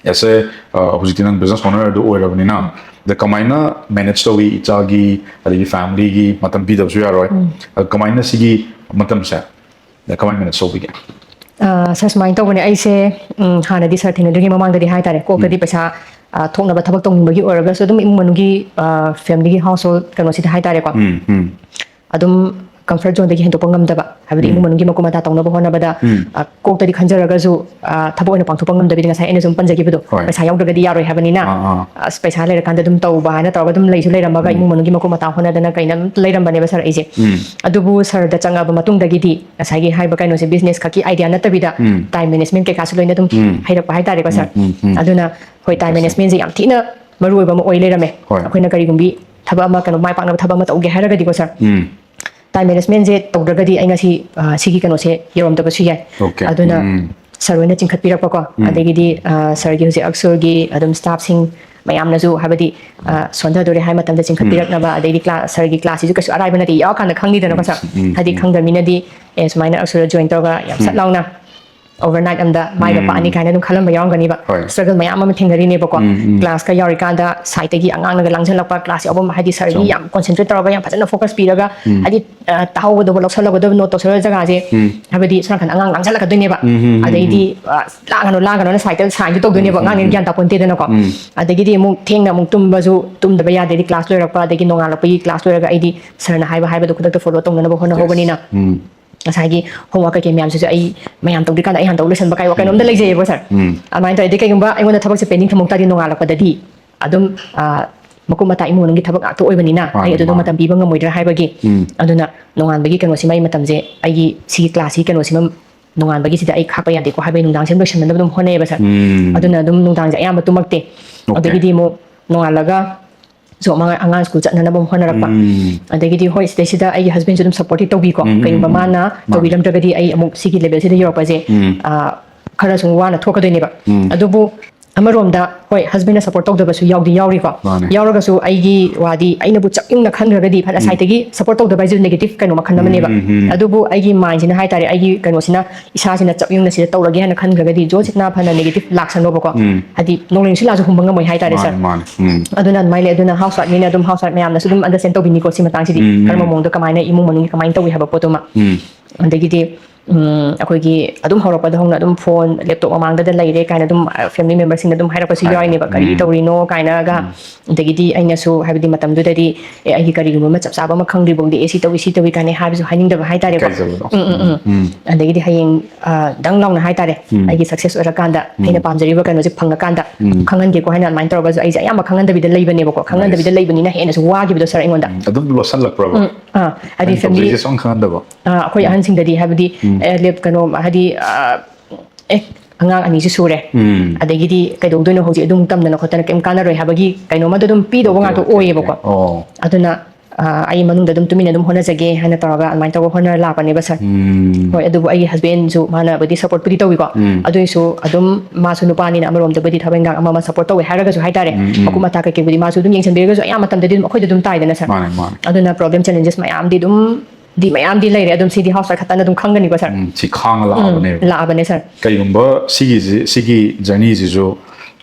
ꯑꯦꯁ ꯑꯦ, ꯑ, ꯍꯧꯖꯤꯛꯇꯤ ꯅꯪ ꯕꯤꯖꯤꯅꯦꯁ ꯑꯣꯅꯔꯗꯨ ꯑꯣꯏꯔꯕꯅꯤꯅ, ꯑꯗ ꯀꯃꯥꯏꯅ ꯃꯦꯅꯦꯖ ꯇꯧꯏ ꯏꯆꯥꯒꯤ, ꯑꯗꯒꯤ ꯐꯦꯃꯤꯂꯤꯒꯤ ꯃꯇꯝ ꯄꯤꯗꯕꯁꯨ ꯌꯥꯔꯣꯏ꯫ ꯎꯝ. ꯑꯗ ꯀꯃꯥꯏꯅ ꯁꯤꯒꯤ ꯃꯇꯝꯁꯦ, ꯑꯗ ꯀꯃꯥꯏꯅ ꯃꯦꯅꯦꯖ ꯇꯧꯕꯤꯒꯦ? ꯑ, ꯁꯥꯔ, ꯁꯨꯃꯥꯏꯅ ꯇꯧꯕꯅꯦ, ꯑꯩꯁꯦ, ꯎꯝ, ꯍꯥꯟꯅꯗꯤ ꯁꯥꯔ ꯊꯦꯡꯅꯗ꯭ꯔꯤꯉꯩ ꯃꯃꯥꯡꯗꯗꯤ ꯍꯥꯏꯇꯥꯔꯦ, ꯀꯣꯛꯇꯗꯤ ꯎꯝ. ꯄꯩꯁꯥ, ꯑ, ꯊꯣꯛꯅꯕ ꯊꯕꯛ ꯇꯧꯅꯤꯡꯕꯒꯤ ꯑꯣꯏꯔꯒꯁꯨ ꯑꯗꯨꯝ ꯏꯃꯨꯡ ꯃꯅꯨꯡꯒꯤ, ꯑ, ꯐꯦꯃꯤꯂꯤꯒꯤ ꯍꯥꯎꯁ ꯍꯣꯜ ꯀꯩꯅꯣꯁꯤꯗ ꯍꯥꯏꯇꯥꯔꯦꯀꯣ꯫ ꯎꯝ, ꯎꯝ. ꯑꯗꯨꯝ ꯀꯝꯐꯔꯠ ꯖꯣꯟꯗꯒꯤ ꯍꯦꯟꯗꯣꯛꯄ ꯉꯝꯗꯕ, ꯍꯥꯏꯕꯗꯤ ꯎꯝ. ꯏꯃꯨꯡ ꯃꯅꯨꯡꯒꯤ ꯃꯀꯨꯞ ꯃꯇꯥ ꯇꯧꯅꯕ ꯍꯣꯠꯅꯕꯗ, ꯎꯝ. ꯑ, ꯀꯣꯛꯇꯗꯤ ꯈꯟꯖꯔꯒꯁꯨ, ꯑ, ꯊꯕꯛ ꯑꯣꯏꯅ ꯄꯥꯡꯊꯣꯛꯄ ꯉꯝꯗꯕꯤꯗ ꯉꯁꯥꯏ ꯑꯩꯅ ꯁꯨꯝ ꯄꯟꯖꯈꯤꯕꯗꯣ, ꯍꯣꯏ. ꯄꯩꯁꯥ ꯌꯥꯎꯗ꯭ꯔꯒꯗꯤ ꯌꯥꯔꯣꯏ ꯍꯥꯏꯕꯅꯤꯅ, ꯑꯥ, ꯑꯥ. ꯑꯁ, ꯄꯩꯁꯥ ꯂꯩꯔꯀꯥꯟꯗ ꯑꯗꯨꯝ ꯇꯧꯕ ꯍꯥꯏꯅ ꯇꯧꯔꯒ ꯑꯗꯨꯝ ꯂꯩꯁꯨ ꯂꯩꯔꯝꯃꯒ, ꯎꯝ. ꯏꯃꯨꯡ ꯃꯅꯨꯡꯒꯤ ꯃꯀꯨꯞ ꯃꯇꯥ ꯍꯣꯠꯅꯗꯅ ꯀꯩꯅ ꯑꯗꯨꯝ ꯂꯩꯔꯝꯕꯅꯦꯕ ꯁꯥꯔ ꯑꯩꯁꯦ꯫ ꯎꯝ. ꯑꯗꯨꯕꯨ ꯁꯥꯔꯗ ꯆꯪꯉꯛꯑꯕ ꯃꯇꯨꯡꯗꯒꯤꯗꯤ ꯉꯁꯥꯏꯒꯤ ꯍꯥꯏꯕ ꯀꯩꯅꯣꯁꯦ, ꯕꯤꯖꯤꯅꯦꯁ ꯈꯛꯀꯤ ꯑꯥꯏꯗꯤꯌꯥ ꯅꯠꯇꯕꯤꯗ, ꯎꯝ. ꯇꯥꯏꯝ ꯃꯦꯅꯦꯖꯃꯦꯟ ꯀꯩꯀꯥꯁꯨ ꯂꯣꯏꯅ ꯑꯗꯨꯝ ꯎꯝ. ꯍꯩꯔꯛꯄ ꯍꯥꯏꯇꯥꯔꯦꯀꯣ, ꯁꯥꯔ꯫ ꯎꯝ, ꯎꯝ, ꯎꯝ. ꯑꯗꯨꯅ ꯍꯣꯏ, ꯇꯥꯏꯝ ꯃꯦꯅꯦꯖꯃꯦꯟꯁꯦ ꯌꯥꯝ ꯊꯤꯅ ꯃꯔꯨ ꯑꯣꯏꯕ ꯑꯃ ꯑꯣꯏ ꯂꯩꯔꯝꯃꯦ꯫ ꯍꯣꯏ. ꯑꯩꯈꯣꯏꯅ ꯀꯔꯤꯒꯨꯝꯕꯤ ꯊꯕꯛ ꯑꯃ, ꯀꯩꯅꯣ, ꯃꯥꯏ ꯄꯥꯛꯅꯕ ꯊꯕꯛ ꯑꯃ ꯇꯧꯒꯦ ꯍꯥꯏꯔꯒꯗꯤꯀꯣ, ꯁꯥꯔ, ꯎꯝ. ꯇꯥꯏꯝ ꯃꯦꯅꯦꯖꯃꯦꯟꯁꯦ ꯇꯧꯗ꯭ꯔꯒꯗꯤ ꯑꯩ ꯉꯁꯤ, ꯑ, ꯁꯤꯒꯤ ꯀꯩꯅꯣꯁꯦ ꯌꯧꯔꯝꯗꯕꯁꯨ ꯌꯥꯏ꯫ ꯑꯣꯀꯦ. ꯑꯗꯨꯅ ꯎꯝ. ꯁꯥꯔ ꯍꯣꯏꯅ ꯆꯤꯡꯈꯠꯄꯤꯔꯛꯄꯀꯣ, ꯎꯝ. ꯑꯗꯒꯤꯗꯤ, ꯑ, ꯁꯥꯔꯒꯤ ꯍꯧꯖꯤꯛ ꯑꯛꯁꯨꯔꯒꯤ ꯑꯗꯨꯝ ꯁ꯭ꯇꯥꯐꯁꯤꯡ ꯃꯌꯥꯝꯅꯁꯨ, ꯍꯥꯏꯕꯗꯤ, ꯑ, ꯁꯣꯟꯊꯗꯣꯔꯦ ꯍꯥꯏꯕ ꯃꯇꯝꯗ ꯆꯤꯡꯈꯠꯄꯤꯔꯛꯅꯕ, ꯎꯝ. ꯑꯗꯩꯗꯤ ꯀ꯭ꯂꯥꯁ, ꯁꯥꯔꯒꯤ ꯀ꯭ꯂꯥꯁꯁꯤꯁꯨ ꯀꯩꯁꯨ ꯑꯔꯥꯏꯕ ꯅꯠꯇꯦ, ꯌꯥꯎꯔꯀꯥꯟꯗ ꯈꯪꯅꯤꯗꯅꯀꯣ, ꯎꯝ, ꯁꯥꯔ? ꯎꯝ, ꯍꯥꯏꯗꯤ ꯎꯝ. ꯈꯪꯗꯕ ꯃꯤꯅꯗꯤ, ꯑꯦ, ꯁꯨꯃꯥꯏꯅ ꯑꯛꯁꯨꯔꯗ ꯖꯣꯏꯟ ꯇꯧꯔꯒ ꯌꯥꯝ ꯁꯠ ꯎꯝ. ꯂꯥꯎꯅ overnight ꯑꯝꯗ ꯃꯥꯏꯒ ꯄꯥꯛꯑꯅꯤ ꯀꯥꯏꯅ ꯑꯗꯨꯝ ꯈꯜꯂꯝꯕ ꯌꯥꯎꯔꯝꯒꯅꯤꯕ꯫ ꯍꯣꯏ. Struggle ꯃꯌꯥꯝ ꯑꯃ ꯊꯦꯡꯅꯔꯤꯅꯦꯕꯀꯣ꯫ ꯎꯝ, ꯎꯝ. Class ꯀ ꯌꯥꯎꯔꯤꯀꯥꯟꯗ side ꯇꯒꯤ ꯑꯉꯥꯡꯅꯒ ꯂꯥꯡꯁꯤꯜꯂꯛꯄ, class ꯌꯥꯎꯐꯝ ꯍꯥꯏꯗꯤ sir ꯒꯤ ꯆꯨꯝ. ꯌꯥꯝ concentrate ꯇꯧꯔꯒ ꯌꯥꯝ ꯐꯖꯅ focus ꯄꯤꯔꯒ ꯎꯝ. ꯍꯥꯏꯗꯤ ꯑ, ꯇꯥꯍꯧꯒꯗꯕ, ꯂꯧꯁꯜꯂꯒꯗꯕ, note ꯇꯧꯁꯜꯂꯒ ꯖꯒꯥꯁꯦ ꯎꯝ. ꯍꯥꯏꯕꯗꯤ ꯁꯣꯝ ꯅꯥꯀꯟꯗ ꯑꯉꯥꯡ ꯂꯥꯡꯁꯤꯜꯂꯛꯀꯗꯣꯏꯅꯦꯕ꯫ ꯎꯝ, ꯎꯝ, ꯎꯝ, ꯑꯗꯩꯗꯤ ꯑ, ꯂꯥꯡꯒꯅꯨ ꯂꯥꯡꯒꯅꯨꯅ side ꯇ sign ꯁꯨ ꯇꯧꯗꯣꯏꯅꯦꯕ, ꯎꯝ, ꯑꯉꯥꯡꯅꯤꯅ ꯎꯝ. ꯒ꯭ꯌꯥꯟ ꯇꯥꯄꯣꯟꯇꯦꯗꯅꯀꯣ꯫ ꯎꯝ. ꯑꯗꯒꯤꯗꯤ ꯑꯃꯨꯛ ꯊꯦꯡꯅ ꯑꯃꯨꯛ ꯇꯨꯝꯕꯁꯨ, ꯇꯨꯝꯗꯕ ꯌꯥꯗꯦ꯫ ꯍꯥꯏꯗꯤ class ꯂꯣꯏꯔꯛꯄ ꯑꯗꯒꯤ ꯅꯣꯡꯉꯥꯜꯂꯛꯄꯒꯤ class ꯂꯣꯏꯔꯒ ꯑꯩꯗꯤ sir ꯅ ꯍꯥꯏꯕ ꯍꯥꯏꯕꯗꯣ ꯈꯨꯗꯛꯇ follow ꯇꯧꯅꯅꯕ ꯍꯣꯠꯅꯍꯧꯕꯅꯤꯅ ꯎꯝ. ꯉꯁꯥꯏꯒꯤ homework ꯀꯩꯀꯩ ꯃꯌꯥꯝꯁꯤꯁꯨ ꯑꯩ ꯃꯌꯥꯝ ꯇꯧꯗ꯭ꯔꯤꯀꯥꯟꯗ ꯑꯩ ꯍꯥꯟꯅ ꯇꯧ ꯂꯣꯏꯁꯟꯕ ꯀꯥꯏ ꯀꯩꯅꯣꯝꯗ ꯂꯩꯖꯩꯌꯦꯕ sir꯫ ꯎꯝ. ꯑꯗꯨꯃꯥꯏꯅ ꯇꯧꯔꯗꯤ ꯀꯩꯒꯨꯝꯕ ꯑꯩꯉꯣꯟꯗ ꯊꯕꯛꯁꯦ pending ꯊꯝꯍꯧ ꯇꯥꯔꯗꯤ ꯅꯣꯡꯉꯥꯜꯂꯛꯄꯗꯗꯤ ꯑꯗꯨꯝ ꯑ, ꯃꯀꯨꯞ ꯃꯇꯥ ꯏꯃꯨꯡ ꯃꯅꯨꯡꯒꯤ ꯊꯕꯛ ꯉꯥꯛꯇ ꯑꯣꯏꯕꯅꯤꯅ ꯃꯥꯅꯦ, ꯑꯩ ꯑꯗꯨꯗꯣ ꯃꯥꯅꯦ. ꯃꯇꯝ ꯄꯤꯕ ꯉꯝꯃꯣꯏꯗ꯭ꯔꯥ ꯍꯥꯏꯕꯒꯤ꯫ ꯎꯝ. ꯑꯗꯨꯅ ꯅꯣꯡꯉꯥꯟꯕꯒꯤ ꯀꯩꯅꯣꯁꯤꯃ ꯑꯩ ꯃꯇꯝꯁꯦ ꯑꯩꯒꯤ ꯁꯤꯒꯤ class ꯁꯤ ꯀꯩꯅꯣꯁꯤꯃ ꯅꯣꯡꯉꯥꯟꯕꯒꯤ ꯁꯤꯗ ꯑꯩ ꯈꯥꯛꯄ ꯌꯥꯗꯦꯀꯣ ꯍꯥꯏꯕꯒꯤ ꯅꯨꯡꯗꯥꯡꯁꯦ ꯑꯗꯨꯝ ꯂꯣꯏꯁꯟꯅꯕ ꯑꯗꯨꯝ ꯍꯣꯠꯅꯩꯌꯦꯕ sir꯫ ꯎꯝ. ꯑꯗꯨꯅ ꯑꯗꯨꯝ ꯅꯨꯡꯗꯥꯡꯁꯦ ꯑꯌꯥꯝꯕ ꯇꯨꯝꯃꯛꯇꯦ꯫ Okay. ꯑꯗꯒꯤꯗꯤ ꯑꯃꯨꯛ ꯅꯣꯡꯉꯥꯜꯂꯒ ꯁꯨ ꯑꯃ ꯑꯉꯥꯡ school ꯆꯠꯅꯅꯕ ꯑꯃꯨꯛ ꯍꯣꯠꯅꯔꯛꯄ꯫ ꯎꯝ. ꯑꯗꯒꯤꯗꯤ ꯍꯣꯏ ꯁꯤꯗꯩꯁꯤꯗ ꯑꯩꯒꯤ husband ꯁꯨ ꯑꯗꯨꯝ support ꯇꯤ ꯇꯧꯕꯤꯀꯣ꯫ ꯎꯝ, ꯎꯝ, ꯀꯩꯒꯨꯝꯕ ꯎꯝ. ꯃꯥꯅ ꯃꯥꯅꯦ. ꯇꯧꯕꯤꯔꯝꯗ꯭ꯔꯒꯗꯤ ꯑꯩ ꯑꯃꯨꯛ ꯁꯤꯒꯤ level ꯁꯤꯗ ꯌꯧꯔꯛꯄꯁꯦ ꯎꯝ. ꯑ, ꯈꯔ ꯁꯨꯝ ꯋꯥꯅ ꯊꯣꯛꯀꯗꯣꯏꯅꯦꯕ꯫ ꯎꯝ. ꯑꯗꯨꯕꯨ ꯑꯃꯔꯣꯝꯗ ꯍꯣꯏ husband ꯅ support ꯇꯧꯗꯕꯁꯨ ꯌꯥꯎꯗꯤ ꯌꯥꯎꯔꯤꯀꯣ꯫ ꯃꯥꯅꯦ. ꯌꯥꯎꯔꯒꯁꯨ ꯑꯩꯒꯤ ꯋꯥꯗꯤ ꯑꯩꯅꯕꯨ ꯆꯞ ꯌꯨꯡꯅ ꯈꯟꯈ꯭ꯔꯒꯗꯤ ꯐꯅ ꯎꯝ. side ꯇꯒꯤ support ꯇꯧꯗꯕ ꯍꯥꯏꯁꯤꯁꯨ negative ꯀꯩꯅꯣ ꯃꯈꯜ ꯑꯃꯅꯦꯕ꯫ ꯎꯝ, ꯎꯝ, ꯎꯝ. ꯑꯗꯨꯕꯨ ꯑꯩꯒꯤ mind ꯁꯤꯅ ꯍꯥꯏꯇꯥꯔꯦ, ꯑꯩꯒꯤ ꯀꯩꯅꯣꯁꯤꯅ, ꯏꯁꯥꯁꯤꯅ ꯆꯞ ꯌꯨꯡꯅ ꯁꯤꯗ ꯇꯧꯔꯒꯦ ꯍꯥꯏꯅ ꯈꯟꯈ꯭ꯔꯒꯗꯤ ꯖꯣꯁꯤꯠꯅ ꯐꯅ negative ꯂꯥꯛꯁꯅꯣꯕꯀꯣ꯫ ꯎꯝ. ꯍꯥꯏꯗꯤ ꯅꯣꯡꯂꯩ ꯅꯨꯡꯁꯤꯠ ꯂꯥꯛꯑꯁꯨ ꯍꯨꯝꯕ ꯉꯝꯃꯣꯏ ꯍꯥꯏꯇꯥꯔꯦ sir꯫ ꯃꯥꯅꯦ, ꯃꯥꯅꯦ. ꯎꯝ. ꯑꯗꯨꯅ ꯑꯗꯨꯃꯥꯏꯅ ꯂꯩ꯫ ꯑꯗꯨꯅ house wife ꯅꯤꯅ ꯑꯗꯨꯝ house wife ꯃꯌꯥꯝꯅꯁꯨ ꯑꯗꯨꯝ understand ꯇꯧꯕꯤꯅꯤꯀꯣ ꯁꯤ ꯃꯇꯥꯡꯁꯤꯗꯤ꯫ ꯎꯝ, ꯎꯝ. ꯀꯔꯝꯕ ꯃꯑꯣꯡꯗ ꯀꯃꯥꯏꯅ ꯏꯃꯨꯡ ꯃꯅꯨꯡꯒꯤ ꯀꯃꯥꯏꯅ ꯇꯧꯏ ꯍꯥꯏꯕ ꯄꯣꯠꯇꯨꯃ꯫ ꯎꯝ. ꯑꯗꯒꯤꯗꯤ ꯎꯝ, ꯑꯩꯈꯣꯏꯒꯤ ꯑꯗꯨꯝ ꯍꯧꯔꯛꯄꯗ ꯍꯧꯅ ꯑꯗꯨꯝ phone, laptop ꯃꯃꯥꯡꯗꯗ ꯂꯩꯔꯦ ꯀꯥꯏꯅ ꯑꯗꯨꯝ, ꯑ, family member ꯁꯤꯡꯅ ꯑꯗꯨꯝ ꯍꯥꯏꯔꯛꯄꯁꯨ ꯍꯥꯏ. ꯌꯥꯎꯔꯤꯅꯦꯕ, "ꯀꯔꯤ ꯎꯝ. ꯇꯧꯔꯤꯅꯣ?" ꯀꯥꯏꯅꯒ꯫ ꯎꯝ. ꯑꯗꯒꯤꯗꯤ ꯑꯩꯅꯁꯨ ꯍꯥꯏꯕꯗꯤ ꯃꯇꯝꯗꯨꯗꯗꯤ, "ꯑꯦ, ꯑꯩꯒꯤ ꯀꯔꯤꯒꯨꯝꯕ ꯑꯃ ꯆꯞ ꯆꯥꯕ ꯑꯃ ꯈꯪꯗ꯭ꯔꯤ ꯐꯥꯎꯗꯤ, ꯑꯦ, ꯁꯤ ꯇꯧꯏ, ꯁꯤ ꯇꯧꯏ" ꯀꯥꯏꯅ ꯍꯥꯏꯕꯁꯨ ꯍꯥꯏꯅꯤꯡꯗꯕ ꯍꯥꯏꯇꯥꯔꯦꯀꯣ꯫ ꯀꯥꯏꯖꯕꯗꯣ. ꯎꯝ, ꯎꯝ, ꯎꯝ꯫ ꯎꯝ. ꯑꯗꯒꯤꯗꯤ ꯍꯌꯦꯡ, ꯑ, ꯗꯪ ꯂꯥꯎꯅ ꯍꯥꯏꯇꯥꯔꯦ, ꯎꯝ. ꯑꯩꯒꯤ success ꯑꯣꯏꯔꯀꯥꯟꯗ, ꯎꯝ. ꯑꯩꯅ ꯄꯥꯝꯖꯔꯤꯕ ꯀꯩꯅꯣꯁꯦ ꯐꯪꯉꯀꯥꯟꯗ ꯎꯝ. ꯈꯪꯍꯟꯒꯦꯀꯣ ꯍꯥꯏꯅ ꯑꯗꯨꯃꯥꯏꯅ ꯇꯧꯔꯒꯁꯨ ꯑꯩꯁꯦ ꯑꯌꯥꯝꯕ ꯈꯪꯍꯟꯗꯕꯤꯗ ꯂꯩꯕꯅꯦꯕꯀꯣ꯫ ꯈꯪꯍꯟꯗꯕꯤꯗ Nice. ꯂꯩꯕꯅꯤꯅ ꯍꯦꯟꯅꯁꯨ ꯋꯥꯈꯤꯕꯗꯣ sir ꯑꯩꯉꯣꯟꯗ꯫ ꯎꯝ. ꯑꯗꯨꯝ ꯂꯣꯠꯁꯜꯂꯛꯄ꯭ꯔꯕ? ꯎꯝ, ꯑꯥ, ꯍꯥꯏꯗꯤ ꯅꯪ family ꯇꯧꯖꯩꯁꯦ ꯁꯨꯡꯈꯪ ꯈꯪꯍꯟꯗꯕ? ꯑ, ꯑꯩꯈꯣꯏ ꯎꯝ. ꯑꯍꯟꯁꯤꯡꯗꯗꯤ ꯍꯥꯏꯕꯗꯤ, ꯎꯝ. ꯑꯦ, ꯂꯦꯞ-, ꯀꯩꯅꯣ, ꯍꯥꯏꯗꯤ, ꯑ, ꯑꯦ, ꯑꯉꯥꯡ ꯑꯅꯤꯁꯨ ꯁꯨꯔꯦ, ꯎꯝ. ꯑꯗꯒꯤꯗꯤ ꯀꯩꯗꯧꯗꯣꯏꯅꯣ ꯍꯧꯖꯤꯛ ꯑꯗꯨꯝ ꯇꯝꯗꯅ ꯈꯣꯠꯇꯅ ꯀꯩꯝ ꯀꯥꯟꯅꯔꯣꯏ ꯍꯥꯏꯕꯒꯤ ꯀꯩꯅꯣꯃꯗ ꯑꯗꯨꯝ ꯄꯤꯗꯧꯕ Okay, ꯉꯥꯛꯇ okay, ꯑꯣꯏꯌꯦꯕꯀꯣ꯫ okay. ꯑꯣ. ꯑꯗꯨꯅ, ꯑ, ꯑꯩ ꯃꯅꯨꯡꯗ ꯑꯗꯨꯝ ꯇꯨꯃꯤꯟꯅ ꯑꯗꯨꯝ ꯍꯣꯠꯅꯖꯒꯦ ꯍꯥꯏꯅ ꯇꯧꯔꯒ ꯑꯗꯨꯃꯥꯏꯅ ꯇꯧꯔꯒ ꯍꯣꯠꯅꯔ ꯂꯥꯛꯄꯅꯦꯕ sir꯫ ꯎꯝ. ꯍꯣꯏ, ꯑꯗꯨꯕꯨ ꯑꯩꯒꯤ husband ꯁꯨ ꯃꯥꯅꯕꯨꯗꯤ support ꯄꯨꯗꯤ ꯇꯧꯏꯀꯣ꯫ ꯎꯝ. ꯑꯗꯨꯏꯁꯨ ꯑꯗꯨꯝ ꯃꯥꯁꯨ ꯅꯨꯄꯥꯅꯤꯅ ꯑꯃꯔꯣꯝꯗꯕꯨꯗꯤ ꯊꯕꯛ ꯏꯟꯈꯥꯡ ꯑꯃ ꯑꯃ support ꯇꯧꯋꯦ ꯍꯥꯏꯔꯒꯁꯨ ꯍꯥꯏꯇꯥꯔꯦ, ꯎꯝ, ꯎꯝ. ꯃꯀꯨꯞ ꯃꯇꯥ ꯀꯩꯀꯩꯕꯨꯗꯤ ꯃꯥꯁꯨ ꯑꯗꯨꯝ ꯌꯦꯡꯁꯤꯟꯕꯤꯔꯒꯁꯨ ꯑꯌꯥꯝꯕ ꯃꯇꯝꯗꯗꯤ ꯑꯗꯨꯝ ꯑꯩꯈꯣꯏꯗ ꯑꯗꯨꯝ ꯇꯥꯏꯗꯅ sir꯫ ꯃꯥꯅꯦ, ꯃꯥꯅꯦ. ꯑꯗꯨꯅ problem challenges ꯃꯌꯥꯝꯗꯤ ꯑꯗꯨꯝ ꯗꯤ ꯃꯌꯥꯝꯗꯤ ꯂꯩꯔꯦ, ꯑꯗꯨꯝ ꯁꯤꯗꯤ ꯍꯥꯎꯁ ꯋꯥꯏꯐ ꯈꯛꯇꯅ ꯑꯗꯨꯝ ꯈꯪꯒꯅꯤꯀꯣ ꯁꯥꯔ? ꯎꯝ, ꯁꯤ ꯈꯥꯡꯉ ꯂꯥꯛꯑꯕꯅꯦꯕ꯫ ꯂꯥꯛꯑꯕꯅꯦ ꯁꯥꯔ꯫ ꯀꯩꯒꯨꯝꯕ ꯁꯤꯒꯤꯁꯤ, ꯁꯤꯒꯤ ꯖꯔꯅꯤꯁꯤꯁꯨ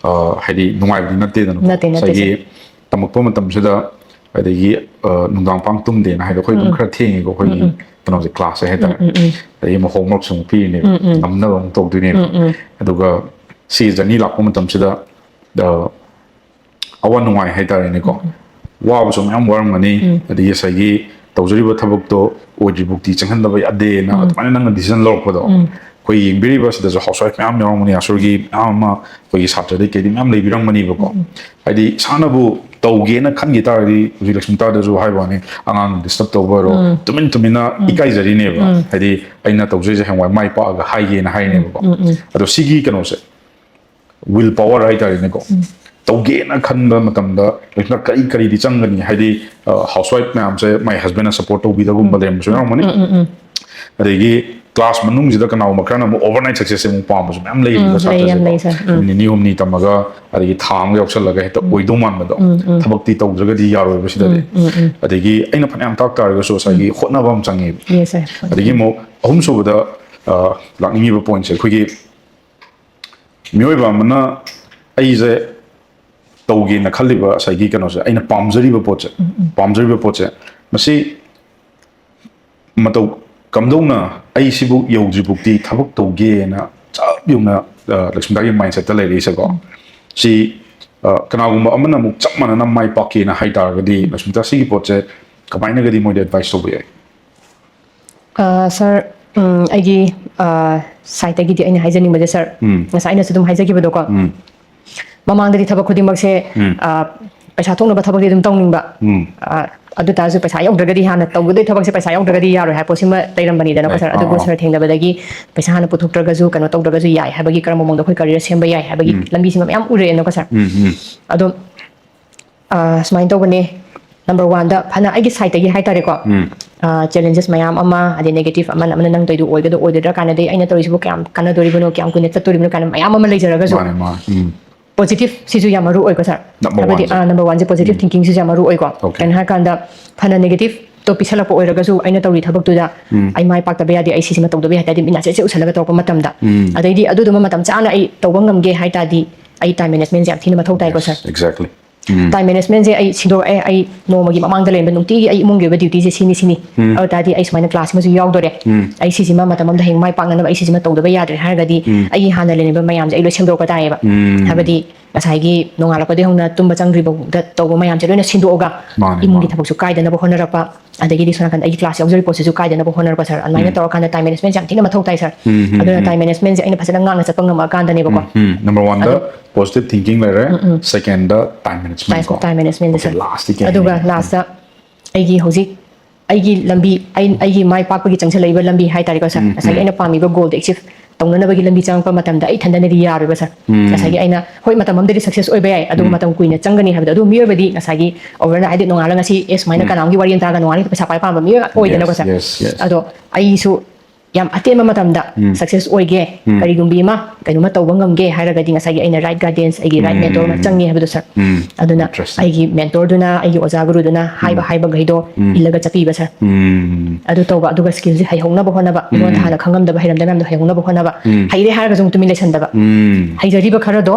ꯍꯥꯏꯗꯤ ꯅꯨꯡꯉꯥꯏꯕꯗꯤ ꯅꯠꯇꯦꯗꯅꯀꯣ꯫ ꯅꯠꯇꯦ, ꯅꯠꯇꯦ, ꯉꯁꯥꯏꯒꯤ ꯁꯥꯔ꯫ ꯇꯝꯃꯛꯄ ꯃꯇꯝꯁꯤꯗ ꯑꯗꯒꯤ ꯅꯨꯡꯗꯥꯡ ꯄꯥꯡ ꯇꯨꯝꯗꯦꯅ ꯍꯥꯏꯗꯤ ꯑꯩꯈꯣꯏ ꯑꯗꯨꯝ ꯈꯔ ꯊꯦꯡꯉꯦꯀꯣ ꯑꯩꯈꯣꯏꯒꯤ ꯀꯩꯅꯣꯁꯦ, ꯀ꯭ꯂꯥꯁꯁꯦ ꯍꯥꯏꯇꯥꯔꯦ꯫ ꯑꯗꯒꯤ ꯑꯃꯨꯛ ꯍꯣꯝꯋꯔꯛꯁꯨ ꯑꯃꯨꯛ ꯄꯤꯔꯤꯅꯦꯕ, ꯉꯝꯅꯕ ꯑꯃꯨꯛ ꯇꯧꯗꯣꯏꯅꯦꯕ꯫ ꯑꯗꯨꯒ ꯁꯤ ꯖꯔꯅꯤ ꯂꯥꯛꯄ ꯃꯇꯝꯁꯤꯗ ꯑꯋꯥ ꯅꯨꯡꯉꯥꯏ ꯍꯥꯏꯇꯥꯔꯦꯅꯦꯀꯣ꯫ ꯋꯥꯕꯁꯨ ꯃꯌꯥꯝ ꯋꯥꯔꯝꯒꯅꯤ꯫ ꯑꯗꯒꯤ ꯉꯁꯥꯏꯒꯤ ꯇꯧꯖꯔꯤꯕ ꯊꯕꯛꯇꯣ ꯑꯣꯏꯗ꯭ꯔꯤꯐꯥꯎꯗꯤ ꯆꯪꯍꯟꯗꯕ ꯌꯥꯗꯦꯅ ꯑꯗꯨꯃꯥꯏꯅ ꯅꯪꯅ ꯗꯤꯁꯤꯖꯟ ꯂꯧꯔꯛꯄꯗꯣ, ꯑꯩꯈꯣꯏ ꯌꯦꯡꯕꯤꯔꯤꯕ ꯁꯤꯗꯁꯨ ꯍꯥꯎꯁ ꯋꯥꯏꯐ ꯃꯌꯥꯝ ꯌꯥꯎꯔꯝꯒꯅꯤ, ꯑꯁꯨꯔꯒꯤ ꯃꯌꯥꯝ ꯑꯃ ꯑꯩꯈꯣꯏꯒꯤ ꯁꯥꯇ꯭ꯔꯗꯩ ꯀꯩꯗꯤ ꯃꯌꯥꯝ ꯂꯩꯕꯤꯔꯝꯒꯅꯤꯕꯀꯣ꯫ ꯍꯥꯏꯗꯤ ꯏꯁꯥꯅꯕꯨ ꯇꯧꯒꯦꯅ ꯈꯟꯈꯤ ꯇꯥꯔꯗꯤ, ꯍꯧꯖꯤꯛ ꯂꯛꯁꯃꯤꯇꯥꯗꯁꯨ ꯍꯥꯏꯕ ꯋꯥꯅꯤ, ꯑꯉꯥꯡ ꯗꯤꯁꯇꯔꯕ ꯇꯧꯕ ꯑꯣꯏꯔꯣ, ꯇꯨꯃꯤꯟ ꯇꯨꯃꯤꯟꯅ ꯏꯀꯥꯏꯖꯔꯤꯅꯦꯕ꯫ ꯍꯥꯏꯗꯤ ꯑꯩꯅ ꯇꯧꯖꯔꯤꯁꯦ ꯍꯌꯦꯡꯋꯥꯏ ꯃꯥꯏ ꯄꯥꯛꯑꯒ ꯍꯥꯏꯒꯦꯅ ꯍꯥꯏꯅꯦꯕꯀꯣ꯫ ꯑꯗꯣ ꯁꯤꯒꯤ ꯀꯩꯅꯣꯁꯦ, ꯋꯤꯜ ꯄꯥꯋꯔ ꯍꯥꯏꯇꯥꯔꯦꯅꯦꯀꯣ꯫ ꯇꯧꯒꯦꯅ ꯈꯟꯕ ꯃꯇꯝꯗ ꯂꯛꯁꯃꯤꯇꯥ ꯀꯔꯤ ꯀꯔꯤꯗꯤ ꯆꯪꯒꯅꯤ? ꯍꯥꯏꯗꯤ ꯍꯥꯎꯁ ꯋꯥꯏꯐ ꯃꯌꯥꯝꯁꯦ ꯃꯥꯏ ꯍꯁꯕꯦꯟꯅ ꯁꯞꯄꯣꯔꯠ ꯇꯧꯕꯤꯗꯒꯨꯝꯕ ꯂꯩꯔꯝꯕꯁꯨ ꯌꯥꯎꯔꯝꯒꯅꯤ꯫ ꯑꯗꯒꯤ ꯀ꯭ꯂꯥꯁ ꯃꯅꯨꯡꯁꯤꯗ ꯀꯅꯥꯒꯨꯝꯕ ꯈꯔꯅ ꯑꯃꯨꯛ ꯑꯣꯚꯔꯅꯥꯏꯠ ꯁꯛꯁꯦꯁꯁꯦ ꯑꯃꯨꯛ ꯄꯥꯝꯕꯁꯨ ꯃꯌꯥꯝ ꯂꯩꯔꯤꯕ ꯎꯝ, ꯂꯩ, ꯌꯥꯝ ꯁꯥꯇ꯭ꯔꯁꯦꯀꯣ꯫ ꯂꯩ, ꯁꯥꯔ꯫ ꯎꯝ꯫ ꯅꯨꯃꯤꯠ ꯅꯤꯅꯤ ꯍꯨꯝꯅꯤ ꯇꯝꯃꯒ ꯑꯗꯒꯤ ꯊꯥ ꯑꯃꯒ ꯌꯥꯎꯁꯜꯂꯒ ꯍꯦꯛꯇ ꯑꯣꯏꯗꯧ ꯃꯥꯟꯕꯗꯣ꯫ ꯊꯕꯛꯇꯤ ꯇꯧꯗ꯭ꯔꯒꯗꯤ ꯌꯥꯔꯣꯏꯕ ꯁꯤꯗꯗꯤ꯫ ꯑꯗꯒꯤ ꯑꯩꯅ ꯐꯅꯌꯥꯝ ꯇꯥꯛ ꯇꯥꯔꯒꯁꯨ ꯉꯁꯥꯏꯒꯤ ꯍꯣꯠꯅꯕ ꯑꯃ ꯆꯪꯉꯦꯕ꯫ Yes, sir. ꯑꯗꯒꯤ ꯑꯃꯨꯛ ꯑꯍꯨꯝꯁꯨꯕꯗ ꯑ, ꯂꯥꯛꯅꯤꯡꯉꯤꯕ ꯄꯣꯏꯟꯠꯁꯦ ꯑꯩꯈꯣꯏꯒꯤ ꯃꯤꯑꯣꯏꯕ ꯑꯃꯅ ꯑꯩꯁꯦ ꯇꯧꯒꯦꯅ ꯈꯜꯂꯤꯕ ꯉꯁꯥꯏꯒꯤ ꯀꯩꯅꯣꯁꯦ, ꯑꯩꯅ ꯄꯥꯝꯖꯔꯤꯕ ꯄꯣꯠꯁꯦ, ꯄꯥꯝꯖꯔꯤꯕ ꯄꯣꯠꯁꯦ, ꯃꯁꯤ ꯃꯇꯧ ꯀꯝꯗꯧꯅ ꯑꯩ ꯁꯤꯕꯨ ꯌꯧꯗ꯭ꯔꯤꯕꯨꯛꯇꯤ ꯊꯕꯛ ꯇꯧꯒꯦꯅ ꯆꯞ ꯌꯨꯡꯅ, ꯑ, ꯂꯛꯁꯃꯤꯇꯥꯒꯤ ꯃꯥꯏꯟꯁꯦꯠꯇ ꯂꯩꯔꯛꯏꯁꯦꯀꯣ꯫ ꯁꯤ, ꯑ, ꯀꯅꯥꯒꯨꯝꯕ ꯑꯃꯅ ꯑꯃꯨꯛ ꯆꯞ ꯃꯥꯟꯅꯅ ꯃꯥꯏ ꯄꯥꯛꯀꯦꯅ ꯍꯥꯏ ꯇꯥꯔꯒꯗꯤ, ꯂꯛꯁꯃꯤꯇꯥ, ꯁꯤꯒꯤ ꯄꯣꯠꯁꯦ ꯀꯃꯥꯏꯅꯒꯗꯤ ꯃꯣꯏꯗ ꯑꯦꯗꯚꯥꯏꯁ ꯇꯧꯕ ꯌꯥꯏ? ꯑ, ꯁꯥꯔ, ꯎꯝ, ꯑꯩꯒꯤ, ꯑ, ꯁꯥꯏꯠꯇꯒꯤꯗꯤ ꯑꯩꯅ ꯍꯥꯏꯖꯅꯤꯡꯕꯁꯦ, ꯁꯥꯔ, ꯎꯝ꯫ ꯉꯁꯥꯏ ꯑꯩꯅꯁꯨ ꯑꯗꯨꯝ ꯍꯥꯏꯖꯈꯤꯕꯗꯣꯀꯣ, ꯎꯝ꯫ ꯃꯃꯥꯡꯗꯗꯤ ꯊꯕꯛ ꯈꯨꯗꯤꯡꯃꯛꯁꯦ, ꯎꯝ꯫ ꯑ, ꯄꯩꯁꯥ ꯊꯣꯛꯅꯕ ꯊꯕꯛꯇꯤ ꯑꯗꯨꯝ ꯇꯧꯅꯤꯡꯕ꯫ ꯎꯝ꯫ ꯑ, ꯑꯗꯨ ꯇꯥꯔꯁꯨ ꯄꯩꯁꯥ ꯌꯧꯗ꯭ꯔꯒꯗꯤ, ꯍꯥꯟꯅ ꯇꯧꯒꯗꯣꯏ ꯊꯕꯛꯁꯦ ꯄꯩꯁꯥ ꯌꯧꯗ꯭ꯔꯒꯗꯤ ꯌꯥꯔꯣꯏ ꯍꯥꯏꯕ ꯄꯣꯠꯁꯤꯃ ꯂꯩꯔꯝꯕꯅꯤꯗꯅꯀꯣ, ꯂꯩ꯫ ꯁꯥꯔ꯫ ꯑꯥ, ꯑꯗꯨꯕꯨ ꯑꯥ꯫ ꯁꯥꯔ ꯊꯦꯡꯅꯕꯗꯒꯤ ꯄꯩꯁꯥ ꯍꯥꯟꯅ ꯄꯨꯊꯣꯛꯇ꯭ꯔꯒꯁꯨ ꯀꯩꯅꯣ ꯇꯧꯗ꯭ꯔꯒꯁꯨ ꯌꯥꯏ ꯍꯥꯏꯕꯒꯤ, ꯀꯔꯝꯕ ꯃꯑꯣꯡꯗ ꯑꯩꯈꯣꯏ ꯀꯔꯤꯌꯔ ꯁꯦꯝꯕ ꯌꯥꯏ ꯍꯥꯏꯕꯒꯤ ꯎꯝ꯫ ꯂꯝꯕꯤꯁꯤꯃ ꯃꯌꯥꯝ ꯎꯔꯛꯑꯦꯅꯀꯣ, ꯁꯥꯔ꯫ ꯎꯝ, ꯎꯝ꯫ ꯑꯗꯣ, ꯑ, ꯁꯨꯃꯥꯏꯅ ꯇꯧꯕꯅꯦ, ꯅꯝꯕꯔ ꯋꯥꯟꯗ ꯐꯅ ꯑꯩꯒꯤ ꯁꯥꯏꯠꯇꯒꯤ ꯍꯥꯏꯇꯥꯔꯦꯀꯣ, ꯎꯝ꯫ ꯑ, ꯆꯦꯂꯦꯟꯖꯦꯁ ꯃꯌꯥꯝ ꯑꯃ, ꯑꯗꯩ ꯅꯦꯒꯦꯇꯤꯚ ꯑꯃꯅ, ꯑꯃꯅ ꯅꯪ ꯇꯧꯔꯤꯗꯣ ꯑꯣꯏꯒꯗ꯭ꯔꯥ, ꯑꯣꯏꯗꯣꯏꯗ꯭ꯔꯥ ꯀꯥꯏꯅꯗꯤ, ꯑꯩꯅ ꯇꯧꯔꯤꯁꯤꯕꯨ ꯀꯌꯥꯝ ꯀꯥꯟꯅꯗꯣꯔꯤꯕꯅꯣ, ꯀꯌꯥꯝ ꯀꯨꯏꯅ ꯆꯠꯇꯣꯔꯤꯕꯅꯣ ꯀꯥꯏꯅ ꯃꯌꯥꯝ ꯑꯃ ꯂꯩꯖꯔꯒꯁꯨ, ꯃꯥꯅꯦ, ꯃꯥꯅꯦ꯫ ꯎꯝ꯫ ꯄꯣꯖꯤꯇꯤꯚ ꯁꯤꯁꯨ ꯌꯥꯝ ꯃꯔꯨ ꯑꯣꯏꯀꯣ, ꯁꯥꯔ꯫ Number ꯍꯥꯏꯕꯗꯤ, oneꯁꯦ꯫ ꯑ, ꯅꯝꯕꯔ ꯋꯥꯟꯁꯦ ꯄꯣꯖꯤꯇꯤꯚ ꯎꯝ꯫ ꯊꯤꯡꯀꯤꯡꯁꯤꯁꯨ ꯌꯥꯝ ꯃꯔꯨ ꯑꯣꯏꯀꯣ꯫ Okay꯫ ꯀꯩꯅꯣ ꯍꯥꯏꯔꯀꯥꯟꯗ, ꯐꯅ ꯅꯦꯒꯦꯇꯤꯚ ꯇꯣ ꯄꯤꯁꯜꯂꯛꯄ ꯑꯣꯏꯔꯒꯁꯨ ꯑꯩꯅ ꯇꯧꯔꯤ ꯊꯕꯛꯇꯨꯗ ꯑꯩ ꯃꯥꯏ ꯄꯥꯛꯇꯕ ꯌꯥꯗꯦ, ꯑꯩ ꯁꯤꯁꯤꯃ ꯇꯧꯗꯕ ꯌꯥꯗꯦ ꯍꯥꯏꯗꯤ ꯃꯤꯠꯅ ꯁꯦꯠ ꯁꯦꯠ ꯎꯁꯜꯂꯒ ꯇꯧꯔꯛꯄ ꯃꯇꯝꯗ꯫ ꯑꯗꯩꯗꯤ ꯑꯗꯨꯗꯨꯃ ꯃꯇꯝ ꯆꯥꯅ ꯑꯩ ꯇꯧꯕ ꯉꯝꯒꯦ ꯍꯥꯏ ꯇꯥꯔꯗꯤ ꯑꯩ ꯇꯥꯏꯝ ꯃꯦꯅꯦꯖꯃꯦꯟꯁꯦ ꯌꯥꯝ ꯊꯤꯅ ꯃꯊꯧ ꯇꯥꯏꯀꯣ ꯁꯥꯔ꯫ Exactly. ꯇꯥꯏꯝ ꯃꯦꯅꯦꯖꯃꯦꯟꯁꯦ ꯑꯩ ꯁꯤꯟꯗꯣꯔꯛꯑꯦ꯫ ꯑꯩ ꯅꯣꯡꯃꯒꯤ ꯃꯃꯥꯡꯗ ꯂꯩꯔꯝꯕ ꯅꯨꯡꯇꯤꯒꯤ ꯑꯩ ꯏꯃꯨꯡꯒꯤ ꯑꯣꯏꯕ ꯗ꯭ꯌꯨꯇꯤꯁꯦ ꯁꯤꯅꯤ ꯁꯤꯅꯤ, ꯑꯗꯨ ꯇꯥꯔꯗꯤ ꯑꯩ ꯁꯨꯃꯥꯏꯅ ꯀ꯭ꯂꯥꯁ ꯑꯃꯁꯨ ꯌꯥꯎꯗꯣꯔꯦ, ꯑꯩ ꯁꯤꯁꯤꯃ ꯃꯇꯝ ꯑꯃꯗ ꯍꯌꯦꯡ ꯃꯥꯏ ꯄꯥꯛꯅꯅꯕ ꯑꯩ ꯁꯤꯁꯤꯃ ꯇꯧꯗꯕ ꯌꯥꯗ꯭ꯔꯦ ꯍꯥꯏꯔꯒꯗꯤ ꯑꯩꯒꯤ ꯍꯥꯟꯅ ꯂꯩꯔꯝꯕ ꯃꯌꯥꯝꯁꯦ ꯑꯩ ꯂꯣꯏ ꯁꯦꯝꯗꯣꯔꯛꯄ ꯇꯥꯏꯌꯦꯕ꯫ ꯍꯥꯏꯕꯗꯤ ꯉꯁꯥꯏꯒꯤ ꯅꯣꯡꯉꯥꯜꯂꯛꯄꯗꯒꯤ ꯍꯧꯅ ꯇꯨꯝꯕ ꯆꯪꯗ꯭ꯔꯤꯐꯥꯎꯗ ꯇꯧꯕ ꯃꯌꯥꯝꯁꯦ ꯂꯣꯏꯅ ꯁꯤꯟꯗꯣꯛꯑꯒ ꯃꯥꯅꯦ, ꯏꯃꯨꯡꯒꯤ ꯃꯥꯅꯦ꯫ ꯊꯕꯛꯁꯨ ꯀꯥꯏꯗꯅꯕ ꯍꯣꯠꯅꯔꯛꯄ, ꯑꯗꯒꯤꯗꯤ ꯁꯣꯝ ꯅꯥꯀꯟꯗ ꯑꯩꯒꯤ ꯀ꯭ꯂꯥꯁ ꯌꯥꯎꯖꯔꯤ ꯄꯣꯠꯁꯤꯁꯨ ꯀꯥꯏꯗꯅꯕ ꯍꯣꯠꯅꯔꯛꯄ ꯁꯥꯔ꯫ ꯑꯗꯨꯃꯥꯏꯅ ꯇꯧꯔꯀꯥꯟꯗ ꯇꯥꯏꯝ ꯃꯦꯅꯦꯖꯃꯦꯟꯁꯦ ꯌꯥꯝ ꯊꯤꯅ ꯃꯊꯧ ꯇꯥꯏ ꯁꯥꯔ꯫ ꯑꯗꯨꯅ ꯇꯥꯏꯝ ꯃꯦꯅꯦꯖꯃꯦꯟꯁꯦ ꯑꯩꯅ ꯐꯖꯅ ꯉꯥꯛꯅ ꯆꯠꯄ ꯉꯝꯃꯛꯑꯀꯥꯟꯗꯅꯦꯕꯀꯣ꯫ ꯎꯝ, number one ꯗ positive thinking ꯂꯩꯔꯦ, second ꯗ time management ꯀꯣ꯫ ꯇꯥꯏꯝ ꯃꯦꯅꯦꯖꯃꯦꯟꯁꯦ Okay, ꯁꯥꯔ꯫ last ꯇꯤ ꯀꯩ ꯑꯗꯨꯒ ꯍꯥꯏꯅꯤ? ꯂꯥꯁꯇ ꯑꯩꯒꯤ ꯍꯧꯖꯤꯛ ꯑꯩꯒꯤ ꯂꯝꯕꯤ, ꯑꯩ ꯑꯩꯒꯤ ꯃꯥꯏ ꯄꯥꯛꯄꯒꯤ ꯆꯪꯁꯤꯜꯂꯛꯏꯕ ꯂꯝꯕꯤ ꯍꯥꯏ ꯇꯥꯔꯦꯀꯣ ꯁꯥꯔ꯫ ꯉꯁꯥꯏꯒꯤ ꯑꯩꯅ ꯄꯥꯝꯃꯤꯕ ꯒꯣꯜꯗꯣ ꯑꯦꯆꯤꯞ ꯇꯧꯅꯅꯕꯒꯤ ꯂꯝꯕꯤ ꯆꯪꯉꯛꯄ ꯃꯇꯝꯗ ꯑꯩ ꯏꯊꯟꯗꯅꯗꯤ ꯌꯥꯔꯣꯏꯕ ꯁꯥꯔ꯫ ꯉꯁꯥꯏꯒꯤ ꯑꯩꯅ ꯍꯣꯏ ꯃꯇꯝ ꯑꯃꯗꯗꯤ ꯁꯛꯁꯦꯁ ꯑꯣꯏꯕ ꯌꯥꯏ, ꯑꯗꯨꯕꯨ ꯃꯇꯝ ꯀꯨꯏꯅ ꯆꯪꯒꯅꯤ ꯍꯥꯏꯕꯗꯣ꯫ ꯑꯗꯨ ꯃꯤꯑꯣꯏꯕꯗꯤ ꯉꯁꯥꯏꯒꯤ ꯑꯣꯚꯔꯅꯥꯏꯠ ꯍꯥꯏꯗꯤ ꯅꯣꯡꯉꯥꯜꯂꯒ ꯉꯁꯤ ꯑꯦ ꯁꯨꯃꯥꯏꯅ ꯀꯅꯥꯒꯤ ꯋꯥꯔꯤ ꯑꯃ ꯇꯥꯔꯒ ꯅꯣꯡꯉꯥꯜꯂꯒ ꯄꯩꯁꯥ ꯄꯥꯏ ꯄꯥꯝꯕ ꯃꯤꯑꯣꯏ ꯑꯣꯏꯗꯅꯀꯣ Yes, ꯁꯥꯔ꯫ yes, yes. ꯑꯗꯣ ꯑꯩꯁꯨ ꯌꯥꯝ ꯑꯇꯦꯟꯕ ꯃꯇꯝꯗ ꯁꯛꯁꯦꯁ ꯑꯣꯏꯒꯦ, ꯀꯔꯤꯒꯨꯝꯕꯤ ꯑꯃ ꯀꯩꯅꯣꯝꯃ ꯇꯧꯕ ꯉꯝꯒꯦ ꯍꯥꯏꯔꯒꯗꯤ ꯉꯁꯥꯏꯒꯤ ꯑꯩꯅ ꯔꯥꯏꯠ ꯒꯥꯏꯗꯦꯟꯁ, ꯑꯩꯒꯤ ꯔꯥꯏꯠ ꯃꯦꯟꯇꯣꯔ ꯑꯃ ꯆꯪꯉꯦ ꯍꯥꯏꯕꯗꯣ ꯁꯥꯔ꯫ ꯑꯗꯨꯅ Interesting. ꯑꯩꯒꯤ ꯃꯦꯟꯇꯣꯔꯗꯨꯅ ꯑꯩꯒꯤ ꯑꯣꯖꯥ ꯒꯨꯔꯨꯗꯨꯅ ꯍꯥꯏꯕ ꯍꯥꯏꯕꯈꯩꯗꯣ ꯏꯜꯂꯒ ꯆꯠꯄꯤꯕ ꯁꯥꯔ꯫ ꯎꯝ, ꯑꯗꯨ ꯇꯧꯕ, ꯑꯗꯨꯒ ꯁ꯭ꯀꯤꯜꯁꯦ ꯍꯩꯍꯧꯅꯕ ꯍꯣꯠꯅꯕ, ꯑꯩꯉꯣꯟꯗ ꯍꯥꯟꯅ ꯈꯪꯉꯝꯗꯕ ꯍꯩꯔꯝꯗꯕ ꯃꯌꯥꯝꯗꯣ ꯍꯩꯍꯧꯅꯕ ꯍꯣꯠꯅꯕ, ꯍꯩꯔꯦ ꯍꯥꯏꯔꯒꯁꯨ ꯑꯃꯨꯛ ꯇꯨꯃꯤꯟ ꯂꯩꯁꯟꯗꯕ, ꯎꯝ. ꯍꯩꯖꯔꯤꯕ ꯈꯔꯗꯣ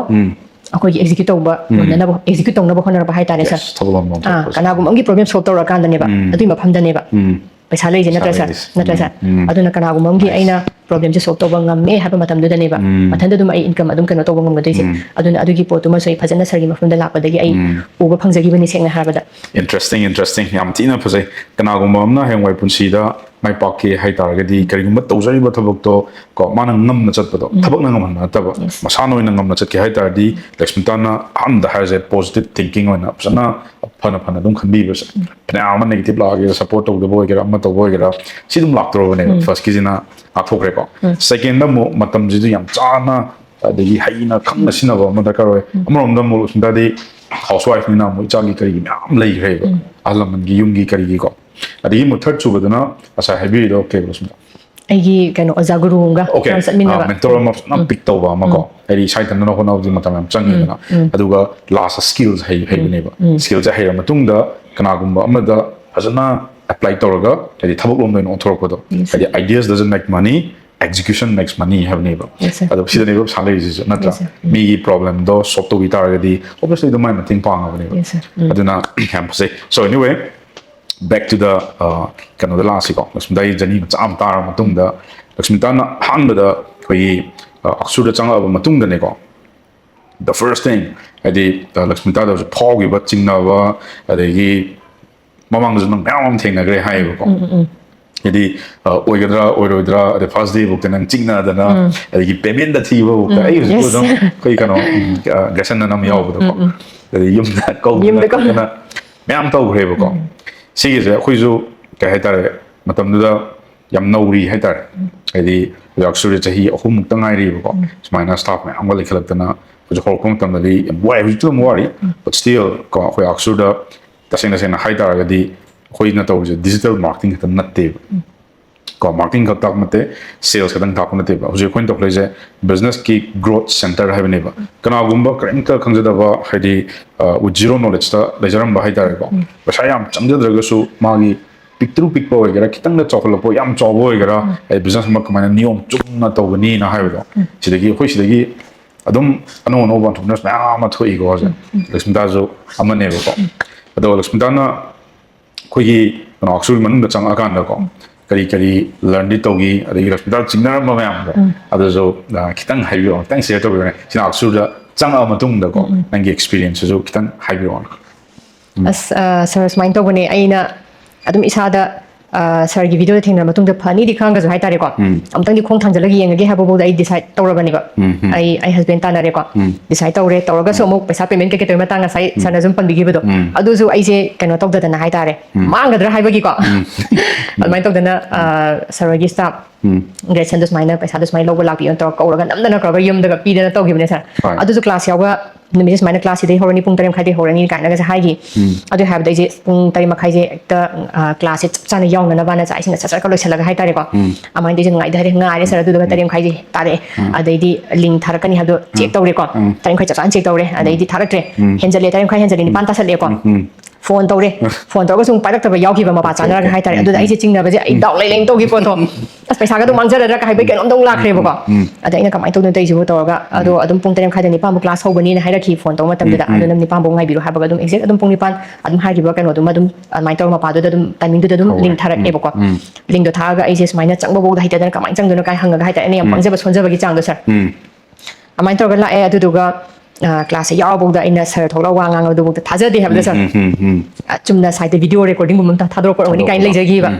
ꯑꯩꯈꯣꯏꯒꯤ ꯑꯦꯛꯖꯤꯀ꯭ꯌꯨꯠ ꯇꯧꯕ ꯉꯝꯅꯅꯕ, ꯑꯦꯛꯖꯤꯀ꯭ꯌꯨꯠ ꯇꯧꯅꯕ ꯍꯣꯠꯅꯔꯛꯄ ꯍꯥꯏꯇꯥꯔꯦ ꯁꯥꯔ꯫ Yes, ꯊꯕꯛ ꯑꯃ ꯑꯥ, ꯄꯥꯡꯊꯣꯛꯄꯁꯦ. ꯀꯅꯥꯒꯨꯝꯕ ꯑꯃꯒꯤ ꯄ꯭ꯔꯣꯕ꯭ꯂꯦꯝ ꯁꯣꯜꯕ ꯇꯧꯔꯀꯥꯟꯗꯅꯦꯕ, ꯑꯗꯨꯒꯤ ꯃꯐꯝꯗꯅꯦꯕ ꯎꯝ. ꯄꯩꯁꯥ ꯂꯩꯁꯦ, ꯅꯠꯇ꯭ꯔꯥ ꯄꯩꯁꯥ ꯁꯥꯔ? ꯂꯩꯔꯤꯁꯦ. ꯅꯠꯇ꯭ꯔꯥ ꯁꯥꯔ? ꯎꯝ. ꯑꯗꯨꯅ ꯀꯅꯥꯒꯨꯝꯕ ꯑꯃꯒꯤ ꯑꯩꯅ ꯄ꯭ꯔꯣꯕ꯭ꯂꯦꯝꯁꯦ ꯁꯣꯜꯕ ꯇꯧꯕ ꯉꯝꯃꯦ ꯍꯥꯏꯕ ꯃꯇꯝꯗꯨꯗꯅꯦꯕ ꯃꯊꯟꯇ ꯑꯗꯨꯝ ꯑꯩ ꯏꯟꯀꯝ ꯑꯗꯨꯝ ꯀꯩꯅꯣ ꯇꯧꯕ ꯉꯝꯒꯗꯣꯏꯁꯦ꯫ ꯑꯗꯨꯅ ꯑꯗꯨꯒꯤ ꯄꯣꯠꯇꯨꯃꯁꯨ ꯑꯩ ꯐꯖꯅ ꯁꯥꯔꯒꯤ ꯃꯐꯝꯗ ꯂꯥꯛꯄꯗꯒꯤ ꯑꯩ ꯎꯕ ꯐꯪꯖꯈꯤꯕꯅꯤ, ꯁꯦꯡꯅ ꯍꯥꯏꯔꯕꯗ꯫ Interesting, interesting. ꯌꯥꯝ ꯊꯤꯅ ꯐꯖꯩ꯫ ꯀꯅꯥꯒꯨꯝꯕ ꯑꯃꯅ ꯍꯌꯦꯡꯋꯥꯏ ꯄꯨꯟꯁꯤꯗ ꯃꯥꯏ ꯄꯥꯛꯀꯦ ꯍꯥꯏ ꯇꯥꯔꯒꯗꯤ, ꯀꯔꯤꯒꯨꯝꯕ ꯇꯧꯖꯔꯤꯕ ꯊꯕꯛꯇꯣ ꯀꯣ, ꯃꯥꯅ ꯉꯝꯅ ꯆꯠꯄꯗꯣ, ꯊꯕꯛꯅ ꯉꯝꯍꯟꯕ ꯅꯠꯇꯕ, ꯃꯁꯥꯅ ꯑꯣꯏꯅ ꯉꯝꯅ ꯆꯠꯀꯦ ꯍꯥꯏ ꯇꯥꯔꯗꯤ, ꯂꯛꯁꯃꯤꯇꯥꯅ ꯑꯍꯥꯟꯕꯗ ꯍꯥꯏꯔꯤꯁꯦ positive thinking ꯑꯣꯏꯅ ꯐꯖꯅ ꯐꯅ ꯐꯅ ꯑꯗꯨꯝ ꯈꯟꯕꯤꯕꯁꯦ꯫ ꯐꯅꯌꯥꯝ ꯑꯃ negative ꯂꯥꯛꯑꯒꯦꯔꯥ, support ꯇꯧꯗꯕ ꯑꯣꯏꯒꯦꯔꯥ, ꯑꯃ ꯇꯧꯕ ꯑꯣꯏꯒꯦꯔꯥ, ꯁꯤ ꯑꯗꯨꯝ ꯂꯥꯛꯇꯧꯔꯕꯅꯦꯕ꯫ First ꯀꯤꯁꯤꯅ ꯉꯥꯛꯊꯣꯛꯈ꯭ꯔꯦꯀꯣ꯫ Second ꯑꯃꯨꯛ ꯃꯇꯝꯁꯤꯁꯨ ꯌꯥꯝ ꯆꯥꯅ ꯑꯗꯒꯤ ꯍꯩꯅ ꯈꯪꯅ ꯁꯤꯖꯤꯟꯅꯕ ꯑꯃ ꯗꯔꯀꯥꯔ ꯑꯣꯏ꯫ ꯑꯃꯔꯣꯝꯗ ꯑꯃꯨꯛ ꯁꯨꯝ ꯇꯥꯔꯗꯤ housewife ꯅꯤꯅ ꯑꯃꯨꯛ ꯏꯆꯥꯒꯤ ꯀꯔꯤꯒꯤ ꯃꯌꯥꯝ ꯂꯩꯈ꯭ꯔꯦꯕ, ꯑꯍꯜ ꯂꯃꯟꯒꯤ ꯌꯨꯝꯒꯤ ꯀꯔꯤꯒꯤꯀꯣ꯫ ꯑꯗꯒꯤ ꯑꯃꯨꯛ third ꯁꯨꯕꯗꯅ ꯉꯁꯥꯏ ꯍꯥꯏꯕꯤꯔꯤꯗꯣ ꯀꯩꯕ ꯁꯨꯝ ꯑꯩꯒꯤ ꯀꯩꯅꯣ ꯑꯣꯖꯥ ꯒꯨꯔꯨ ꯑꯃꯒ Okay. ꯆꯠꯃꯤꯟꯅꯕ꯫ ꯃꯦꯟꯇꯣꯔ ꯑꯃ ꯐꯖꯅ ꯄꯤꯛ ꯇꯧꯕ ꯑꯃ ꯀꯣ, ꯍꯥꯏꯗꯤ ꯏꯁꯥ ꯏꯊꯟꯇꯅ ꯍꯣꯠꯅꯕꯗꯤ ꯃꯇꯝ ꯌꯥꯝ ꯆꯪꯉꯤꯗꯅ꯫ ꯑꯗꯨꯒ ꯂꯥꯁ ꯁ꯭ꯀꯤꯜꯁ ꯍꯩꯕꯅꯦꯕ꯫ ꯁ꯭ꯀꯤꯜꯁꯦ ꯍꯩꯔ ꯃꯇꯨꯡꯗ ꯀꯅꯥꯒꯨꯝꯕ ꯑꯃꯗ ꯐꯖꯅ apply ꯇꯧꯔꯒ ꯍꯥꯏꯗꯤ ꯊꯕꯛ ꯂꯣꯝꯗ ꯑꯣꯏꯅ ꯑꯣꯟꯊꯣꯔꯛꯄꯗꯣ꯫ Yes, sir. ꯍꯥꯏꯗꯤ ideas doesn't make money, execution makes money ꯍꯥꯏꯕꯅꯦꯕ꯫ Yes, sir. ꯑꯗꯣ ꯁꯤꯗꯅꯦꯕ ꯄꯩꯁꯥ ꯂꯩꯔꯤꯁꯤꯁꯨ, ꯅꯠꯇ꯭ꯔꯥ? Yes, sir. Mm. ꯃꯤꯒꯤ problemꯗꯣ solve ꯇꯧꯕꯤ ꯇꯥꯔꯒꯗꯤ obviously ꯑꯗꯨꯝ ꯃꯥꯏ ꯃꯇꯦꯡ ꯄꯥꯡꯉꯕꯅꯦꯕ꯫ Yes, sir. Mm. ꯑꯗꯨꯅ ꯌꯥꯝ ꯐꯖꯩ꯫ So anyway, back to the, uh, ꯀꯩꯅꯣꯗ ꯂꯥꯛꯑꯁꯤꯀꯣ, ꯂꯛꯁꯃꯤꯇꯥꯒꯤ journey ꯃꯆꯥ ꯑꯃ ꯇꯥꯔ ꯃꯇꯨꯡꯗ, ꯂꯛꯁꯃꯤꯇꯥꯅ ꯑꯍꯥꯟꯕꯗ ꯑꯩꯈꯣꯏꯒꯤ, uh, ꯑꯛꯁꯨꯔꯗ ꯆꯪꯉꯛꯑꯕ ꯃꯇꯨꯡꯗꯅꯦꯀꯣ, the first thing, ꯍꯥꯏꯗꯤ, uh, ꯂꯛꯁꯃꯤꯇꯥꯗꯁꯨ ꯐꯥꯎꯈꯤꯕ ꯆꯤꯡꯅꯕ, ꯑꯗꯒꯤ ꯃꯃꯥꯡꯗꯁꯨ ꯅꯪ ꯃꯌꯥꯝ ꯑꯃ ꯊꯦꯡꯅꯈ꯭ꯔꯦ ꯍꯥꯏꯌꯦꯕꯀꯣ꯫ ꯍꯥꯏꯗꯤ, uh, ꯑꯣꯏꯒꯗ꯭ꯔꯥ ꯑꯣꯏꯔꯣꯏꯗ꯭ꯔꯥ, ꯑꯗꯩ first day ꯐꯥꯎꯗ ꯅꯪ ꯆꯤꯡꯅꯗꯅ, ꯑꯗꯒꯤ paymentꯗ ꯊꯤꯕ ꯐꯥꯎꯗ, ꯑꯩ ꯍꯧꯖꯤꯛ Yes. ꯑꯗꯨꯝ ꯑꯩꯈꯣꯏ ꯀꯩꯅꯣ, ꯎꯝ, uh, ꯒ꯭ꯔꯦꯁꯟꯅ ꯅꯝ ꯌꯥꯎꯕꯗꯣꯀꯣ, ꯑꯗꯩ ꯌꯨꯝꯗ ꯀꯧꯗꯅ ꯌꯨꯝꯗ ꯀꯧ- ꯈꯣꯠꯇꯅ ꯃꯌꯥꯝ ꯇꯧꯈ꯭ꯔꯦꯕꯀꯣ꯫ ꯁꯤꯒꯤꯁꯦ ꯑꯩꯈꯣꯏꯁꯨ ꯀꯩ ꯍꯥꯏꯇꯥꯔꯦ, ꯃꯇꯝꯗꯨꯗ ꯌꯥꯝ ꯅꯧꯔꯤ ꯍꯥꯏꯇꯥꯔꯦ꯫ ꯍꯥꯏꯗꯤ ꯑꯛꯁꯨꯔꯁꯦ ꯆꯍꯤ ꯑꯍꯨꯝꯃꯨꯛꯇ ꯉꯥꯏꯔꯤꯕꯀꯣ꯫ ꯁꯨꯃꯥꯏꯅ staff ꯃꯌꯥꯝ ꯑꯃ ꯂꯩꯈꯠꯂꯛꯇꯅ ꯑꯩꯈꯣꯏꯁꯨ ꯍꯧꯔꯛꯄ ꯃꯇꯝꯗꯗꯤ ꯌꯥꯝ ꯋꯥꯏ, ꯍꯧꯖꯤꯛꯁꯨ ꯑꯗꯨꯝ ꯋꯥꯔꯤ꯫ But still ꯀꯣ, ꯑꯩꯈꯣꯏ ꯑꯛꯁꯨꯔꯗ ꯇꯁꯦꯡ ꯇꯁꯦꯡꯅ ꯍꯥꯏ ꯇꯥꯔꯒꯗꯤ ꯑꯩꯈꯣꯏꯅ ꯇꯧꯔꯤꯁꯦ digital marketing ꯈꯛꯇ ꯅꯠꯇꯦꯕ꯫ ꯀꯣ, marketing ꯈꯛ ꯇꯥꯛꯄ ꯅꯠꯇꯦ, sales ꯈꯛꯇꯪ ꯇꯥꯛꯄ ꯅꯠꯇꯦꯕ꯫ ꯍꯧꯖꯤꯛ ꯑꯩꯈꯣꯏꯅ ꯇꯧꯈꯠꯂꯛꯏꯁꯦ businessꯀꯤ growth center ꯍꯥꯏꯕꯅꯦꯕ꯫ ꯀꯅꯥꯒꯨꯝꯕ ꯀꯔꯤꯝꯇ ꯈꯪꯖꯗꯕ, ꯍꯥꯏꯗꯤ, uh, with zero knowledgeꯇ ꯂꯩꯖꯔꯝꯕ ꯍꯥꯏꯇꯥꯔꯦꯀꯣ, ꯄꯩꯁꯥ ꯌꯥꯝ ꯆꯪꯖꯗ꯭ꯔꯒꯁꯨ ꯃꯥꯒꯤ ꯄꯤꯛꯇ꯭ꯔꯨ ꯄꯤꯛꯄ ꯑꯣꯏꯒꯦꯔꯥ, ꯈꯤꯇꯪꯗ ꯆꯥꯎꯈꯠꯂꯛꯄ, ꯌꯥꯝ ꯆꯥꯎꯕ ꯑꯣꯏꯒꯦꯔꯥ, ꯍꯥꯏꯗꯤ business ꯑꯃ ꯀꯃꯥꯏꯅ ꯅꯤꯌꯣꯝ ꯆꯨꯝꯅ ꯇꯧꯒꯅꯤꯅ ꯍꯥꯏꯕꯗꯣ, ꯁꯤꯗꯒꯤ, ꯑꯩꯈꯣꯏ ꯁꯤꯗꯒꯤ ꯑꯗꯨꯝ ꯑꯅꯧ ꯑꯅꯧꯕ entrepreneurs ꯃꯌꯥꯝ ꯑꯃ ꯊꯣꯛꯏꯀꯣ ꯍꯧꯖꯤꯛ꯫ ꯂꯛꯁꯃꯤꯇꯥꯁꯨ ꯑꯃꯅꯦꯕꯀꯣ꯫ ꯑꯗꯣ ꯂꯛꯁꯃꯤꯇꯥꯅ ꯑꯩꯈꯣꯏꯒꯤ ꯀꯩꯅꯣ ꯑꯛꯁꯨꯔꯒꯤ ꯃꯅꯨꯡꯗ ꯆꯪꯉꯛꯑꯀꯥꯟꯗꯀꯣ, ꯀꯔꯤ ꯀꯔꯤ learnꯗꯤ ꯇꯧꯈꯤ, ꯑꯗꯒꯤ ꯂꯛꯁꯃꯤꯇꯥ ꯆꯤꯡꯅꯔꯝꯕ ꯃꯌꯥꯝꯗꯣ, ꯑꯗꯨꯁꯨ, ꯑ, ꯈꯤꯇꯪ ꯍꯥꯏꯕꯤꯔꯛꯑꯣ, ꯈꯤꯇꯪ share ꯇꯧꯕꯤꯔꯛꯑꯣꯅꯦ꯫ ꯁꯤꯅ ꯑꯛꯁꯨꯔꯗ ꯆꯪꯉꯛꯑ ꯃꯇꯨꯡꯗꯀꯣ, ꯅꯪꯒꯤ experienceꯁꯨ ꯈꯤꯇꯪ ꯍꯥꯏꯕꯤꯔꯛꯑꯣꯅꯦ꯫ ꯑꯁ, ꯑ, sir, ꯁꯨꯃꯥꯏꯅ ꯇꯧꯕꯅꯦ, ꯑꯩꯅ ꯑꯗꯨꯝ ꯏꯁꯥꯗ, ꯑ, sirꯒꯤ videoꯗ ꯊꯦꯡꯅꯔ ꯃꯇꯨꯡꯗ ꯐꯅꯤꯗꯤ ꯈꯪꯉꯒꯁꯨ ꯍꯥꯏꯇꯥꯔꯦꯀꯣ, ꯑꯃꯨꯛꯇꯪꯗꯤ ꯈꯣꯡ ꯊꯥꯡꯖꯜꯂꯒ ꯌꯦꯡꯉꯒꯦ ꯍꯥꯏꯕꯐꯥꯎꯗ ꯑꯩ decide ꯇꯧꯔꯕꯅꯦꯕ꯫ ꯑꯩ, ꯑꯩ husband ꯇꯥꯟꯅꯔꯦꯀꯣ, decide ꯇꯧꯔꯦ꯫ ꯇꯧꯔꯒꯁꯨ ꯑꯃꯨꯛ ꯄꯩꯁꯥ payment ꯀꯩꯀꯩ ꯇꯧꯕꯒꯤ ꯃꯇꯥꯡ ꯉꯁꯥꯏ sirꯅ ꯁꯨꯝ ꯄꯟꯕꯤꯈꯤꯕꯗꯣ, ꯑꯗꯨꯁꯨ ꯑꯩꯁꯦ ꯀꯩꯅꯣ ꯇꯧꯗꯗꯅ ꯍꯥꯏꯇꯥꯔꯦ, ꯃꯥꯡꯒꯗ꯭ꯔꯥ ꯍꯥꯏꯕꯒꯤꯀꯣ꯫ ꯑꯗꯨꯃꯥꯏꯅ ꯇꯧꯗꯅ, ꯑ, sir ꯍꯣꯏꯒꯤ staff ꯒ꯭ꯔꯦꯁꯟꯗꯣ ꯁꯨꯃꯥꯏꯅ ꯄꯩꯁꯥꯗꯣ ꯁꯨꯃꯥꯏꯅ ꯂꯧꯕ ꯂꯥꯛꯄꯤꯌꯣꯅ ꯇꯧꯔꯒ ꯀꯧꯔꯒ ꯅꯝꯗꯅ ꯀꯧꯔꯒ ꯌꯨꯝꯗꯒ ꯄꯤꯗꯅ ꯇꯧꯈꯤꯕꯅꯦ, sir꯫ ꯍꯣꯏ꯫ ꯑꯗꯨꯁꯨ class ꯌꯥꯎꯕ ꯅꯨꯃꯤꯠꯁꯦ ꯁꯨꯃꯥꯏꯅ class ꯁꯤꯗꯩ ꯍꯧꯔꯅꯤ, ꯄꯨꯡ ꯇꯔꯦꯠ ꯃꯈꯥꯏꯗꯩ ꯍꯧꯔꯅꯤ ꯀꯥꯏꯅꯒꯁꯦ ꯍꯥꯏꯈꯤ꯫ ꯑꯗꯨ ꯍꯥꯏꯕꯗ ꯑꯩꯁꯦ ꯄꯨꯡ ꯇꯔꯦꯠ ꯃꯈꯥꯏꯁꯦ ꯍꯦꯛꯇ, ꯑ, classꯁꯦ ꯆꯞ ꯆꯥꯅ ꯌꯥꯎꯅꯅꯕꯅ ꯆꯥꯛ ꯏꯁꯤꯡꯒ ꯁꯠ ꯁꯠꯀ ꯂꯣꯏꯁꯤꯜꯂꯒ ꯍꯥꯏꯇꯥꯔꯦꯀꯣ꯫ ꯑꯗꯨꯃꯥꯏꯅ ꯑꯩꯁꯦ ꯉꯥꯏꯗꯔꯦ, ꯉꯥꯏꯔꯦ sir, ꯑꯗꯨꯗꯨꯒ ꯇꯔꯦꯠ ꯃꯈꯥꯏꯁꯦ ꯇꯥꯔꯛꯑꯦ꯫ ꯑꯗꯩꯗꯤ link ꯊꯥꯔꯛꯀꯅꯤ ꯍꯥꯏꯕꯗꯣ check ꯇꯧꯔꯦꯀꯣ꯫ ꯇꯔꯦꯠ ꯃꯈꯥꯏ ꯆꯞ ꯆꯥꯅ check ꯇꯧꯔꯦ꯫ ꯑꯗꯩꯗꯤ ꯊꯥꯔꯛꯇ꯭ꯔꯦ꯫ ꯍꯦꯟꯖꯜꯂꯦ, ꯇꯔꯦꯠ ꯃꯈꯥꯏ ꯍꯦꯟꯖꯜꯂꯦ, ꯅꯤꯄꯥꯟ ꯇꯥꯁꯜꯂꯛꯑꯦꯀꯣ꯫ ꯐꯣꯟ ꯇꯧꯔꯦ꯫ ꯐꯣꯟ ꯇꯧꯔꯒꯁꯨ ꯑꯃꯨꯛ ꯄꯥꯏꯔꯛꯇꯕ ꯌꯥꯎꯈꯤꯕ, ꯃꯄꯥ ꯆꯥꯅꯔꯒ ꯍꯥꯏꯇꯥꯔꯦ꯫ ꯑꯗꯨꯗ ꯑꯩꯁꯦ ꯆꯤꯡꯅꯕꯁꯦ, ꯑꯩ ꯗꯥꯎ ꯂꯩ ꯂꯩꯅ ꯇꯧꯈꯤ ꯄꯣꯠꯇꯣ꯫ ꯑꯁ, ꯄꯩꯁꯥꯒ ꯑꯗꯨꯝ ꯃꯥꯡꯖꯔꯗ꯭ꯔꯥ ꯀꯥꯏ ꯍꯥꯏꯕꯒꯤ ꯀꯩꯅꯣꯝꯗ ꯑꯃꯨꯛ ꯂꯥꯛꯈ꯭ꯔꯦꯕꯀꯣ꯫ ꯑꯗ ꯑꯩꯅ ꯀꯃꯥꯏꯅ ꯇꯧꯗꯣꯏꯅꯣ ꯇꯧꯔꯤꯁꯤꯕꯨ ꯇꯧꯔꯒ, ꯑꯗꯣ ꯑꯗꯨꯝ ꯄꯨꯡ ꯇꯔꯦꯠ ꯃꯈꯥꯏꯗ ꯅꯤꯄꯥꯟ ꯐꯥꯎ ꯀ꯭ꯂꯥꯁ ꯍꯧꯕꯅꯤꯅ ꯍꯥꯏꯔꯛꯈꯤ ꯐꯣꯟ ꯇꯧꯕ ꯃꯇꯝꯗꯨꯗ꯫ ꯑꯗꯨ ꯅꯪ ꯅꯤꯄꯥꯟ ꯐꯥꯎ ꯉꯥꯏꯕꯤꯔꯣ ꯍꯥꯏꯕꯒ ꯑꯗꯨꯝ exact ꯑꯗꯨꯝ ꯄꯨꯡ ꯅꯤꯄꯥꯟ ꯑꯗꯨꯝ ꯍꯥꯏꯈꯤꯕ ꯀꯩꯅꯣꯗꯨꯃ ꯑꯗꯨꯝ ꯑꯗꯨꯃꯥꯏꯅ ꯇꯧꯔꯒ ꯃꯄꯥꯗꯨꯗ ꯑꯗꯨꯝ timingꯗꯨꯗ ꯑꯗꯨꯝ link ꯊꯥꯔꯛꯑꯦꯕꯀꯣ꯫ Linkꯗꯣ ꯊꯥꯔꯒ ꯑꯩꯁꯦ ꯁꯨꯃꯥꯏꯅ ꯆꯪꯕꯐꯥꯎꯗ ꯍꯩꯇꯗꯅ ꯀꯃꯥꯏꯅ ꯆꯪꯗꯣꯏꯅꯣ ꯀꯥꯏ ꯍꯪꯉꯒ ꯍꯥꯏꯇꯥꯔꯦ, ꯑꯩꯅ ꯌꯥꯝ ꯄꯪꯖꯕ ꯁꯣꯟꯖꯕꯒꯤ ꯆꯥꯡꯗꯣ, ꯁꯥꯔ꯫ ꯑꯗꯨꯃꯥꯏꯅ ꯇꯧꯔꯒ ꯂꯥꯛꯑꯦ꯫ ꯑꯗꯨꯗꯨꯒ, ꯑ, ꯀ꯭ꯂꯥꯁꯁꯦ ꯌꯥꯎꯕꯐꯥꯎꯗ ꯑꯩꯅ ꯁꯥꯔ ꯊꯣꯛꯂꯛꯑ ꯋꯥ ꯉꯥꯡꯕꯗꯨꯐꯥꯎꯗ ꯊꯥꯖꯗꯦ ꯍꯥꯏꯕꯗꯣ, ꯁꯥꯔ꯫ ꯑ, ꯆꯨꯝꯅ ꯁꯥꯏꯠꯇ video recordingꯒꯨꯝꯕ ꯑꯃ ꯊꯥꯗꯣꯔꯛꯄ ꯑꯣꯏꯔꯝꯒꯅꯤ ꯀꯥꯏꯅ ꯊꯥꯗꯣꯛꯄꯗꯣ꯫ ꯂꯩꯖꯈꯤꯕ꯫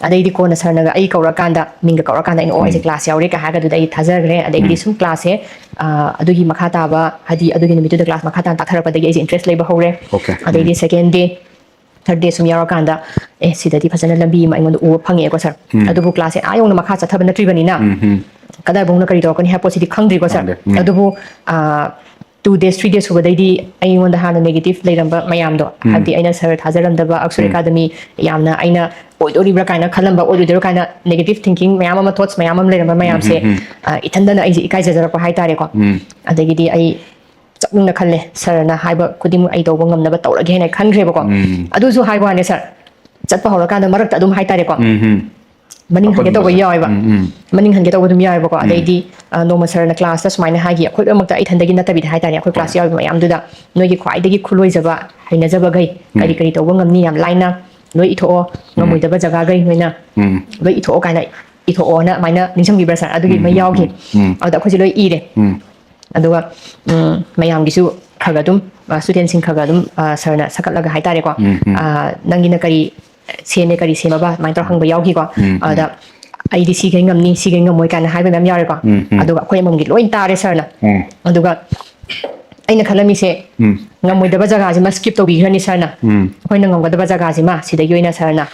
ꯑꯗꯩꯗꯤ ꯀꯣꯟꯅ ꯁꯥꯔꯅꯒ ꯑꯩ ꯀꯧꯔꯀꯥꯟꯗ, ꯃꯤꯡꯒ ꯀꯧꯔꯀꯥꯟꯗ ꯑꯩꯅ, "ꯑꯣ, ꯑꯩꯁꯦ ꯀ꯭ꯂꯥꯁ ꯌꯥꯎꯔꯦ" ꯀꯥꯏ ꯍꯥꯏꯔꯒ ꯑꯗꯨꯗ ꯑꯩ ꯊꯥꯖꯈ꯭ꯔꯦ꯫ ꯑꯗꯒꯤꯗꯤ ꯁꯨꯝ ꯀ꯭ꯂꯥꯁꯁꯦ, ꯑ, ꯑꯗꯨꯒꯤ ꯃꯈꯥ ꯇꯥꯕ, ꯍꯥꯏꯗꯤ ꯑꯗꯨꯒꯤ ꯅꯨꯃꯤꯠꯇꯨꯗ ꯀ꯭ꯂꯥꯁ ꯃꯈꯥ ꯇꯥꯅ ꯇꯥꯛꯊꯔꯛꯄꯗꯒꯤ ꯑꯩꯁꯦ interest ꯂꯩꯕ ꯍꯧꯔꯦ꯫ ꯑꯗꯩꯗꯤ second day, third day ꯁꯨꯝ ꯌꯥꯎꯔꯀꯥꯟꯗ, ꯑꯦ, ꯁꯤꯗꯗꯤ ꯐꯖꯅ ꯂꯝꯕꯤ ꯑꯃ ꯑꯩꯉꯣꯟꯗ ꯎꯕ ꯐꯪꯉꯦꯀꯣ, ꯁꯥꯔ꯫ ꯑꯗꯨꯕꯨ ꯀ꯭ꯂꯥꯁꯁꯦ ꯑꯥ ꯌꯧꯅ ꯃꯈꯥ ꯆꯠꯊꯕ ꯅꯠꯇ꯭ꯔꯤꯕꯅꯤꯅ, ꯀꯗꯥꯏꯐꯥꯎꯅ ꯀꯔꯤ ꯇꯧꯔꯛꯀꯅꯤ ꯍꯥꯏꯕ ꯄꯣꯠꯁꯤꯗꯤ ꯈꯪꯗ꯭ꯔꯤꯀꯣ, ꯁꯥꯔ꯫ ꯈꯪꯗꯦ꯫ ꯑꯗꯨꯕꯨ, ꯑ, two days, three days ꯁꯨꯕꯗꯩꯗꯤ ꯑꯩꯉꯣꯟꯗ ꯍꯥꯟꯅ negative ꯂꯩꯔꯝꯕ ꯃꯌꯥꯝꯗꯣ, ꯍꯥꯏꯕꯗꯤ ꯑꯩꯅ ꯁꯥꯔ ꯊꯥꯖꯔꯝꯗꯕ, ꯑꯛꯁꯔ ꯑꯦꯀꯥꯗꯃꯤ ꯌꯥꯝꯅ ꯑꯩꯅ ꯑꯣꯏꯗꯣꯔꯤꯕ꯭ꯔꯥ ꯀꯥꯏꯅ ꯈꯜꯂꯝꯕ, ꯑꯣꯏꯔꯣꯏꯗꯣꯏꯔꯥ ꯀꯥꯏꯅ negative thinking ꯃꯌꯥꯝ ꯑꯃ, thoughts ꯃꯌꯥꯝ ꯑꯃ ꯂꯩꯔꯝꯕ ꯃꯌꯥꯝꯁꯦ, ꯑ, ꯏꯊꯟꯗꯅ ꯑꯩꯁꯦ ꯏꯀꯥꯏꯖꯖꯔꯛꯄ ꯍꯥꯏꯇꯥꯔꯦꯀꯣ꯫ ꯑꯗꯒꯤꯗꯤ ꯑꯩ ꯆꯞ ꯌꯨꯡꯅ ꯈꯜꯂꯦ, ꯁꯥꯔꯅ ꯍꯥꯏꯕ ꯈꯨꯗꯤꯡꯃꯛ ꯑꯩ ꯇꯧꯕ ꯉꯝꯅꯕ ꯇꯧꯔꯒꯦ ꯍꯥꯏꯅ ꯈꯟꯈ꯭ꯔꯦꯕꯀꯣ꯫ ꯑꯗꯨꯁꯨ ꯍꯥꯏꯕ ꯋꯥꯅꯦ, ꯁꯥꯔ, ꯆꯠꯄ ꯍꯧꯔꯀꯥꯟꯗ ꯃꯔꯛꯇ ꯑꯗꯨꯝ ꯍꯥꯏꯇꯥꯔꯦꯀꯣ, ꯃꯅꯤꯡ ꯍꯟꯒꯦ ꯇꯧꯕ ꯌꯥꯎꯋꯦꯕ꯫ ꯃꯅꯤꯡ ꯍꯟꯒꯦ ꯇꯧꯕ ꯑꯗꯨꯝ ꯌꯥꯎꯋꯦꯕꯀꯣ꯫ ꯑꯗꯩꯗꯤ, ꯑ, ꯅꯣꯡꯃ ꯁꯥꯔꯅ ꯀ꯭ꯂꯥꯁꯇ ꯁꯨꯃꯥꯏꯅ ꯍꯥꯏꯈꯤ, ꯑꯩꯈꯣꯏ ꯂꯣꯏꯅꯃꯛꯇ, ꯑꯩ ꯏꯊꯟꯗꯒꯤ ꯅꯠꯇꯕꯤꯗ ꯍꯥꯏꯇꯥꯔꯦ, ꯑꯩꯈꯣꯏ ꯀ꯭ꯂꯥꯁ ꯌꯥꯎꯔꯤꯕ ꯃꯌꯥꯝꯗꯨꯗ, "ꯅꯣꯏꯒꯤ ꯈ꯭ꯋꯥꯏꯗꯒꯤ ꯈꯨꯂꯣꯏꯖꯕ ꯍꯩꯅꯖꯕꯈꯩ ꯀꯔꯤ ꯀꯔꯤ ꯇꯧꯕ ꯉꯝꯅꯤ, ꯌꯥꯝ ꯂꯥꯏꯅ ꯂꯣꯏ ꯏꯊꯣꯛꯑꯣ, ꯉꯝꯃꯣꯏꯗꯕ ꯖꯒꯥꯈꯩ ꯅꯣꯏꯅ ꯂꯣꯏ ꯏꯊꯣꯛꯑꯣ" ꯀꯥꯏꯅ, ꯏꯊꯣꯛꯑꯣꯅ ꯑꯗꯨꯃꯥꯏꯅ ꯅꯤꯡꯁꯤꯡꯕꯤꯕ꯭ꯔꯥ, ꯁꯥꯔ? ꯑꯗꯨꯒꯤ ꯑꯃ ꯌꯥꯎꯈꯤ꯫ ꯑꯗꯨꯗ ꯑꯩꯈꯣꯏꯁꯦ ꯂꯣꯏ ꯏꯔꯦ꯫ ꯑꯗꯨꯒ, ꯎꯝ, ꯃꯌꯥꯝꯒꯤꯁꯨ ꯈꯔ ꯈꯔ ꯑꯗꯨꯝ, ꯑ, ꯁ꯭ꯇꯨꯗꯦꯟꯁꯤꯡ ꯈꯔ ꯈꯔ ꯑꯗꯨꯝ, ꯑ, ꯁꯥꯔꯅ ꯁꯛꯀꯠꯂꯒ ꯍꯥꯏꯇꯥꯔꯦꯀꯣ, ꯑ, "ꯅꯪꯒꯤꯅ ꯀꯔꯤ ꯁꯦꯝꯃꯦ, ꯀꯔꯤ ꯁꯦꯝꯃꯕ?" ꯑꯗꯨꯃꯥꯏꯅ ꯇꯧꯔ ꯍꯪꯕ ꯌꯥꯎꯈꯤꯀꯣ꯫ ꯑꯗ "ꯑꯩꯗꯤ ꯁꯤꯈꯩ ꯉꯝꯅꯤ, ꯁꯤꯈꯩ ꯉꯝꯃꯣꯏ" ꯀꯥꯏꯅ ꯍꯥꯏꯕ ꯃꯌꯥꯝ ꯌꯥꯎꯔꯦꯀꯣ꯫ ꯑꯗꯨꯒ ꯑꯩꯈꯣꯏ ꯑꯃꯃꯝꯒꯤ ꯂꯣꯏ ꯇꯥꯔꯦ ꯁꯥꯔꯅ꯫ ꯑꯗꯨꯒ ꯑꯩꯅ ꯈꯜꯂꯝꯃꯤꯁꯦ, ꯉꯝꯃꯣꯏꯗꯕ ꯖꯒꯥꯁꯤꯃ skip ꯇꯧꯕꯤꯈ꯭ꯔꯅꯤ ꯁꯥꯔꯅ꯫ ꯑꯩꯈꯣꯏꯅ ꯉꯝꯒꯗꯕ ꯖꯒꯥꯁꯤꯃ ꯁꯤꯗꯒꯤ ꯑꯣꯏꯅ ꯁꯥꯔꯅ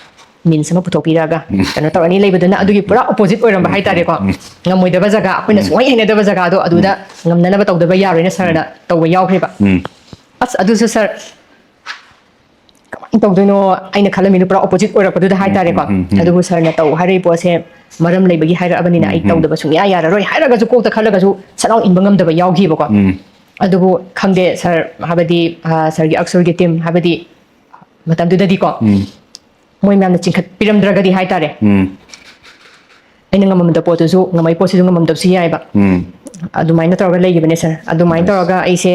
means ꯑꯃ ꯄꯨꯊꯣꯛꯄꯤꯔꯛꯑꯒ ꯀꯩꯅꯣ ꯇꯧꯔꯅꯤ꯫ ꯂꯩꯕꯗꯨꯅ ꯑꯗꯨꯒꯤ ꯄꯨꯔꯥ opposite ꯑꯣꯏꯔꯝꯕ ꯍꯥꯏꯇꯥꯔꯦꯀꯣ꯫ ꯉꯝꯃꯣꯏꯗꯕ ꯖꯒꯥ, ꯑꯩꯈꯣꯏꯅ ꯁꯨꯡꯍꯩ ꯍꯩꯅꯗꯕ ꯖꯒꯥꯗꯣ ꯑꯗꯨꯗ ꯉꯝꯅꯅꯕ ꯇꯧꯗꯕ ꯌꯥꯔꯣꯏꯅ ꯁꯥꯔꯅ ꯇꯧꯕ ꯌꯥꯎꯈ꯭ꯔꯦꯕ꯫ ꯑꯁ, ꯑꯗꯨꯁꯨ ꯁꯥꯔ, ꯀꯃꯥꯏꯅ ꯇꯧꯗꯣꯏꯅꯣ? ꯑꯩꯅ ꯈꯜꯂꯝꯃꯤꯅ ꯄꯨꯔꯥ opposite ꯑꯣꯏꯔꯛꯄꯗꯨꯗ ꯍꯥꯏꯇꯥꯔꯦꯀꯣ꯫ ꯑꯗꯨꯕꯨ ꯁꯥꯔꯅ ꯇꯧ ꯍꯥꯏꯔꯛꯏ ꯄꯣꯠꯁꯦ ꯃꯔꯝ ꯂꯩꯕꯒꯤ ꯍꯥꯏꯔꯛꯑꯕꯅꯤꯅ ꯑꯩ ꯇꯧꯗꯕ ꯁꯨꯡꯌꯥ ꯌꯥꯔꯔꯣꯏ ꯍꯥꯏꯔꯒꯁꯨ ꯀꯣꯛꯇ ꯈꯜꯂꯒꯁꯨ ꯁꯠ ꯂꯥꯎ ꯏꯟꯕ ꯉꯝꯗꯕ ꯌꯥꯎꯈꯤꯕꯀꯣ꯫ ꯑꯗꯨꯕꯨ ꯈꯪꯗꯦ ꯁꯥꯔ, ꯍꯥꯏꯕꯗꯤ, ꯑ, ꯁꯥꯔꯒꯤ ꯑꯛꯁꯔꯒꯤ team, ꯍꯥꯏꯕꯗꯤ ꯃꯇꯝꯗꯨꯗꯗꯤꯀꯣ, ꯎꯝ ꯃꯣꯏ ꯃꯌꯥꯝꯅ ꯆꯤꯡꯈꯠꯄꯤꯔꯝꯗ꯭ꯔꯒꯗꯤ ꯍꯥꯏꯇꯥꯔꯦ, ꯎꯝ ꯑꯩꯅ ꯉꯝꯃꯝꯗ ꯄꯣꯠꯇꯨꯁꯨ ꯉꯝꯃꯛꯏ ꯄꯣꯠꯁꯤꯁꯨ ꯉꯝꯃꯝꯗꯕꯁꯨ ꯌꯥꯏꯑꯕ꯫ ꯎꯝ ꯑꯗꯨꯃꯥꯏꯅ ꯇꯧꯔꯒ ꯂꯩꯈꯤꯕꯅꯦ ꯁꯥꯔ꯫ ꯑꯗꯨꯃꯥꯏꯅ Nice. ꯇꯧꯔꯒ ꯑꯩꯁꯦ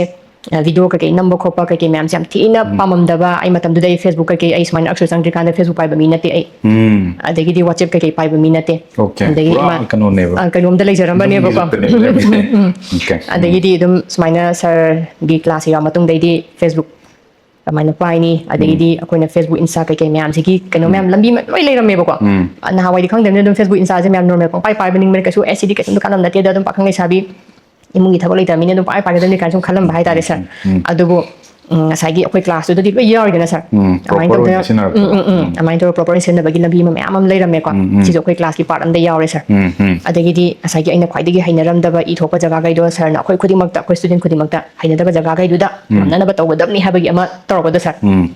ꯚꯤꯗꯤꯑꯣ ꯀꯩꯀꯩ ꯅꯝꯕ ꯈꯣꯠꯄ ꯀꯩꯀꯩ ꯃꯌꯥꯝꯁꯦ ꯌꯥꯝ ꯊꯤꯅ ꯄꯥꯝꯃꯝꯗꯕ꯫ ꯑꯩ ꯃꯇꯝꯗꯨꯗ ꯑꯩ ꯐꯦꯁꯕꯨꯛ ꯀꯩꯀꯩ, ꯑꯩ ꯁꯨꯃꯥꯏꯅ ꯑꯛꯁꯔ ꯆꯪꯗ꯭ꯔꯤꯀꯥꯟꯗ ꯐꯦꯁꯕꯨꯛ ꯄꯥꯏꯕ ꯃꯤ ꯅꯠꯇꯦ ꯑꯩ꯫ ꯎꯝ ꯑꯗꯒꯤꯗꯤ ꯋꯥꯆꯦꯞ ꯀꯩꯀꯩ ꯄꯥꯏꯕ ꯃꯤ ꯅꯠꯇꯦ꯫ Okay. ꯑꯗꯒꯤ ꯄꯨꯔꯥ ꯏꯃꯥ- ꯀꯩꯅꯣꯅꯦꯕ꯫ ꯑ, ꯀꯩꯅꯣꯝꯗ ꯂꯩꯖꯔꯝꯕꯅꯦꯕꯀꯣ꯫ ꯑꯗꯨꯝ ꯂꯩꯖꯔꯝꯕꯅꯦꯕ꯫ Okay. ꯑꯗꯒꯤꯗꯤ ꯑꯗꯨꯝ ꯁꯨꯃꯥꯏꯅ ꯁꯥꯔꯒꯤ ꯀ꯭ꯂꯥꯁ ꯌꯥꯎꯔ ꯃꯇꯨꯡꯗꯩꯗꯤ ꯐꯦꯁꯕꯨꯛ ꯀꯃꯥꯏꯅ ꯄꯥꯏꯅꯤ, ꯑꯗꯒꯤꯗꯤ ꯑꯩꯈꯣꯏꯅ ꯐꯦꯁꯕꯨꯛ, ꯏꯟꯁꯇꯥ ꯀꯩꯀꯩ ꯃꯌꯥꯝꯁꯤꯒꯤ ꯀꯩꯅꯣ ꯃꯌꯥꯝ ꯂꯝꯕꯤ ꯃ- ꯂꯣꯏ ꯂꯩꯔꯝꯃꯦꯕꯀꯣ꯫ ꯎꯝ ꯅꯍꯥꯟꯋꯥꯏꯗꯤ ꯈꯪꯗꯕꯅꯤꯅ ꯑꯗꯨꯝ ꯐꯦꯁꯕꯨꯛ, ꯏꯟꯁꯇꯥꯁꯦ ꯃꯌꯥꯝ ꯅꯣꯔꯃꯦꯜ ꯄꯪꯄꯥꯏ ꯄꯥꯏꯕꯅꯤꯡꯕꯅꯦ, ꯀꯩꯁꯨ ꯑꯦ ꯁꯤꯗꯤ ꯀꯩꯁꯨꯝꯇ ꯀꯥꯟꯅꯕ ꯅꯠꯇꯦꯗ, ꯑꯗꯨꯝ ꯄꯥꯈꯪ ꯂꯩꯁꯥꯕꯤ ꯏꯃꯨꯡꯒꯤ ꯊꯕꯛ ꯂꯩꯇꯕꯅꯤꯅ ꯑꯗꯨꯝ ꯄꯥꯏ ꯄꯥꯏꯒꯗꯕꯅꯤ ꯀꯥꯏꯅ ꯁꯨꯝ ꯈꯜꯂꯝꯕ ꯍꯥꯏꯇꯥꯔꯦ ꯁꯥꯔ꯫ ꯎꯝ. ꯑꯗꯨꯕꯨ ꯎꯝ, ꯉꯁꯥꯏꯒꯤ ꯑꯩꯈꯣꯏ ꯀ꯭ꯂꯥꯁꯇꯨꯗꯗꯤ ꯂꯣꯏ ꯌꯥꯎꯔꯤꯗꯅ ꯁꯥꯔ꯫ ꯎꯝ, ꯑꯗꯨꯃꯥꯏꯅ proper ꯇꯧꯗꯅ ꯑꯣꯏꯅ ꯁꯤꯖꯤꯟꯅꯔꯛꯄ꯫ ꯎꯝ, ꯎꯝ, ꯎꯝ, ꯎꯝ. ꯑꯗꯨꯃꯥꯏꯅ ꯇꯧꯔꯒ ꯄ꯭ꯔꯣꯄꯔ ꯑꯣꯏꯅ ꯁꯤꯖꯤꯟꯅꯕꯒꯤ ꯂꯝꯕꯤ ꯑꯃ ꯃꯌꯥꯝ ꯑꯃ ꯂꯩꯔꯝꯃꯦꯀꯣ꯫ ꯎꯝ, ꯎꯝ. ꯁꯤꯁꯨ ꯑꯩꯈꯣꯏ ꯀ꯭ꯂꯥꯁꯀꯤ ꯄꯥꯔꯠ ꯑꯃꯗ ꯌꯥꯎꯔꯦ ꯁꯥꯔ꯫ ꯎꯝ, ꯎꯝ. ꯑꯗꯒꯤꯗꯤ ꯉꯁꯥꯏꯒꯤ ꯑꯩꯅ ꯈ꯭ꯋꯥꯏꯗꯒꯤ ꯍꯩꯅꯔꯝꯗꯕ ꯏ ꯊꯣꯛꯄ ꯖꯒꯥꯈꯩꯗꯣ ꯁꯥꯔꯅ ꯑꯩꯈꯣꯏ ꯈꯨꯗꯤꯡꯃꯛꯇ, ꯑꯩꯈꯣꯏ ꯁ꯭ꯇꯨꯗꯦꯟ ꯈꯨꯗꯤꯡꯃꯛꯇ ꯍꯩꯅꯗꯕ ꯖꯒꯥꯈꯩꯗꯨꯗ ꯉꯝꯅꯅꯕ ꯇꯧꯒꯗꯕꯅꯤ ꯍꯥꯏꯕꯒꯤ ꯑꯃ ꯇꯧꯔꯛꯄꯗꯣ ꯁꯥꯔ꯫ ꯎꯝ.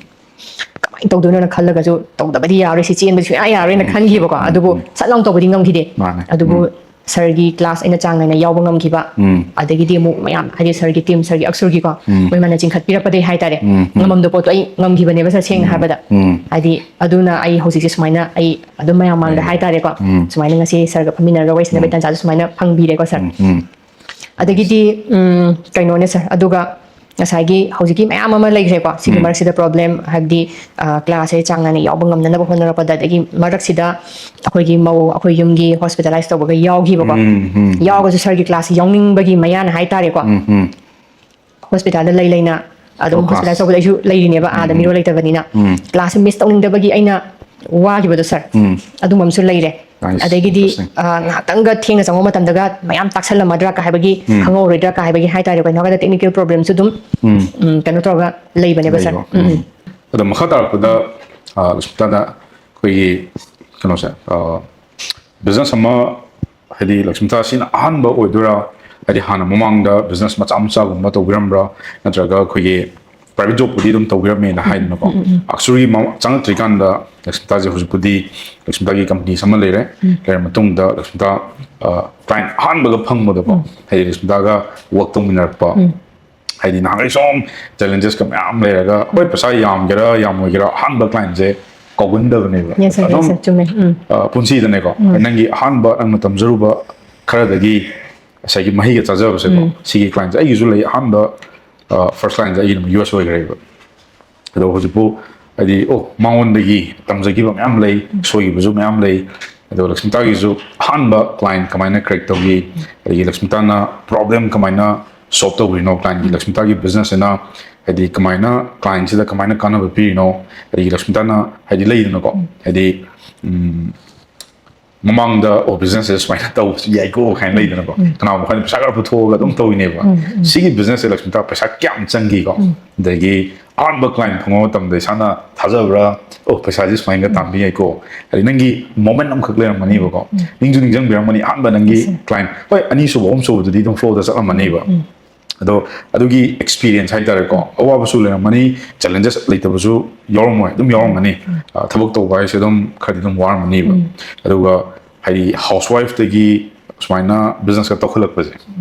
ꯀꯃꯥꯏꯅ ꯇꯧꯗꯣꯏꯅꯣꯅ ꯈꯜꯂꯒꯁꯨ ꯇꯧꯗꯕꯗꯤ ꯌꯥꯔꯣꯏ, ꯁꯤ ꯆꯦꯟꯕ ꯁꯨꯡꯌꯥ ꯌꯥꯔꯣꯏꯅ ꯈꯟꯈꯤꯕꯀꯣ꯫ ꯎꯝ, ꯑꯗꯨꯕꯨ ꯎꯝ. ꯁꯠ ꯂꯥꯎꯅ ꯇꯧꯕꯗꯤ ꯉꯝꯈꯤꯗꯦ꯫ ꯃꯥꯅꯦ. ꯑꯗꯨꯕꯨ ꯎꯝ. ꯁꯥꯔꯒꯤ ꯀ꯭ꯂꯥꯁ ꯑꯩꯅ ꯆꯥꯡ ꯅꯥꯏꯅ ꯌꯥꯎꯕ ꯉꯝꯈꯤꯕ, ꯎꯝ. ꯑꯗꯒꯤꯗꯤ ꯑꯃꯨꯛ ꯃꯌꯥꯝ ꯍꯥꯏꯗꯤ ꯁꯥꯔꯒꯤ ꯇꯤꯝ, ꯁꯥꯔꯒꯤ ꯑꯛꯁꯔꯒꯤꯀꯣ, ꯎꯝ. ꯃꯣꯏ ꯃꯌꯥꯝꯅ ꯆꯤꯡꯈꯠꯄꯤꯔꯛꯄꯗꯒꯤ ꯍꯥꯏꯇꯥꯔꯦ, ꯎꯝ, ꯎꯝ. ꯉꯝꯃꯝꯗꯕ ꯄꯣꯠꯇꯣ ꯑꯩ ꯉꯝꯈꯤꯕꯅꯦꯕ ꯁꯥꯔ, ꯁꯦꯡꯅ ꯍꯥꯏꯕꯗ꯫ ꯎꯝ. ꯍꯥꯏꯗꯤ ꯑꯗꯨꯅ ꯑꯩ ꯍꯧꯖꯤꯛꯁꯦ ꯁꯨꯃꯥꯏꯅ ꯑꯩ ꯑꯗꯨꯝ ꯃꯌꯥꯝ ꯃꯥꯡꯗ ꯎꯝ. ꯍꯥꯏꯇꯥꯔꯦꯀꯣ, ꯎꯝ. ꯁꯨꯃꯥꯏꯅ ꯉꯁꯤ ꯁꯥꯔꯒ ꯐꯝꯃꯤꯟꯅꯔꯒ ꯋꯥꯔꯤ ꯁꯥꯟꯅꯕꯒꯤ ꯇꯥꯟꯖꯥꯁꯨ ꯁꯨꯃꯥꯏꯅ ꯐꯪꯕꯤꯔꯦꯀꯣ ꯁꯥꯔ꯫ ꯎꯝ, ꯎꯝ. ꯑꯗꯒꯤꯗꯤ ꯎꯝ, ꯀꯩꯅꯣꯅꯦ ꯁꯥꯔ, ꯑꯗꯨꯒ ꯉꯁꯥꯏꯒꯤ ꯍꯧꯖꯤꯛꯀꯤ ꯃꯌꯥꯝ ꯑꯃ ꯂꯩꯈ꯭ꯔꯦꯀꯣ, ꯁꯤꯒꯤ ꯃꯔꯛꯁꯤꯗ ꯄ꯭ꯔꯣꯕ꯭ꯂꯦꯝ, ꯍꯥꯏꯕꯗꯤ ꯀ꯭ꯂꯥꯁꯁꯦ ꯆꯥꯡ ꯅꯥꯏꯅ ꯌꯥꯎꯕ ꯉꯝꯅꯅꯕ ꯍꯣꯠꯅꯔꯛꯄꯗ, ꯑꯗꯒꯤ ꯃꯔꯛꯁꯤꯗ ꯑꯩꯈꯣꯏꯒꯤ ꯃꯧ ꯑꯩꯈꯣꯏ ꯌꯨꯝꯒꯤ ꯍꯣꯁꯄꯤꯇꯥꯂꯥꯏꯁ ꯇꯧꯕꯒ ꯌꯥꯎꯈꯤꯕꯀꯣ꯫ ꯎꯝ, ꯎꯝ. ꯌꯥꯎꯔꯒꯁꯨ ꯁꯥꯔꯒꯤ ꯀ꯭ꯂꯥꯁꯁꯤ ꯌꯥꯎꯅꯤꯡꯕꯒꯤ ꯃꯌꯥꯅ ꯍꯥꯏꯇꯥꯔꯦꯀꯣ, ꯎꯝ, ꯎꯝ. ꯍꯣꯁꯄꯤꯇꯥꯜꯗ ꯂꯩ ꯂꯩꯅ ꯑꯗꯨꯝ ꯑꯣ, class. ꯍꯣꯁꯄꯤꯇꯥꯂꯥꯏꯁ ꯇꯧꯕꯗ ꯑꯩꯁꯨ ꯂꯩꯔꯤꯅꯦꯕ, ꯑꯥꯗ ꯃꯤꯔꯣꯜ ꯂꯩꯇꯕꯅꯤꯅ꯫ ꯎꯝ. ꯀ꯭ꯂꯥꯁꯁꯦ ꯃꯤꯁ ꯇꯧꯅꯤꯡꯗꯕꯒꯤ ꯑꯩꯅ ꯋꯥꯈꯤꯕꯗꯣ ꯁꯥꯔ, ꯎꯝ. ꯑꯗꯨꯝꯕ ꯑꯃꯁꯨ ꯂꯩꯔꯦ꯫ Nice. ꯑꯗꯒꯤꯗꯤ Interesting. ꯑ, ꯉꯥꯏꯍꯥꯛꯇꯪꯒ ꯊꯦꯡꯅ ꯆꯪꯕ ꯃꯇꯝꯗꯒ ꯃꯌꯥꯝ ꯇꯥꯛꯁꯜꯂꯝꯃꯗ꯭ꯔꯥ ꯀꯥ ꯍꯥꯏꯕꯒꯤ, ꯎꯝ. ꯈꯪꯍꯧꯔꯣꯏꯗ꯭ꯔꯥ ꯀꯥ ꯍꯥꯏꯕꯒꯤ ꯍꯥꯏꯇꯥꯔꯦꯀꯣ, ꯅꯣꯏꯗ ꯇꯦꯛꯅꯤꯀꯦꯜ ꯄ꯭ꯔꯣꯕ꯭ꯂꯦꯝꯁꯨ ꯑꯗꯨꯝ ꯎꯝ. ꯎꯝ, ꯀꯩꯅꯣ ꯇꯧꯔꯒ ꯂꯩꯕꯅꯦꯕ ꯁꯥꯔ꯫ ꯂꯩꯕ. ꯎꯝ, ꯎꯝ. ꯎꯝ. ꯑꯗꯣ ꯃꯈꯥ ꯇꯥꯔꯛꯄꯗ, ꯑ, ꯂꯛꯁꯃꯤꯇꯥꯗ ꯑꯩꯈꯣꯏꯒꯤ ꯀꯩꯅꯣꯁꯦ, ꯑ, ꯕꯤꯖꯤꯅꯦꯁ ꯑꯃ, ꯍꯥꯏꯗꯤ ꯂꯛꯁꯃꯤꯇꯥ ꯁꯤꯅ ꯑꯍꯥꯟꯕ ꯑꯣꯏꯗꯣꯏꯔꯥ? ꯍꯥꯏꯗꯤ ꯍꯥꯟꯅ ꯃꯃꯥꯡꯗ ꯕꯤꯖꯤꯅꯦꯁ ꯃꯆꯥ ꯃꯆꯥꯒꯨꯝꯕ ꯇꯧꯕꯤꯔꯝꯕ꯭ꯔꯥ? ꯅꯠꯇ꯭ꯔꯒ ꯑꯩꯈꯣꯏꯒꯤ ꯄ꯭ꯔꯥꯏꯚꯦꯠ ꯖꯣꯕꯄꯨꯗꯤ ꯑꯗꯨꯝ ꯇꯧꯕꯤꯔꯝꯃꯦꯅ ꯍꯥꯏꯗꯅꯀꯣ, ꯑꯛꯁꯨꯔꯒꯤ ꯃ-, ꯆꯪꯉꯛꯇ꯭ꯔꯤꯀꯥꯟꯗ ꯂꯛꯁꯃꯤꯇꯥꯁꯦ ꯍꯧꯖꯤꯛꯄꯨꯗꯤ ꯂꯛꯁꯃꯤꯇꯥꯒꯤ ꯀꯝꯄꯅꯤꯁ ꯑꯃ ꯂꯩꯔꯦ, ꯂꯩꯔ ꯃꯇꯨꯡꯗ ꯂꯛꯁꯃꯤꯇꯥ, ꯑ, ꯀ꯭ꯂꯥꯏꯟ ꯑꯍꯥꯟꯕꯒ ꯐꯪꯕꯗꯀꯣ, ꯍꯥꯏꯗꯤ ꯂꯛꯁꯃꯤꯇꯥꯒ ꯋꯥꯛ ꯇꯧꯃꯤꯟꯅꯔꯛꯄ, ꯍꯥꯏꯗꯤ ꯅꯍꯥꯟꯒꯩ ꯁꯨꯝ ꯆꯦꯂꯦꯟꯖꯦꯁꯀ ꯃꯌꯥꯝ ꯂꯩꯔꯒ, ꯍꯣꯏ, ꯄꯩꯁꯥ ꯌꯥꯝꯒꯦꯔꯥ ꯌꯥꯝꯃꯣꯏꯒꯦꯔꯥ, ꯑꯍꯥꯟꯕ ꯀ꯭ꯂꯥꯏꯟꯁꯦ ꯀꯥꯎꯒꯟꯗꯕꯅꯦꯕ꯫ Yes, sir. Yes, ꯑꯗꯨꯝ sir. ꯆꯨꯝꯃꯦ. ꯎꯝ. ꯑ, ꯄꯨꯟꯁꯤꯗꯅꯦꯀꯣ, ꯎꯝ. ꯅꯪꯒꯤ ꯑꯍꯥꯟꯕ ꯅꯪꯅ ꯇꯝꯖꯔꯨꯕ ꯈꯔꯗꯒꯤ ꯉꯁꯥꯏꯒꯤ ꯃꯍꯩꯒ ꯆꯥꯖꯕꯁꯦꯀꯣ, ꯎꯝ. ꯁꯤꯒꯤ ꯀ꯭ꯂꯥꯏꯟꯁꯦ ꯑꯩꯒꯤꯁꯨ ꯂꯩ꯫ ꯑꯍꯥꯟꯕ ꯐꯥꯔꯁ ꯀ꯭ꯂꯥꯏꯟꯁꯦ ꯑꯩꯒꯤꯅ ꯌꯨ ꯑꯦꯁ ꯑꯣꯏꯈ꯭ꯔꯦꯕ꯫ ꯑꯗꯣ ꯍꯧꯖꯤꯛꯄꯨ ꯍꯥꯏꯗꯤ, ꯑꯣ, ꯃꯉꯣꯟꯗꯒꯤ ꯇꯝꯖꯈꯤꯕ ꯃꯌꯥꯝ ꯂꯩ, ꯁꯣꯏꯈꯤꯕꯁꯨ ꯃꯌꯥꯝ ꯂꯩ꯫ ꯑꯗꯣ ꯂꯛꯁꯃꯤꯇꯥꯒꯤꯁꯨ ꯑꯍꯥꯟꯕ ꯀ꯭ꯂꯥꯏꯟ ꯀꯃꯥꯏꯅ ꯀ꯭ꯔꯦꯛ ꯇꯧꯈꯤ, ꯑꯗꯒꯤ ꯂꯛꯁꯃꯤꯇꯥꯅ ꯄ꯭ꯔꯣꯕ꯭ꯂꯦꯝ ꯀꯃꯥꯏꯅ ꯁꯣꯜꯕ ꯇꯧꯈ꯭ꯔꯤꯅꯣ ꯀ꯭ꯂꯥꯏꯟꯒꯤ, ꯂꯛꯁꯃꯤꯇꯥꯒꯤ ꯕꯤꯖꯤꯅꯦꯁꯁꯤꯅ ꯍꯥꯏꯗꯤ ꯀꯃꯥꯏꯅ ꯀ꯭ꯂꯥꯏꯟꯁꯤꯗ ꯀꯃꯥꯏꯅ ꯀꯥꯟꯅꯕ ꯄꯤꯔꯤꯅꯣ, ꯑꯗꯒꯤ ꯂꯛꯁꯃꯤꯇꯥꯅ ꯍꯥꯏꯗꯤ ꯂꯩꯗꯅꯀꯣ, ꯍꯥꯏꯗꯤ, ꯎꯝ, ꯃꯃꯥꯡꯗ, ꯑꯣ, ꯕꯤꯖꯤꯅꯦꯁꯁꯦ ꯁꯨꯃꯥꯏꯅ ꯇꯧꯕꯁꯨ ꯌꯥꯏꯀꯣ ꯀꯥꯏꯅ ꯂꯩꯗꯅꯀꯣ, ꯀꯅꯥꯒꯨꯝꯕ ꯈꯔꯗꯤ ꯄꯩꯁꯥ ꯈꯔ ꯄꯨꯊꯣꯛꯑꯒ ꯑꯗꯨꯝ ꯇꯧꯔꯤꯅꯦꯕ꯫ ꯁꯤꯒꯤ ꯕꯤꯖꯤꯅꯦꯁꯁꯦ ꯂꯛꯁꯃꯤꯇꯥ ꯄꯩꯁꯥ ꯀꯌꯥꯝ ꯆꯪꯈꯤꯀꯣ, ꯑꯗꯒꯤ ꯑꯍꯥꯟꯕ ꯀ꯭ꯂꯥꯏꯟ ꯐꯪꯕ ꯃꯇꯝꯗ ꯏꯁꯥꯅ ꯊꯥꯖꯕ꯭ꯔꯥ, ꯑꯣ, ꯄꯩꯁꯥꯁꯦ ꯁꯨꯃꯥꯏꯅ ꯇꯥꯟꯕ ꯌꯥꯏꯀꯣ, ꯍꯥꯏꯗꯤ ꯅꯪꯒꯤ ꯃꯣꯃꯦꯟ ꯑꯃꯈꯛ ꯂꯩꯔꯝꯒꯅꯤꯕꯀꯣ, ꯅꯤꯡꯁꯨ ꯅꯤꯡꯁꯤꯡꯕꯤꯔꯝꯒꯅꯤ ꯑꯍꯥꯟꯕ ꯅꯪꯒꯤ ꯀ꯭ꯂꯥꯏꯟ, ꯍꯣꯏ, ꯑꯅꯤꯁꯨꯕ, ꯑꯍꯨꯝꯁꯨꯕꯗꯨꯗꯤ ꯑꯗꯨꯝ ꯐ꯭ꯂꯣꯗ ꯆꯠꯂꯝꯃꯅꯤꯕ꯫ ꯑꯗꯣ ꯑꯗꯨꯒꯤ ꯑꯦꯛꯁꯄꯤꯔꯤꯌꯦꯟꯁ ꯍꯥꯏꯇꯥꯔꯦꯀꯣ, ꯑꯋꯥꯕꯁꯨ ꯂꯩꯔꯝꯃꯅꯤ, ꯆꯦꯂꯦꯟꯖꯦꯁ ꯂꯩꯇꯕꯁꯨ ꯌꯥꯎꯔꯝꯃꯣꯏ, ꯑꯗꯨꯝ ꯌꯥꯎꯔꯝꯒꯅꯤ꯫ ꯑ, ꯊꯕꯛ ꯇꯧꯕ ꯍꯥꯏꯁꯦ ꯑꯗꯨꯝ ꯈꯔꯗꯤ ꯑꯗꯨꯝ ꯋꯥꯔꯝꯃꯅꯤꯕ꯫ ꯑꯗꯨꯒ ꯍꯥꯏꯗꯤ ꯍꯥꯎꯁ ꯋꯥꯏꯐꯇꯒꯤ ꯁꯨꯃꯥꯏꯅ ꯕꯤꯖꯤꯅꯦꯁꯀ ꯇꯧꯈꯠꯂꯛꯄꯁꯦ,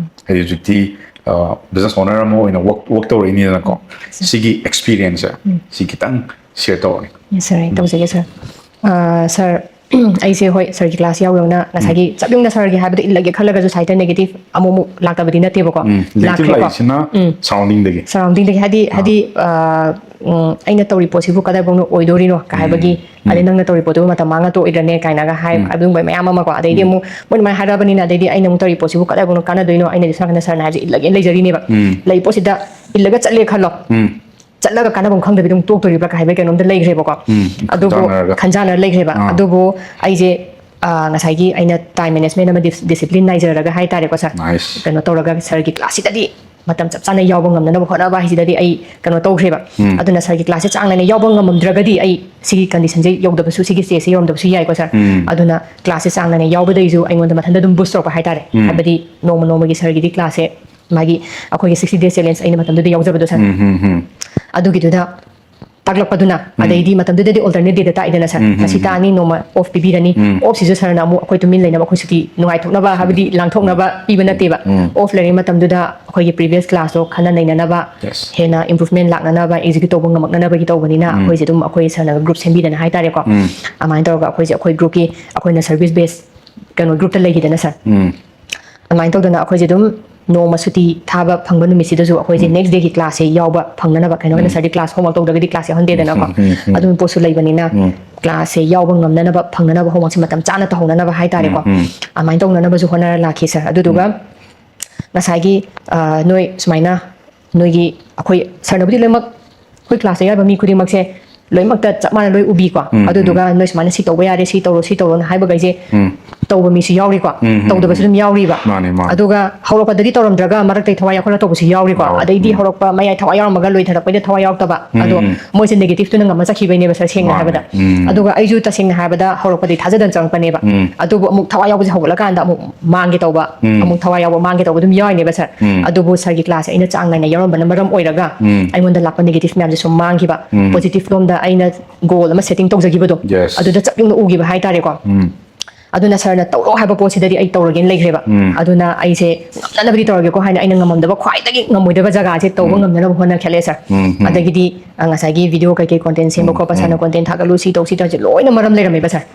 ꯍꯥꯏꯗꯤ ꯍꯧꯖꯤꯛꯇꯤ ꯕꯤꯖꯤꯅꯦꯁ ꯑꯣꯅꯔ ꯑꯃ ꯑꯣꯏꯅ ꯋꯥꯛ ꯋꯥꯛ ꯇꯧꯔꯛꯏꯅꯤꯗꯅꯀꯣ, ꯁꯤꯒꯤ ꯑꯦꯛꯁꯄꯤꯔꯤꯌꯦꯟꯁꯁꯦ ꯁꯤ ꯈꯤꯇꯪ ꯁꯤꯌꯔ ꯇꯧꯔꯛꯑꯣ꯫ Yes, sir, ꯑꯩ ꯇꯧꯖꯒꯦ, sir꯫ ꯑ, sir, ꯑꯩꯁꯦ, ꯍꯣꯏ, ꯁꯥꯔꯒꯤ ꯀ꯭ꯂꯥꯁ ꯌꯥꯎ ꯌꯥꯎꯅ ꯉꯁꯥꯏꯒꯤ ꯆꯞ ꯌꯨꯡꯅ ꯁꯥꯔꯒꯤ ꯍꯥꯏꯕꯗ ꯏꯜꯂꯒꯦ ꯈꯜꯂꯒꯁꯨ ꯁꯥꯏꯠꯇ ꯅꯦꯒꯦꯇꯤꯚ ꯑꯃꯨꯛ ꯑꯃꯨꯛ ꯂꯥꯛꯇꯕꯗꯤ ꯅꯠꯇꯦꯕꯀꯣ꯫ ꯎꯝ, ꯅꯦꯒꯦꯇꯤꯚ ꯂꯥꯛꯈ꯭ꯔꯦꯀꯣ꯫ ꯂꯥꯛꯏꯁꯤꯅ ꯎꯝ꯫ ꯁꯔꯥꯎꯟꯗꯤꯡꯗꯒꯤ꯫ ꯁꯔꯥꯎꯟꯗꯤꯡꯗꯒꯤ ꯍꯥꯏꯗꯤ, ꯍꯥꯏꯗꯤ, ꯑ, ꯎꯝ, ꯑꯩꯅ ꯇꯧꯔꯤ ꯄꯣꯠꯁꯤꯕꯨ ꯀꯗꯥꯏꯐꯥꯎꯅ ꯑꯣꯏꯗꯣꯔꯤꯅꯣ ꯀ ꯍꯥꯏꯕꯒꯤ, ꯑꯗꯩ ꯅꯪꯅ ꯇꯧꯔꯤ ꯄꯣꯠꯇꯨꯕꯨ ꯃꯇꯝ ꯃꯥꯡꯉ ꯇꯣꯛꯑꯣꯏꯗ꯭ꯔꯅꯦ ꯀꯥꯏꯅꯒ ꯍꯥꯏ, ꯑꯗꯨꯒꯨꯝꯕ ꯃꯌꯥꯝ ꯑꯃꯀꯣ꯫ ꯑꯗꯩꯗꯤ ꯑꯃꯨꯛ ꯃꯣꯏꯅ ꯑꯗꯨꯃꯥꯏꯅ ꯍꯥꯏꯔꯛꯑꯕꯅꯤꯅ, ꯑꯗꯩꯗꯤ ꯑꯩꯅ ꯑꯃꯨꯛ ꯇꯧꯔꯤ ꯄꯣꯠꯁꯤꯕꯨ ꯀꯗꯥꯏꯐꯥꯎꯅ ꯀꯥꯟꯅꯗꯣꯏꯅꯣ, ꯑꯩꯅꯗꯤ ꯁꯣꯝ ꯅꯥꯀꯟꯗ ꯁꯥꯔꯅ ꯍꯥꯏꯕꯁꯦ ꯏꯜꯂꯒꯦꯅ ꯂꯩꯖꯔꯤꯅꯦꯕ꯫ ꯎꯝ꯫ ꯂꯩ ꯄꯣꯠꯁꯤꯗ ꯏꯜꯂꯒ ꯆꯠꯂꯦ ꯈꯜꯂꯣ꯫ ꯎꯝ꯫ ꯆꯠꯂꯒ ꯀꯥꯟꯅꯐꯝ ꯈꯪꯗꯕꯤꯗ ꯑꯃꯨꯛ ꯇꯣꯛꯇꯣꯔꯤꯕ꯭ꯔꯥ ꯀ ꯍꯥꯏꯕꯒꯤ ꯀꯩꯅꯣꯝꯇ ꯂꯩꯈ꯭ꯔꯦꯕꯀꯣ꯫ ꯎꯝ, ꯑꯗꯨꯕꯨ ꯈꯟꯖꯥꯟꯅꯔꯒ꯫ ꯈꯟꯖꯥꯟꯅꯔ ꯂꯩꯈ꯭ꯔꯦꯕ꯫ ꯑꯥ꯫ ꯑꯗꯨꯕꯨ ꯑꯩꯁꯦ, ꯑ, ꯉꯁꯥꯏꯒꯤ ꯑꯩꯅ ꯇꯥꯏꯝ ꯃꯦꯅꯦꯖꯃꯦꯟ ꯑꯃ ꯗꯤꯁ-, ꯗꯤꯁꯤꯄ꯭ꯂꯤꯟ ꯅꯥꯏꯖꯔꯒ ꯍꯥꯏꯇꯥꯔꯦꯀꯣ, ꯁꯥꯔ꯫ Nice. ꯀꯩꯅꯣ ꯇꯧꯔꯒ ꯁꯥꯔꯒꯤ ꯀ꯭ꯂꯥꯁꯁꯤꯗꯗꯤ ꯃꯇꯝ ꯆꯞ ꯆꯥꯅ ꯌꯥꯎꯕ ꯉꯝꯅꯅꯕ ꯍꯣꯠꯅꯕ ꯍꯥꯏꯁꯤꯗꯗꯤ ꯑꯩ ꯀꯩꯅꯣ ꯇꯧꯈ꯭ꯔꯦꯕ꯫ ꯑꯗꯨꯅ ꯁꯥꯔꯒꯤ ꯀ꯭ꯂꯥꯁꯁꯦ ꯆꯥꯡ ꯅꯥꯏꯅ ꯌꯥꯎꯕ ꯉꯝꯃꯝꯗ꯭ꯔꯒꯗꯤ ꯑꯩ ꯁꯤꯒꯤ ꯀꯟꯗꯤꯁꯟꯁꯦ ꯌꯧꯗꯕꯁꯨ, ꯁꯤꯒꯤ ꯁ꯭ꯇꯦꯖꯁꯦ ꯌꯧꯔꯝꯗꯕꯁꯨ ꯌꯥꯏꯀꯣ, ꯁꯥꯔ꯫ ꯎꯝ꯫ ꯑꯗꯨꯅ ꯀ꯭ꯂꯥꯁꯁꯦ ꯆꯥꯡ ꯅꯥꯏꯅ ꯌꯥꯎꯕꯗꯒꯤꯁꯨ ꯑꯩꯉꯣꯟꯗ ꯃꯊꯟꯇ ꯑꯗꯨꯝ ꯕꯨꯁ ꯇꯧꯔꯛꯄ ꯍꯥꯏꯇꯥꯔꯦ꯫ ꯍꯥꯏꯕꯗꯤ ꯅꯣꯡꯃ ꯅꯣꯡꯃꯒꯤ ꯁꯥꯔꯒꯤꯗꯤ ꯀ꯭ꯂꯥꯁꯁꯦ ꯃꯥꯒꯤ ꯑꯩꯈꯣꯏꯒꯤ ꯁꯤꯛꯁꯇꯤ ꯗꯦꯖ ꯆꯦꯂꯦꯟꯖ ꯑꯩꯅ ꯃꯇꯝꯗꯨꯗ ꯌꯥꯎꯖꯕꯗꯣ, ꯁꯥꯔ꯫ ꯎꯝ, ꯎꯝ, ꯎꯝ꯫ ꯑꯗꯨꯒꯤꯗꯨꯗ ꯇꯥꯛꯂꯛꯄꯗꯨꯅ, ꯑꯗꯩꯗꯤ ꯃꯇꯝꯗꯨꯗꯗꯤ alternate day ꯗ ꯇꯥꯛꯏꯗꯅ ꯁꯥꯔ, ꯉꯁꯤ ꯇꯥꯛꯑꯅꯤ, ꯅꯣꯡꯃ off ꯄꯤꯕꯤꯔꯅꯤ꯫ Off ꯁꯤꯁꯨ ꯁꯥꯔꯅ ꯑꯃꯨꯛ ꯑꯩꯈꯣꯏ ꯇꯨꯃꯤꯟ ꯂꯩꯅꯕ, ꯑꯩꯈꯣꯏ ꯁꯨꯇꯤ ꯅꯨꯡꯉꯥꯏꯊꯣꯛꯅꯕ, ꯍꯥꯏꯕꯗꯤ ꯂꯥꯡꯊꯣꯛꯅꯕ ꯄꯤꯕ ꯅꯠꯇꯦꯕ꯫ Off ꯂꯩꯔꯤꯉꯩ ꯃꯇꯝꯗꯨꯗ ꯑꯩꯈꯣꯏꯒꯤ previous class ꯇꯣ ꯈꯟꯅ ꯅꯩꯅꯅꯕ, Yes. ꯍꯦꯟꯅ improvement ꯂꯥꯛꯅꯅꯕ, execute ꯇꯧꯕ ꯉꯝꯃꯛꯅꯅꯕꯒꯤ ꯇꯧꯕꯅꯤꯅ, ꯑꯩꯈꯣꯏꯁꯦ ꯑꯗꯨꯝ ꯑꯩꯈꯣꯏ ꯁꯥꯔꯅꯒ group ꯁꯦꯝꯕꯤꯗꯅ ꯍꯥꯏꯇꯥꯔꯦꯀꯣ꯫ ꯑꯗꯨꯃꯥꯏꯅ ꯇꯧꯔꯒ ꯑꯩꯈꯣꯏꯁꯦ ꯑꯩꯈꯣꯏ group ꯀꯤ ꯑꯩꯈꯣꯏꯅ service base ꯀꯩꯅꯣ group ꯇ ꯂꯩꯈꯤꯗꯅ ꯁꯥꯔ꯫ ꯑꯗꯨꯃꯥꯏꯅ ꯇꯧꯗꯅ ꯑꯩꯈꯣꯏꯁꯦ ꯑꯗꯨꯝ ꯅꯣꯡꯃ ꯁꯨꯇꯤ ꯊꯥꯕ ꯐꯪꯕ ꯅꯨꯃꯤꯠꯁꯤꯗꯁꯨ ꯑꯩꯈꯣꯏꯁꯦ next day ꯒꯤ class ꯁꯦ ꯌꯥꯎꯕ ꯐꯪꯅꯅꯕ, ꯀꯩꯅꯣ ꯍꯥꯏꯅ ꯁꯥꯔꯗꯤ class homework ꯇꯧꯗ꯭ꯔꯒꯗꯤ class ꯌꯥꯎꯍꯟꯗꯦꯗꯅꯀꯣ꯫ ꯑꯗꯨꯝ ꯄꯣꯠꯁꯨ ꯂꯩꯕꯅꯤꯅ class ꯁꯦ ꯌꯥꯎꯕ ꯉꯝꯅꯅꯕ, ꯐꯪꯅꯅꯕ, homework ꯁꯦ ꯃꯇꯝ ꯆꯥꯅ ꯇꯧꯍꯧꯅꯅꯕ ꯍꯥꯏꯇꯥꯔꯦꯀꯣ꯫ ꯑꯗꯨꯃꯥꯏꯅ ꯇꯧꯅꯅꯕꯁꯨ ꯍꯣꯠꯅꯔ ꯂꯥꯛꯈꯤ ꯁꯥꯔ꯫ ꯑꯗꯨꯗꯨꯒ ꯉꯁꯥꯏꯒꯤ ꯑ, ꯅꯣꯏ ꯁꯨꯃꯥꯏꯅ ꯅꯣꯏꯒꯤ ꯑꯩꯈꯣꯏ ꯁꯥꯔꯅꯕꯨꯗꯤ ꯂꯣꯏꯅꯃꯛ ꯑꯩꯈꯣꯏ class ꯇ ꯌꯥꯎꯔꯤꯕ ꯃꯤ ꯈꯨꯗꯤꯡꯃꯛꯁꯦ ꯂꯣꯏꯅꯃꯛꯇ ꯆꯞ ꯃꯥꯟꯅ ꯂꯣꯏ ꯎꯕꯤꯀꯣ꯫ ꯑꯗꯨꯗꯨꯒ ꯅꯣꯏ ꯁꯨꯃꯥꯏꯅ ꯁꯤ ꯇꯧꯕ ꯌꯥꯔꯦ, ꯁꯤ ꯇꯧꯔꯣ, ꯁꯤ ꯇꯧꯔꯣꯅ ꯍꯥꯏꯕꯈꯩꯁꯦ ꯇꯧꯕ ꯃꯤꯁꯨ ꯌꯥꯎꯔꯤꯀꯣ꯫ ꯇꯧꯗꯕꯁꯨ ꯑꯗꯨꯝ ꯌꯥꯎꯔꯤꯕ꯫ ꯃꯥꯅꯦ, ꯃꯥꯅꯦ꯫ ꯑꯗꯨꯒ ꯍꯧꯔꯛꯄꯗꯗꯤ ꯇꯧꯔꯝꯗ꯭ꯔꯒ ꯃꯔꯛꯇꯩ ꯊꯋꯥꯏ ꯌꯥꯎꯈꯠꯂ ꯇꯧꯕꯁꯨ ꯌꯥꯎꯔꯤꯀꯣ꯫ ꯌꯥꯎꯋꯦ꯫ ꯑꯗꯩꯗꯤ ꯍꯧꯔꯛꯄ ꯃꯌꯥꯏ ꯊꯋꯥꯏ ꯌꯥꯎꯔꯝꯃꯒ ꯂꯣꯏꯊꯔꯛꯄꯩꯗ ꯊꯋꯥꯏ ꯌꯥꯎꯔꯛꯇꯕ꯫ ꯑꯗꯣ ꯃꯣꯏꯁꯦ negative ꯇꯨꯅ ꯉꯝꯃ ꯆꯠꯈꯤꯕꯩꯅꯦꯕ ꯁꯥꯔ, ꯁꯦꯡꯅ ꯃꯥꯅꯦ꯫ ꯍꯥꯏꯕꯗ꯫ ꯑꯗꯨꯒ ꯑꯩꯁꯨ ꯇꯁꯦꯡꯅ ꯍꯥꯏꯔꯕꯗ ꯍꯧꯔꯛꯄꯗꯤ ꯊꯥꯖꯗꯅ ꯆꯪꯉꯛꯄꯅꯦꯕ꯫ ꯑꯗꯨꯕꯨ ꯑꯃꯨꯛ ꯊꯋꯥꯏ ꯌꯥꯎꯕꯁꯦ ꯍꯧꯒꯠꯂꯀꯥꯟꯗ ꯑꯃꯨꯛ ꯃꯥꯡꯒꯦ ꯇꯧꯕ, ꯑꯃꯨꯛ ꯊꯋꯥꯏ ꯌꯥꯎꯕ ꯃꯥꯡꯒꯦ ꯇꯧꯕ ꯑꯗꯨꯝ ꯌꯥꯎꯔꯤꯅꯦꯕ ꯁꯥꯔ꯫ ꯑꯗꯨꯕꯨ ꯁꯥꯔꯒꯤ class ꯁꯦ ꯑꯩꯅ ꯆꯥꯡ ꯅꯥꯏꯅ ꯌꯥꯎꯔꯝꯕꯅ ꯃꯔꯝ ꯑꯣꯏꯔꯒ ꯑꯩꯉꯣꯟꯗ ꯂꯥꯛꯄ negative ꯃꯌꯥꯝꯁꯦ ꯁꯨꯝ ꯃꯥꯡꯈꯤꯕ꯫ Positive ꯂꯣꯝꯗ ꯑꯩꯅ goal ꯑꯃ setting ꯇꯧꯖꯈꯤꯕꯗꯣ, Yes. ꯑꯗꯨꯗ ꯆꯞ ꯌꯨꯡꯅ ꯎꯈꯤꯕ ꯍꯥꯏꯇꯥꯔꯦꯀꯣ꯫ ꯑꯗꯨꯅ ꯁꯥꯔꯅ ꯇꯧꯔꯣ ꯍꯥꯏꯕ ꯄꯣꯠꯁꯤꯗꯗꯤ ꯑꯩ ꯇꯧꯔꯒꯦꯅ ꯂꯩꯈ꯭ꯔꯦꯕ꯫ ꯑꯗꯨꯅ ꯑꯩꯁꯦ ꯉꯝꯅꯅꯕꯗꯤ ꯇꯧꯔꯒꯦꯀꯣ ꯍꯥꯏꯅ ꯑꯩꯅ ꯉꯝꯃꯝꯗꯕ ꯈ꯭ꯋꯥꯏꯗꯒꯤ ꯉꯝꯃꯣꯏꯗꯕ ꯖꯒꯥꯁꯦ ꯇꯧꯕ ꯉꯝꯅꯅꯕ ꯍꯣꯠꯅꯈꯠꯂꯦ ꯁꯥꯔ꯫ ꯑꯗꯒꯤꯗꯤ ꯑ, ꯉꯁꯥꯏꯒꯤ video ꯀꯩꯀꯩ content ꯁꯦꯝꯕ ꯈꯣꯠꯄ, ꯁꯥꯔꯅ content ꯊꯥꯒꯠꯂꯨ, ꯁꯤ ꯇꯧ, ꯁꯤ ꯇꯧꯁꯦ ꯂꯣꯏꯅ ꯃꯔꯝ ꯂꯩꯔꯝꯃꯦꯕ ꯁꯥꯔ꯫